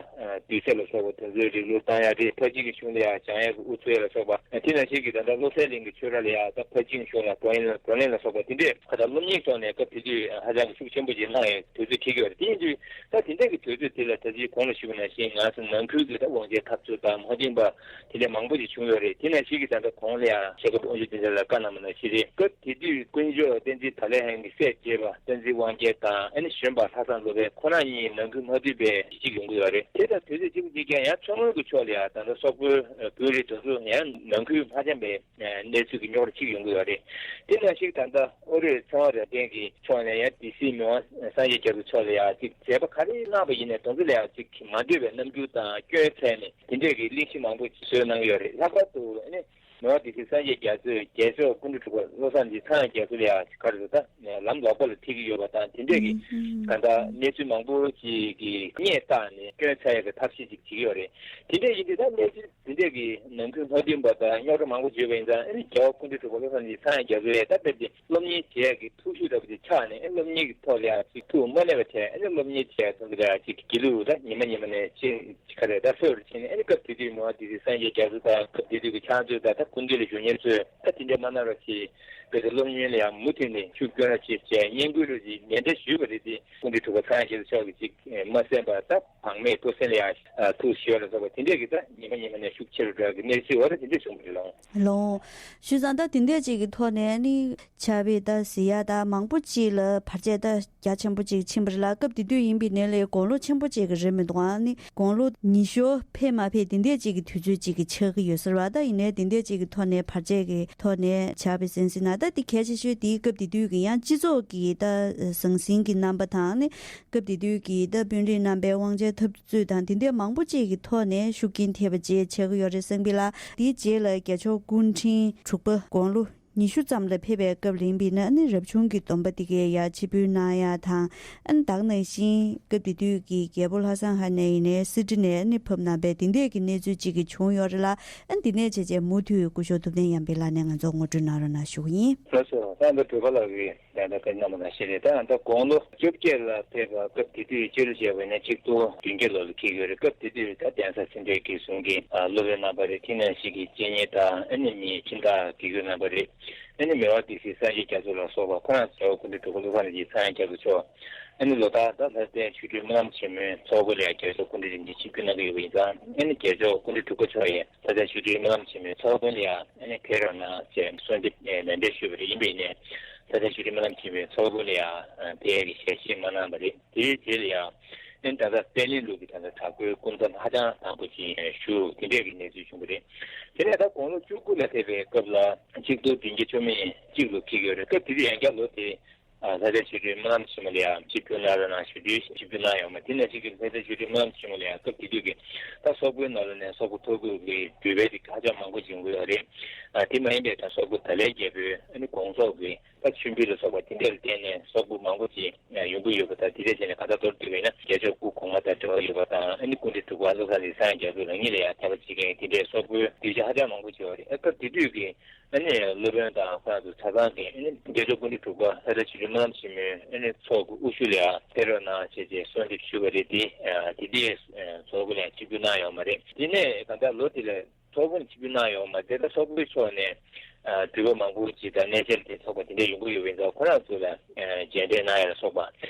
དུས་ཚོད་ལ་སོགས་པ་དེ་ཚོའི་རིང་ལུགས་བཏང་ཡ་རེད། ཕ་སྦྱིན་གྱི་གཞུང་ལ་ཡང་སྦྱང་ཡ་གི་དབུ་ཚུགས་ཡ་ལ་སོགས་པ། དེ་ནང་བཞིན་གྱི་ད་ལྟ་བློ་གསལ་གླིང་གི་ཆོས་ར་ལ་ཡང་ད་ཕ་སྦྱིན་གཞུང་ལ་བགྲོ་གླེང་ལ་བགྲོ་གླེང་ལ་སོགས་པ་དེ་འདྲས་ཁ་ད་སློབ་གཉེར་ཐོག་ནས་སྐབས་དེ་དུས་ཧ་ཅང་གི་ཤུགས་ཆེན་པོ་ཞིག་གནང་ཡའི་དུས་ཚོད་འཁེལ་གྱི་ཡོད་རེད། དེ་ཡིན་དུས་ད་དེ་འདྲས་ཀྱི་དུས་ཚོད་དེ་ལ་ད་ཅིག་གོང་ལ་ཞུས་པ་ནང་བཞིན་ང་ཚོ་ནང་ཁུལ་གྱི་ད་དབང་ཆའི་འཐབ་རྩོད་དང་མ་བདེན་པ་དེ་འདྲ་མང་པོ་ཞིག་བྱུང་ཡོད་རེད། དེ་ནང་བཞིན་གྱི་ད་ལྟ་གོང་ལ་ཡང་ཞྭ་སྒབ་དབང་ཕྱུག་བསྟན་འཛིན་ལགས་བཀའ་གནང་བ་ནང་བཞིན་རེད། སྐབས་དེ་དུས་དཀོན་མཆོག་བསྟན་འཛིན་ད་ལའི་ཧན་གྱི་སྲས་བཅས་པ་བསྟན་འཛིན་དབང་རྒྱལ་དང་། ཨ་ནི་གཞོན་པ་ལྷ་བཟང་བློ་དཔལ་ཁོ་རང་གཉིས་ནང་ཁུལ་མ་མཐུན་པའི་གཞི་གཅིག་ཡོང་གི་ཡོད་རེད། དེ་དང་དུས་ཚོད་གཅིག་པ་གཅིག་རྐྱང་ཡང་མཚོ་སྔོན་གྱི་ཕྱོགས་ལ་ཡང་ད་ལྟ་སོག་པོའི་དཔོན་རིགས་དེ་ཚོ་ཡང་ནང་ཁུལ་ཧ་ཅང་པའི་གནས་ཚུལ་གྱི་རྙོག་དྲ་གཅིག་ཡོང་གི་ཡོད་རེད། དེ་ནང་བཞིན་ད་ལྟ་ཨོ་རོད་ཚེ་དབང་རབ་བརྟན་གྱི་ཕྱོགས་ནས་ཡང་སྡེ་སྲིད་མི་དབང་སངས་རྒྱས་རྒྱ་མཚོ་མཆོག་ལ་ཡང་ཅིག་མཛད་པ་ག་རེ་གནང་བ་ཡིན་ནའི་དེ་ཚོ་ལ་ཡང་ཅིག་མ་འདོད་པའི་རྣམ་འགྱུར་དང་སྐྱོན་འཚལ་ནས་དེ་འདྲས་ཀྱི་གླེང་གཞི་མང་པོ་བཟོས་གནང་གི་ཡོད་རེད། ལྷག་པར་དུ་ཨ་ནི་མི་དབང་སྡེ་སྲིད་སངས་རྒྱས་རྒྱ་མཚོས་རྒྱལ་མཆོག་སྐུ་ཕྲེང་དྲུག་པ་བློ་བཟང་འཛིན་སངས་རྒྱས་རྒྱ་མཚོ་ལ་ཡང་ག་རེ་ཟེར་ད་ལམ་ལོག་པ་ལ་ཁྲིད་ཀྱི་ཡོད་པ་དང་། དེ་འདྲས་ཀྱི་ད་ལྟ་གནས་ཚུལ་མང་པོ་ཅིག་གི་རྙེད་བཏང་ནས་སྐྱོན་འཚོལ་ཡག་གི་ཐབས་ཤེས་ཅིག་བྱེད་ཀྱི་ཡོད་རེད། དེ་འདྲས་ཡིན་དུས་ད་གནས་ཚུལ་དེ་འདྲས་ཀྱི་ནང་ཁུལ་མ་མཐུན་པ་དང་རྙོག་དྲ་མང་པོ་བརྗོད་པ་ཡིན་ཙང་། ཨ་ནི་རྒྱལ་བ་སྐུ་ཕྲེང་དྲུག་པ་བློ་བཟང་འཛིན་སངས་རྒྱས་རྒྱ་མཚོ་ལ་ད་དཔེ་དེ་སློབ་གཉེར་བྱེད་ཡག་གི་ཐུགས་ཤུགས་ལྟ་བུ་དེ་ཆགས་ནས། ཨ་ནི་སློབ་གཉེར་གྱི་ཐོག་ལ་ཡང་ཅིག་ཐུགས་མ་གནས་པ་བྱས། ཨ་ནི་སློབ་གཉེར་བྱེད་ཡག་ཐོག་ལ་ཡང་ཅིག་སྒྱིད་ལུག་ད་ཉི་མ་ཉི་མ་ནས་ཅིག་ག་རེ་ད་ལྷོད་རུ་ཕྱིན་ནས། ཨ་ནི་སྐབས་དེ་དུས་མི་དབང་སྡེ་སྲིད་སངས་རྒྱས་རྒྱ་མཚོ་དང་སྐབས་དེ་དུས་ཀྱི་ཕྱག་མཛོད་དང་ད་སྐུ་མདུན་ལ་བཞུགས་མཁན་ཚོས་ད་དེ་འདྲ་མ་གནང་རོགས་གྱིས། དཔེ་དེ་སློབ་གཉེར་ལ་ཡང་མུ་མཐུད་ནས་ཤུགས་སྐྱོན་ར་བྱེད་བྱས། བསྙེན་བཀུར་ར་ཅིག་ནན་ཏན་ཞུས་པ་རེད་དེ། སྐུ་མདུན་དྲུག་པ་སངས་རྒྱས་མཆོག་གིས་ཅིག་མ་གསན་པར་ད་བག་མེད་སྤྲོ་གསེང་ལ་ཡང་ཐུགས་ཞི་བ་ལ་སོགས་པ་དེ་འདྲས་ཀྱི་ད་ཉི་མ་ཉི་མ་ནས་ཤུགས་ཆེ་རུ་འགྲོ་ཡག་གི་གནས་ཚུལ་འོ་ད་དེ་འདྲས་བྱུང་བ་རེད་ལགས། ལགས། བྱས་ཙང་ད་དེ་འདྲས་ཅིག་གི་ཐོག་ནས་ནི་ཆབ་ཡིག་ད་གཟིགས་ཡག་ད་མང་པོ་ཅིག་ལ་བར་ཆད་ད་རྒྱ་ཆེན་པོ་ཅིག་ཕྱིན་པ་རེད་ལགས། སྐབས་དེ་དུས་ཡིན་པའི་ནས་ལས་དགུང་ལོ་ཆེན་པོ་ཅིག་གི་རེད་མི་འདུག་ཨ་ནི་དགུང་ལོ་ཉི་ཤུ་ཕེབས་མ་ཕེབས་དེ་འདྲས་ཅིག་གི་དུས་ཚོད་ཅིག་གི་ཆགས་ཀྱི་ཡོད་ས་རེད་བ། ད་ཡིན་ནའི་དེ་འདྲས་ཅིག་ གི་ཐོག་ནས་བར་ཆད་ཀྱི་ཐོག་ནས་བྱ་བའི་ཟིན་སྲིད་ན། ད་འདི་གལ་ཆེ་ཤོས་འདི་སྐབས་དེ་དུས་ཀྱི་ཡང་སྤྱི་ཚོགས་ཀྱི་ད་ཟང་ཟིང་གི་རྣམ་པ་དང་ནི། སྐབས་དེ་དུས་ཀྱི་ད་དཔོན་རིགས་རྣམ་པའི་དབང་ཆའི་འཐབ་རྩོད་དང་དེ་འདྲའི་མང་པོ་ཅིག་གི་ཐོག་ནས་ཤུགས་རྐྱེན་ཐེབས་པ་བཅས་བྱེད་ཀྱི་ཡོད་རེད་བསམ་གི་ལ། དེའི་རྗེས་ལ་རྒྱལ་མཆོག་སྐུ་ཕྲེང་དྲུག་པ་དགུང་ལོ་ཉི་ཤུ་ཙམ་ལ་ཕེབས་པའི་སྐབས་ལ་ཡིན་པས་ན་ནི། རབ་བྱུང་གི་སྡོམ་པ་དེ་གའི་ཡ་ཆིབས་བསྒྱུར་གནང་ཡ་དང་། ཨ་ནི་ད་ག་ནང་བཞིན་སྐབས་དེ་དུས་ཀྱི་རྒྱལ་པོ་ལྷ་བཟང་ཧ་ནས་ཡིན་ནའི་གསེར་ཁྲི་ནས་ནི་ཕབ་གནང་པའི་དེ་འདྲས་ཀྱི་གནས་ཚུལ་ཅིག་གི་བྱུང་ཡོད་རེད་ལ། ཨ་ནི་དེ་ནས་བྱས་བྱས་མུ་མཐུད་སྐུ་ཞབས་ཐུབ་བསྟན་ཡར་འཕེལ་ལགས་ནས་ང་ཚོར་ངོ་སྤྲོད་གནང་རོགས་གནང་ཞུ་གི་ཡིན། ལགས་སོ། ད་ལྟ་གྲུབ་པ་ལགས་ཀྱིས་ད་ལྟ་བཀའ་གནང་བ་ནང་བཞིན་རེད། ད་ད་དགུང་ལོ་བཅོ་བརྒྱད་ལ་ཕེབས་པ་སྐབས་དེ་དུས་སྤྱི་ལོ་བྱས་པ་ཡིན་ན་ཆིག་སྟོང་བདུན་བརྒྱ་ལོ་ལ་འཁེལ་ཡོད་རེད། སྐབས་དེ་དུས་ད་གདན་ས་སེ་འབྲས་དགེ་གསུམ་གྱི་ཨ་སློབ་དཔོན་རྣམ་པ་རེད། དེ་ནང་བཞིན་གྱི་སྤྱན་སྔོན་དང་ཨ་ནི་མི་ཁྱིམ་བདག་དགེ་བསྐོས་རྣམ་པ་རེད། ཨ་ནི་མི་དབང་སྡེ་སྲིད་སངས་རྒྱས་རྒྱ་མཚོ་ལ་སོགས་པ་ཁོ་རང་ཚོ་སྐུ་ཕྲེང་དྲུག་པ་བློ་བཟང་རིན་ཆེན་ཚངས་དབྱངས་རྒྱ་མཚོ་མཆོག་ཨ་ནི་ལོ་ལྟར་ད་ལྷ་ལྡན་ཆོས་སྒྲོན་སྨོན་ལམ་ཆེན་མོའི་ཚོགས་དཔོན་ལ་ཡང་རྒྱལ་མཆོག་སྐུ་ཕྲེང་རིམ་བྱོན་ཆིབས་བསྒྱུར་གནང་གི་ཡོད་པ་ཡིན་ཙང་། ཨ་ནི་རྒྱལ་མཆོག་སྐུ་ཕྲེང་དྲུག་པ་མཆོག་ཡང་ལྷ་ལྡན་ཆོས་སྒྲོན་སྨོན་ལམ་ཆེན་མོའི་ཚོགས་དཔོན་ལ་ཡང་ཨ་ནི་ཕེབས་རོགས་གནང་ཅེས་གསོལ་འདེབས་ནན་ཏན་ཞུས་པ་རེད། ཡིན་པས་ནས་ལྷ་ལྡན་ཆོས་སྒྲོན་སྨོན་ལམ་ཆེན་མོའི་ཚོགས་དཔོན་ལ་ཡང་ཕེབས་ཡས་ཀྱི་ཞལ་བཞེས་མ་གནང་བ་རེད། དེའི་རྗེས་ལ་ཡང་ཨ་ནི་ད་ལྟ་པད་གླིང་ལུགས་ཀྱི་ད་ལྟ་དྲག་པོའི་སྐུ་མཚམས་ཧ་ཅང་དམ་པོ་ཅིག་བཞུགས། དེ་འདྲས་ཀྱི་གནས་ཚུལ་བྱུང་བ་རེད། དེ་ནས་ད་དགུང་ལོ་བཅུ་དགུ་ལ་ཕེབས་པའི་སྐབས་ལ་ཆིག་སྟོང་བདུན་བརྒྱ་བཅུ་མེད་གཅིག་ལོ་འཁེལ་ཡོད་རེད། སྐབས་དེ་དུས་ཡང་བསྐྱར་ལོ་དེ་ཨ་ལྷ་ལྡན་ཆོས་སྒྲོན་སྨོན་ལམ་ཆེན་མོ་ལ་ཡང་ཆིབས་བསྒྱུར་གནང་རོགས་གནང་ཞུ་དུས་ཆིབས་བསྒྱུར་གནང་ཡོད་མ་རེད། དེ་ནང་བཞིན་གྱི་ལྷ་ལྡན་ཆོས་སྒྲོན་སྨོན་ལམ་ཆེན་མོ་ལ་ཡང་སྐབས་དེ་དུས་ཀྱི་ད་སོག་པོའི་ནང་ལ་ནས་སོག་པོ་ཐོར་བུ་གི་འབུལ་བ་དེ་ཧ་ཅང་མང་པོ་བྱུང་གི་ཡོད་རེད། ཨ་དེ་མ་ཡིན་པའི་ད་སོག་པོ་ད་ལའི་རྒྱལ་པོའི་ཨ་ནི་དགོངས་རྫོགས་ཀྱི་ད་མཆོད་འབུལ་ལ་སོགས་པ་དེ་འདྲ་ལ་བརྟེན་ནས་སོག་པོ་མང་པོ་ཅིག་ཡོང་གི་ཡོད་པ་དང་། དེ་འདྲ་བྱས་ནས་གང་ལྟར་མདོར་བསྡུས་པ་ཡིན་ན་རྒྱལ་མཆོག་སྐུ་གོང་མ་དང་འབྲེལ་བ་ཡོད་པ་དང་། ཨ་ནི་སྐུ་ཕྲེང་དྲུག་པ་བློ་བཟང་རིན་ཆེན་རྒྱ་མཚོ་རང་ཉིད་ལ་ཡང་ཐེ་བ་བྱེད་མཁན་དེ་འདྲའི་སོག་པོའི་གདུལ་བྱ་ཧ་ཅང་མང་པོ་ཅིག་ཡོད་རེད། ཨ་སྐབས་དེ་དུས་ཀྱི་ཨ་ནི་སློབ་དཔོན་དང་ཁོ་རང་ཚོ་ཆ་ཚང་གིས་ཨ་ནི་རྒྱལ་མཆོག་སྐུ་ཕྲེང་དྲུག་པ་ལྷ་ལྡན་ཆོས་སྒྲོན་སྨོན་ལམ་ཆེན་མོའི་ཨ་ནི་ཚོགས་ཀྱི་དབུ་བཞུགས་ལ་ཡང་ཕེབས་རོགས་གནང་ཞེས་བྱས་གསོལ་འདེབས་ཞུས་པ་རེད་དེ། ཨ་དེ་འདྲའི་ཚོགས་ཀྱི་ལ་ཡང་ཆིབས་བསྒྱུར་གནང་ཡོད་མ་རེད། དེ་ནས་གང་ལྟར་ལོ་དེ་ལ་ཚོགས་དཔོན་ཆིབས་བསྒྱུར་གནང་ཡོད་མ་རེད། ད་སོག་པོའི་ཕྱོགས་ནས་ཨ་འགྲུལ་པ་མང་པོ་ཅིག་དང་གནས་མཇལ་དེ་ཚོགས་པ་དེ་འདྲ་ཡོང་གི་ཡོད་པ་ཡིན་ཙང་། ཁོ་རང་ཚོ་ལ་ཨ་མཇལ་འཕྲད་གནང་ཡ་ལ་སོགས་པ།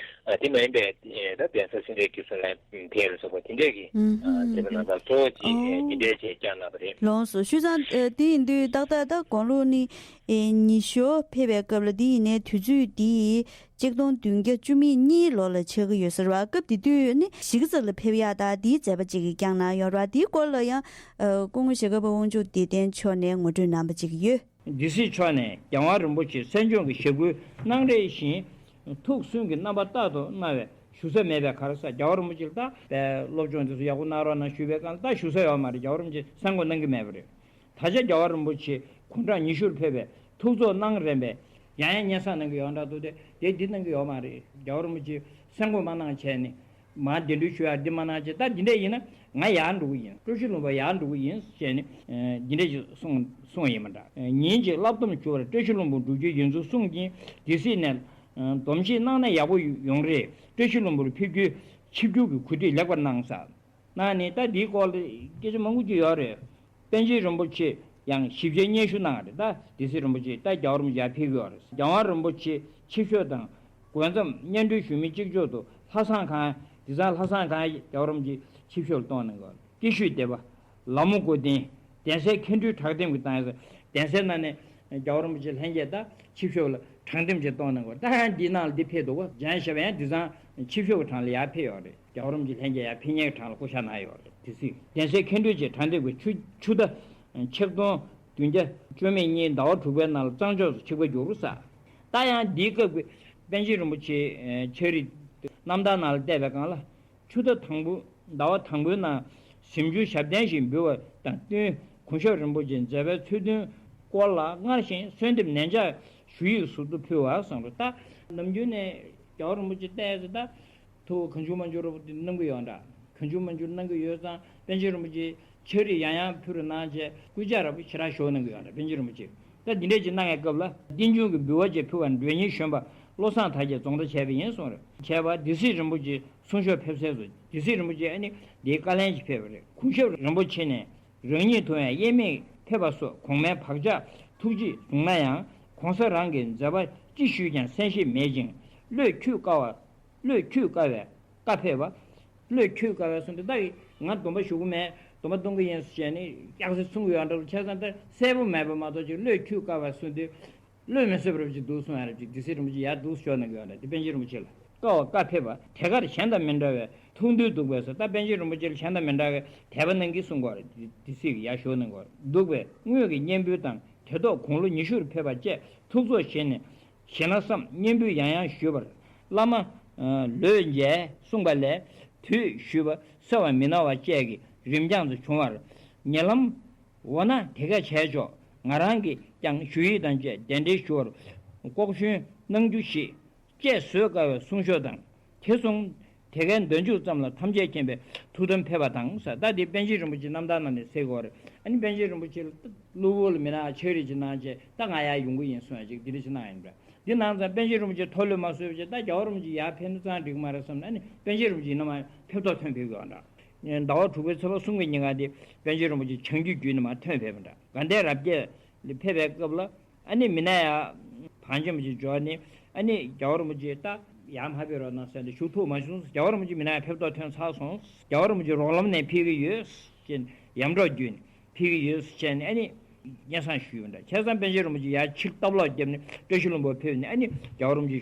ཨ་དེ་མ་ཡིན་པའི་ཨ་ད་གདན་ས་སེ་འབྲས་དགེ་གསུམ་ལ་ཕེབས་ཡ་ལ་སོགས་པ་དེ་འདྲས་ཀྱི་ཨ་མཛད་པ་གནང་སྟངས་གཙོ་བོ་ཅིག་ཨ་དེ་འདྲས་ཅིག་བསྐྱངས་གནང་བ་རེད། ལགས་སོ། ཞུས་ཙང་ཨ་དེ་ཡིན་དུས་ཏག་ཏག་ད་དགུང་ལོ་ནི་ཨ་ཉི་ཤུ་ཕེབས་པའི་སྐབས་ལ། དེ་ཡིན་ནའི་དུས་ཚོད་འདི་ཆིག་སྟོང་བདུན་བརྒྱ་བཅུ་མེད་གཉིས་ལོ་ལ་ཆགས་ཀྱི་ཡོད་ས་རེད་བ། སྐབས་དེ་དུས་ནི་གཞིས་ཀ་རྩེ་ལ་ཕེབས་ཡག་དང་དེའི་མཛད་པ་ཅིག་གི་བསྐྱངས་གནང་ཡོད་རེད་བ། དེའི་སྐོར་ལ་ཡང་ཨ་སྐུ་ངོ་ཞྭ་སྒབ་པ་དབང་ཕྱུག་བདེ་ལྡན་མཆོག་ནས་ངོ་སྤྲོད་གནང་བ་ཅིག་ཡོད། སྡེ་སྲིད་མཆོག་ནས་རྒྱལ་དབང་རིན་པོ་ཆེ་གསན་སྦྱོང་གི་ཞབས་སྐུལ་གནང་རེ་བཞིན་ཐུགས་སུན་གྱི་རྣམ་པ་རྟག་ཏུ་སྣང་བས་བཞུགས་ས་མེད་པའི་ཁར་ས། རྒྱལ་བ་རིན་པོ་ཆེ་ལ་ད་དཔེ་སློབ་སྦྱོང་དེ་ཚོ་ཡག་པོ་གནང་རོགས་གནང་ཞུས་པའི་སྒང་ལ་ད་བཞུགས་ས་ཡོད་མ་རེད། རྒྱལ་བ་རིན་པོ་ཆེ་གསན་དགོས་གནང་གི་མེད་པ་རེད། ད་ཆ་རྒྱལ་བ་རིན་པོ་ཆེ་དགུང་གྲངས་ཉི་ཤུར་ཕེབས་པས་ཐུགས་ཚོགས་གནང་རན་པས་ཡང་ཡང་སྙན་སེང་གནང་གི་ཡོད་འདྲ་འདུག་སྟེ། དེ་འདི་གནང་གི་ཡོད་མ་རེད། རྒྱལ་བ་རིན་པོ་ཆེ་གསན་དགོས་མ་གནང་བྱས་ནས་མར་གདན་འདྲེན་ཞུ་ཡག་འདི་མ་གནང་བྱས། ད་འདི་འདྲས་ཡིན་ན་ང་ཡར་འགྲོ་གི་ཡིན། བཀྲ་ཤིས་ལྷུན་པོ་ཡར་འགྲོ་གི་ཡིན་ཟེར་ནས་འདི་འདྲས་ཞིག་གསུངས་གསུངས་ཡིན་པ་འདྲ། ཉིན་གཅིག་བསླབ་སྡོམ་ཞུ་བར་བཀྲ་ཤིས་ལྷུན་པོར་འགྲོ་རྒྱུ་ཡིན་ཚུལ་གསུངས་ཀྱིན། སྡེ་སྲིད་ནས་སྡོམ་བཞེས་གནང་ན་ཡག་པོ་ཡོང་རེད། བཀྲ་ཤིས་ལྷུན་པོར་ཕེབས་རྒྱུའི་ཆིབས་བསྒྱུར་གྱི་གོ་སྒྲིག་ལེགས་པར་གནང་ཟེར། གནང་ནས་ད་འདིའི་སྐོར་ལ་སྐད་ཆ་མང་པོ་ཅིག་ཡོད་རེད། པཎ་ཆེན་རིན་པོ་ཆེ་ཡང་ཞིབ་ཆའི་སྙན་ཞུ་གནང་བ་རེད། ད་སྡེ་སྲིད་རིན་པོ་ཆེ་ད་རྒྱལ་བ་རིན་པོ་ཆེ་ཡར་ཕེབས་ཀྱི་ཡོད་རེད། རྒྱལ་དབང་རིན་པོ་ཆེ་ཆིབས་ཞབས་དང་གོས་མཚམས་སྙན་སྒྲོན་ཞུ་མི་གཅིག་ལྕོགས་དུ་ལྷ་བསང་ཁང་། དེང་སང་ལྷ་བསང་ཁང་རྒྱལ་བ་རིན་པོ་ཆེ་ཆིབས་ཞབས་ལ་གཏོང་གནང་གི་ཡོད་རེད། སྐྱིད་ཤོད་སྡེ་པ། ལ་མོ་སྐུ་རྟེན། གདན་སའི་མཁན་སྤྲུལ་དྲག་འདེམས་ཀྱི་བཏང་ཡོད་ས། གདན་སའི་ནང་ནས་རྒྱལ་བ་རིན་པོ་ཆེ་ལྷན་རྒྱས་དང་ཆིབས་ཞབས་ལ་དྲང་འདེམས་ཀྱིས་གཏོང་གནང་དགོས། ད་ཡང་འདི་ནང་ལ་འདི་ཕེབས་འདུག་ག། འཇམ་ཞབས་ཡང་འདི་ཚང་ཆིབས་ཞབས་ཀྱི་གྲངས་ལ་ཡར་ཕེབས་ཡོད་རེད། རྒྱལ་བ་རིན་པོ་ཆེ་ལྷན་རྒྱས་ཡར་ཕེབས་མཁན་གྱི་གྲངས་ལ་བསྐོ་བཞག་གནང་ཡོད་རེད། དེ་སྲིད་གདན་སའི་མཁན་སྤྲུལ་གྱི་དྲང་འདེམས་ཀྱི་ཆུ་ཆུ་ཟླ་ཆིག་སྟོང་བདུན་བརྒྱ་བཅུ་མེད་གཉིས་ཟླ་བ་དྲུག་པའི་ནང་ལ་གཙང་ཕྱོགས་སུ་ཆིབས་ཁ་བསྒྱུར་ཟེར། ད་ཡང་འདིའི་སྐབས་ཀྱི་པཎ་ཆེན་རིན་པོ་ཆེའི་ཕྱག་བྲིས་རྣམ་ཐར་ནང་ལ་བལྟས་པའི་སྒང་ལ། ཆུ་ཟླ་དང་པོ་ཟླ་བ་དང་པོའི་ནང་གཟིམ་ཆུང་ཞབས་བརྟན་ཞིག་འབུལ་བ་དང་བསྟུན། གུང་ཞབས་རིན་པོ་ཆེ་མཛད་པའི་ཚུལ་སྟོན་སྐོར་ལ་སྔར་བཞིན་གསོལ་འདེབས་ནན་ཆགས་ཞུ་ཡིག་ཟུར་དུ་ཕུལ་བ་གསུངས་རེད། ད་ནམ་རྒྱུན་ནས་རྒྱལ་བ་རིན་པོ་ཆེ་བལྟས་ཚེ་ད་ཐུགས་གང་བྱུང་མང་བྱུང་རུ་གནང་གི་ཡོད་འདྲ། གང་བྱུང་མང་བྱུང་གནང་གི་ཡོད་ཙང་། པཎ་ཆེན་རིན་པོ་ཆེ་ཕྱག་བྲིས་ཡང་ཡང་ཕུལ་རོགས་གནང་བྱས་སྐུལ་ལྕག་ར་བོ་ཞེ་དྲག་ཞོག་གནང་གི་ཡོད་འདྲ། པཎ་ཆེན་རིན་པོ་ཆེ་ད་འདི་འདྲས་ཅིག་གནང་བའི་སྐབས་ལ། རྟེན་འབྱུང་གི་འབུལ་བ་བཅས་ཕུལ་བར་མགྲོན་གཉེར་གཞོན་པ་བློ་བཟང་དར་རྒྱས་རྫོང་བརྡ་བྱས་པ་ཡིན་གསུངས་རེད། བྱས་པ་སྡེ་སྲིད་རིན་པོ་ཆེ་གསུང་ཆོས་ཕེབས་སའི་སུ་སྡེ་སྲིད་རིན་པོ་ཆེ་ཨ་ནི་འདིའི་བཀའ་ལན་ཞིག་ཕེབས་པ་རེད། གུང་ཞབས་རིན་པོ་ཆེ་ནས་རང་ཉིད་དུ་ཡང་དབྱེར་མེད་ཕེབས་པ་སོགས་གོང་མའི་བག་ཆགས་ཐུགས་རྗེས་བཟུང་ན་ཡང་། གོང་ས་རང་གི་མཛད་པ་ཅི་ཞུས་ཀྱང་གསན་ཤེས་མེད་ཅིང་། བློས་འཁྱུད་དཀའ་བ། བློས་འཁྱུད་དཀའ་བའི་བཀའ་ཕེབས་པ། བློས་འཁྱུད་དཀའ་བའི་གསུང་དུས་ད་ང་སྡོམ་པ་ཞུ་གི་མེད། སྡོམ་པ་གཏོང་གི་ཡིན་ཟེར་ནས་སྐྱག་རྫུན་གསུང་གི་ཡོད་འདྲ་བོ་ཆགས་ཙང་། ད་གསལ་པོ་མེད་པ་མ་གཏོགས་ཅིག་བློས་འཁྱུད་དཀའ་བའི་གསུང་དུས་བློས་མི་བཟོད་པ་རབ་ཅིག་འདུག་གསུང་ཡ་རབ་ཅིག་སྡེ་སྲིད་རིན་པོ་ཆེ་ཡར་འདུག་ཤོག་གནང་གི་ཡོད་འདྲ། དེ་པཎ་ཆེན་རིན་པོ་ཆེ་ལ་དཀའ་བ་བཀའ་ཕེབས་པ་དེ་གར་གཞན་དང་མི་འདྲ་བའི་ ཐུགས་འདུན་འདུག་པས་ཟེར། ད་པཎ་ཆེན་རིན་པོ་ཆེ་ལ་ཕྱག་ན་མི་འདྲ་བའི་དད་པ་གནང་གིས་གསུང་གི་ཡོད་རེད། དེ་སྲིད་ཀྱི་ཡར་ཞུ་གནང་གི་ཡོད་རེད། འདུག་པས་དངོས་ཀྱི་སྙན་འབུལ་དང་དེ་ཐོག་དགུང་ལོ་ཉི་ཤུར་ཕེབས་པ་བཅས་ཐུགས་ཚོགས་བཞེས་ནས་བཞེས་ན་བསམ་སྙན་འབུལ་ཡང་ཡང་ཞུས་པར། བླ་མ་ལོས་མཇལ་གསུངས་པ་ལས་དུས་ཞུས་པ་གསོལ་བ་མི་གནང་བ་བཅས་ཀྱི་རིམ་གྱང་དུ་བྱུང་བར། ཉེ་ལམ་འོ་ན་དེ་ག་བྱས་ཆོག་ང་རང་གིས་ཀྱང་ཞུ་ཡིག་དང་བཅས་གདན་འདྲེན་ཞུ་བར་སྐོགས་ཤུན་གནང་རྒྱུ་ཞེས་བཅས་བཟོད་དཀའ་བའི་གསུང་ཤོག་དང་། དེ་སོང་དེ་གའི་འདོན་འཇུག་ཙམ་ལ་ཐམས་ཅད་མཁྱེན་པའི་ཐུགས་དམ་ཕེབས་པ་དང་ཟེར། ད་དེ་པཎ་ཆེན་རིན་པོ་ཆེ་རྣམ་ཐར་ནང་ནས་གསལ་གོ་རེད། ཨ་ནི་པཎ་ཆེན་རིན་པོ་ཆེ་ལ་གློ་བུར་ལ་མི་ནག་ཕྱག་བྲིས་ཅིག་གནང་བྱས། ད་ང་ཡར་ཡོང་གི་ཡིན་གསུངས་ཡ་ཅིག་དེ་འདྲ་ཅིག་གནང་ཡིན་པས། འདི་གནང་ཙང་པཎ་ཆེན་རིན་པོ་ཆེ་ཐོག་ལོས་མ་བཟོད་པ་བྱས། ད་རྒྱལ་བ་རིན་པོ་ཆེ་ཡར་ཕེབས་ན་ཙང་འགྲིག་གི་མ་རེད་བསམ་ནས། ཨ་ནི་པཎ་ཆེན་རིན་པོ་ཆེ་ཡིན་ན་མ་ཕེབས་ཐོག་ཐོན་ཕེབས་ཀྱི་ཡོད་འདྲ། ཟླ་བ་དྲུག་པའི་ཚེས་པ་གསུམ་གྱི་ཉིན་ག་དེ་པཎ་ཆེན་རིན་པོ་ཆེ་བྱང་རྒྱུད་བརྒྱུད་ནས་མར་ཐོན་ཕེབས་པ་འདྲ། དགའ་ལྡན་རབ་རྒྱས་ལ་ཕེབས་པའི་སྐབས་ལ། ཨ་ནི་མི་ནག་ཡ་བང་ཆེན་པོ་ཅིག་འབྱོར་ནས། ཨ་ནི་རྒྱལ་བ་རིན་པོ་ཆེ་ད་ཡར་མ་ཕེབས་རོགས་གནང་ཟེར་ནས་ཞུ་ཐུབ་མ་བྱུང་། རྒྱལ་བ་རིན་པོ་ཆེ་མི་ནག་ཡ་ཕེབས་ཐོག་ཐོན་ཚར་སོང་། རྒྱལ་བ་རིན་པོ་ཆེ་རོགས་ལམ་ནས་ཕེབས་ཀྱི་ཡོད་ཅེས་ཡར་འབྲོག་བརྒྱུད་ནས་ཕེབས་ཀྱི་ཡོད་ཅེས་ནས། ཨ་ནི་སྙན་སེང་ཞུས་པ་འདྲ། བྱས་ཙང་པཎ་ཆེན་རིན་པོ་ཆེ་ཡར་ཕྱིར་སྟབས་ལོག་བརྒྱབ་ནས་བཀྲ་ཤིས་ལྷུན་པོར་ཕེབས་ནས། ཨ་ནི་རྒྱལ་བ་རིན་པོ་ཆེ་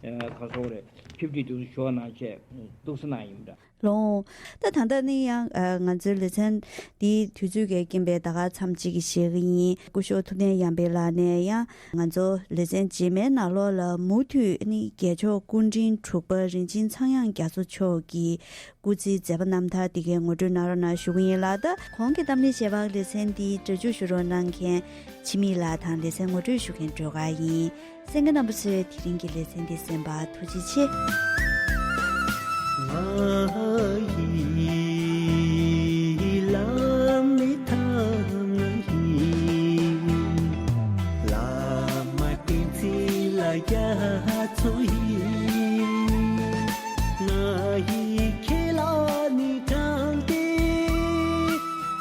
ག་སོགས་རེད། ཕེབས་དུས་དུས་སུ་ཞུ་བ་གནང་བྱས་འདུག་སེ་གནང་ཡིན་པ་འདྲ། ལོང་། ད་ད་ལྟ་ནི་ཡང་ཨ་ང་ཚོའི་ལེ་ཚན་འདིའི་དུས་ཚོད་ཀྱི་རྐྱེན་པས་ད་ག་མཚམས་གཅིག་གི་བཞག་གི་ཡིན། སྐུ་ཞབས་ཐུབ་བསྟན་གཡང་འཕེལ་ལགས་ནས་ཡང་ང་ཚོ་ལེ་ཚན་རྗེས་མའི་ནང་ལོགས་ལ་མུ་མཐུད་ནི་རྒྱལ་མཆོག་སྐུ་ཕྲེང་དྲུག་པ་རིན་ཆེན་ཚངས་དབྱངས་རྒྱ་མཚོ་མཆོག་གི་སྐུ་ཚེའི་མཛད་པ་རྣམ་ཐར་འདི་གའི་ངོ་སྤྲོད་གནང་རོགས་གནང་ཞུ་གི་ཡིན་ལགས། ད་གོང་གི་གཏམ་གླེང་བྱས་པ་ལེ་ཚན་འདི་སྒྲ་འཇུག་ཞུ་རོགས་གནང་མཁན་འཆི་མེད་ལགས་དང་ལེ་ཚན་ངོ་སྤྲོད་ཞུ་མཁན་སྒྲོལ་དཀར་ཡིན། གསན་མཁན་རྣམ་པ་ཚོས་དེ་རིང་གི་ལེ་ཚན་འདི་གསན་པར་ཐུགས་རྗེ་ཆེ། ང་ཡི་བླ་མའི་ཐང་ཡིན། བླ་མ་བསྟན་འཛིན་ལ་རྒྱ་མཚོ་ཡིན། ང་ཡི་ཁྱེད་ལ་ནི་དྲངས་ཏེ།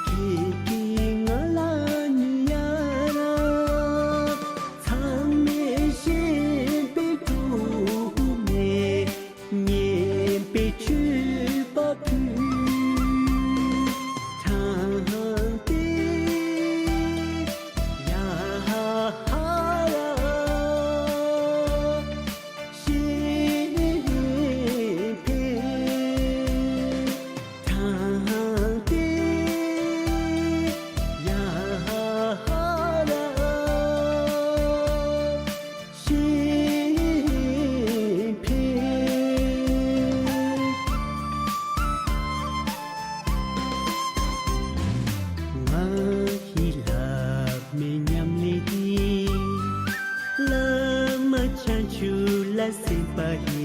ཁྱེད་ཀྱིས་ང་ལ་ནི་ཡ་རབས། ཚང་མས་ཤེས་པའི་སྒྲོན་མེ། སྙན་པའི་མཆོད་པ་ཕུལ། དྲངས་ཏེ་ཡ་ཧ་ར། ཤེས་ཕན་དྲངས་ཏེ་ཡ་ཧ་ར། ཤེས་ཕན། ང་ཡི་བླ་མའི་ཉམས་ལེན་འདི། བླ་མ་བྱང་ཆུབ་ལ་གསན་པ་ཡིན།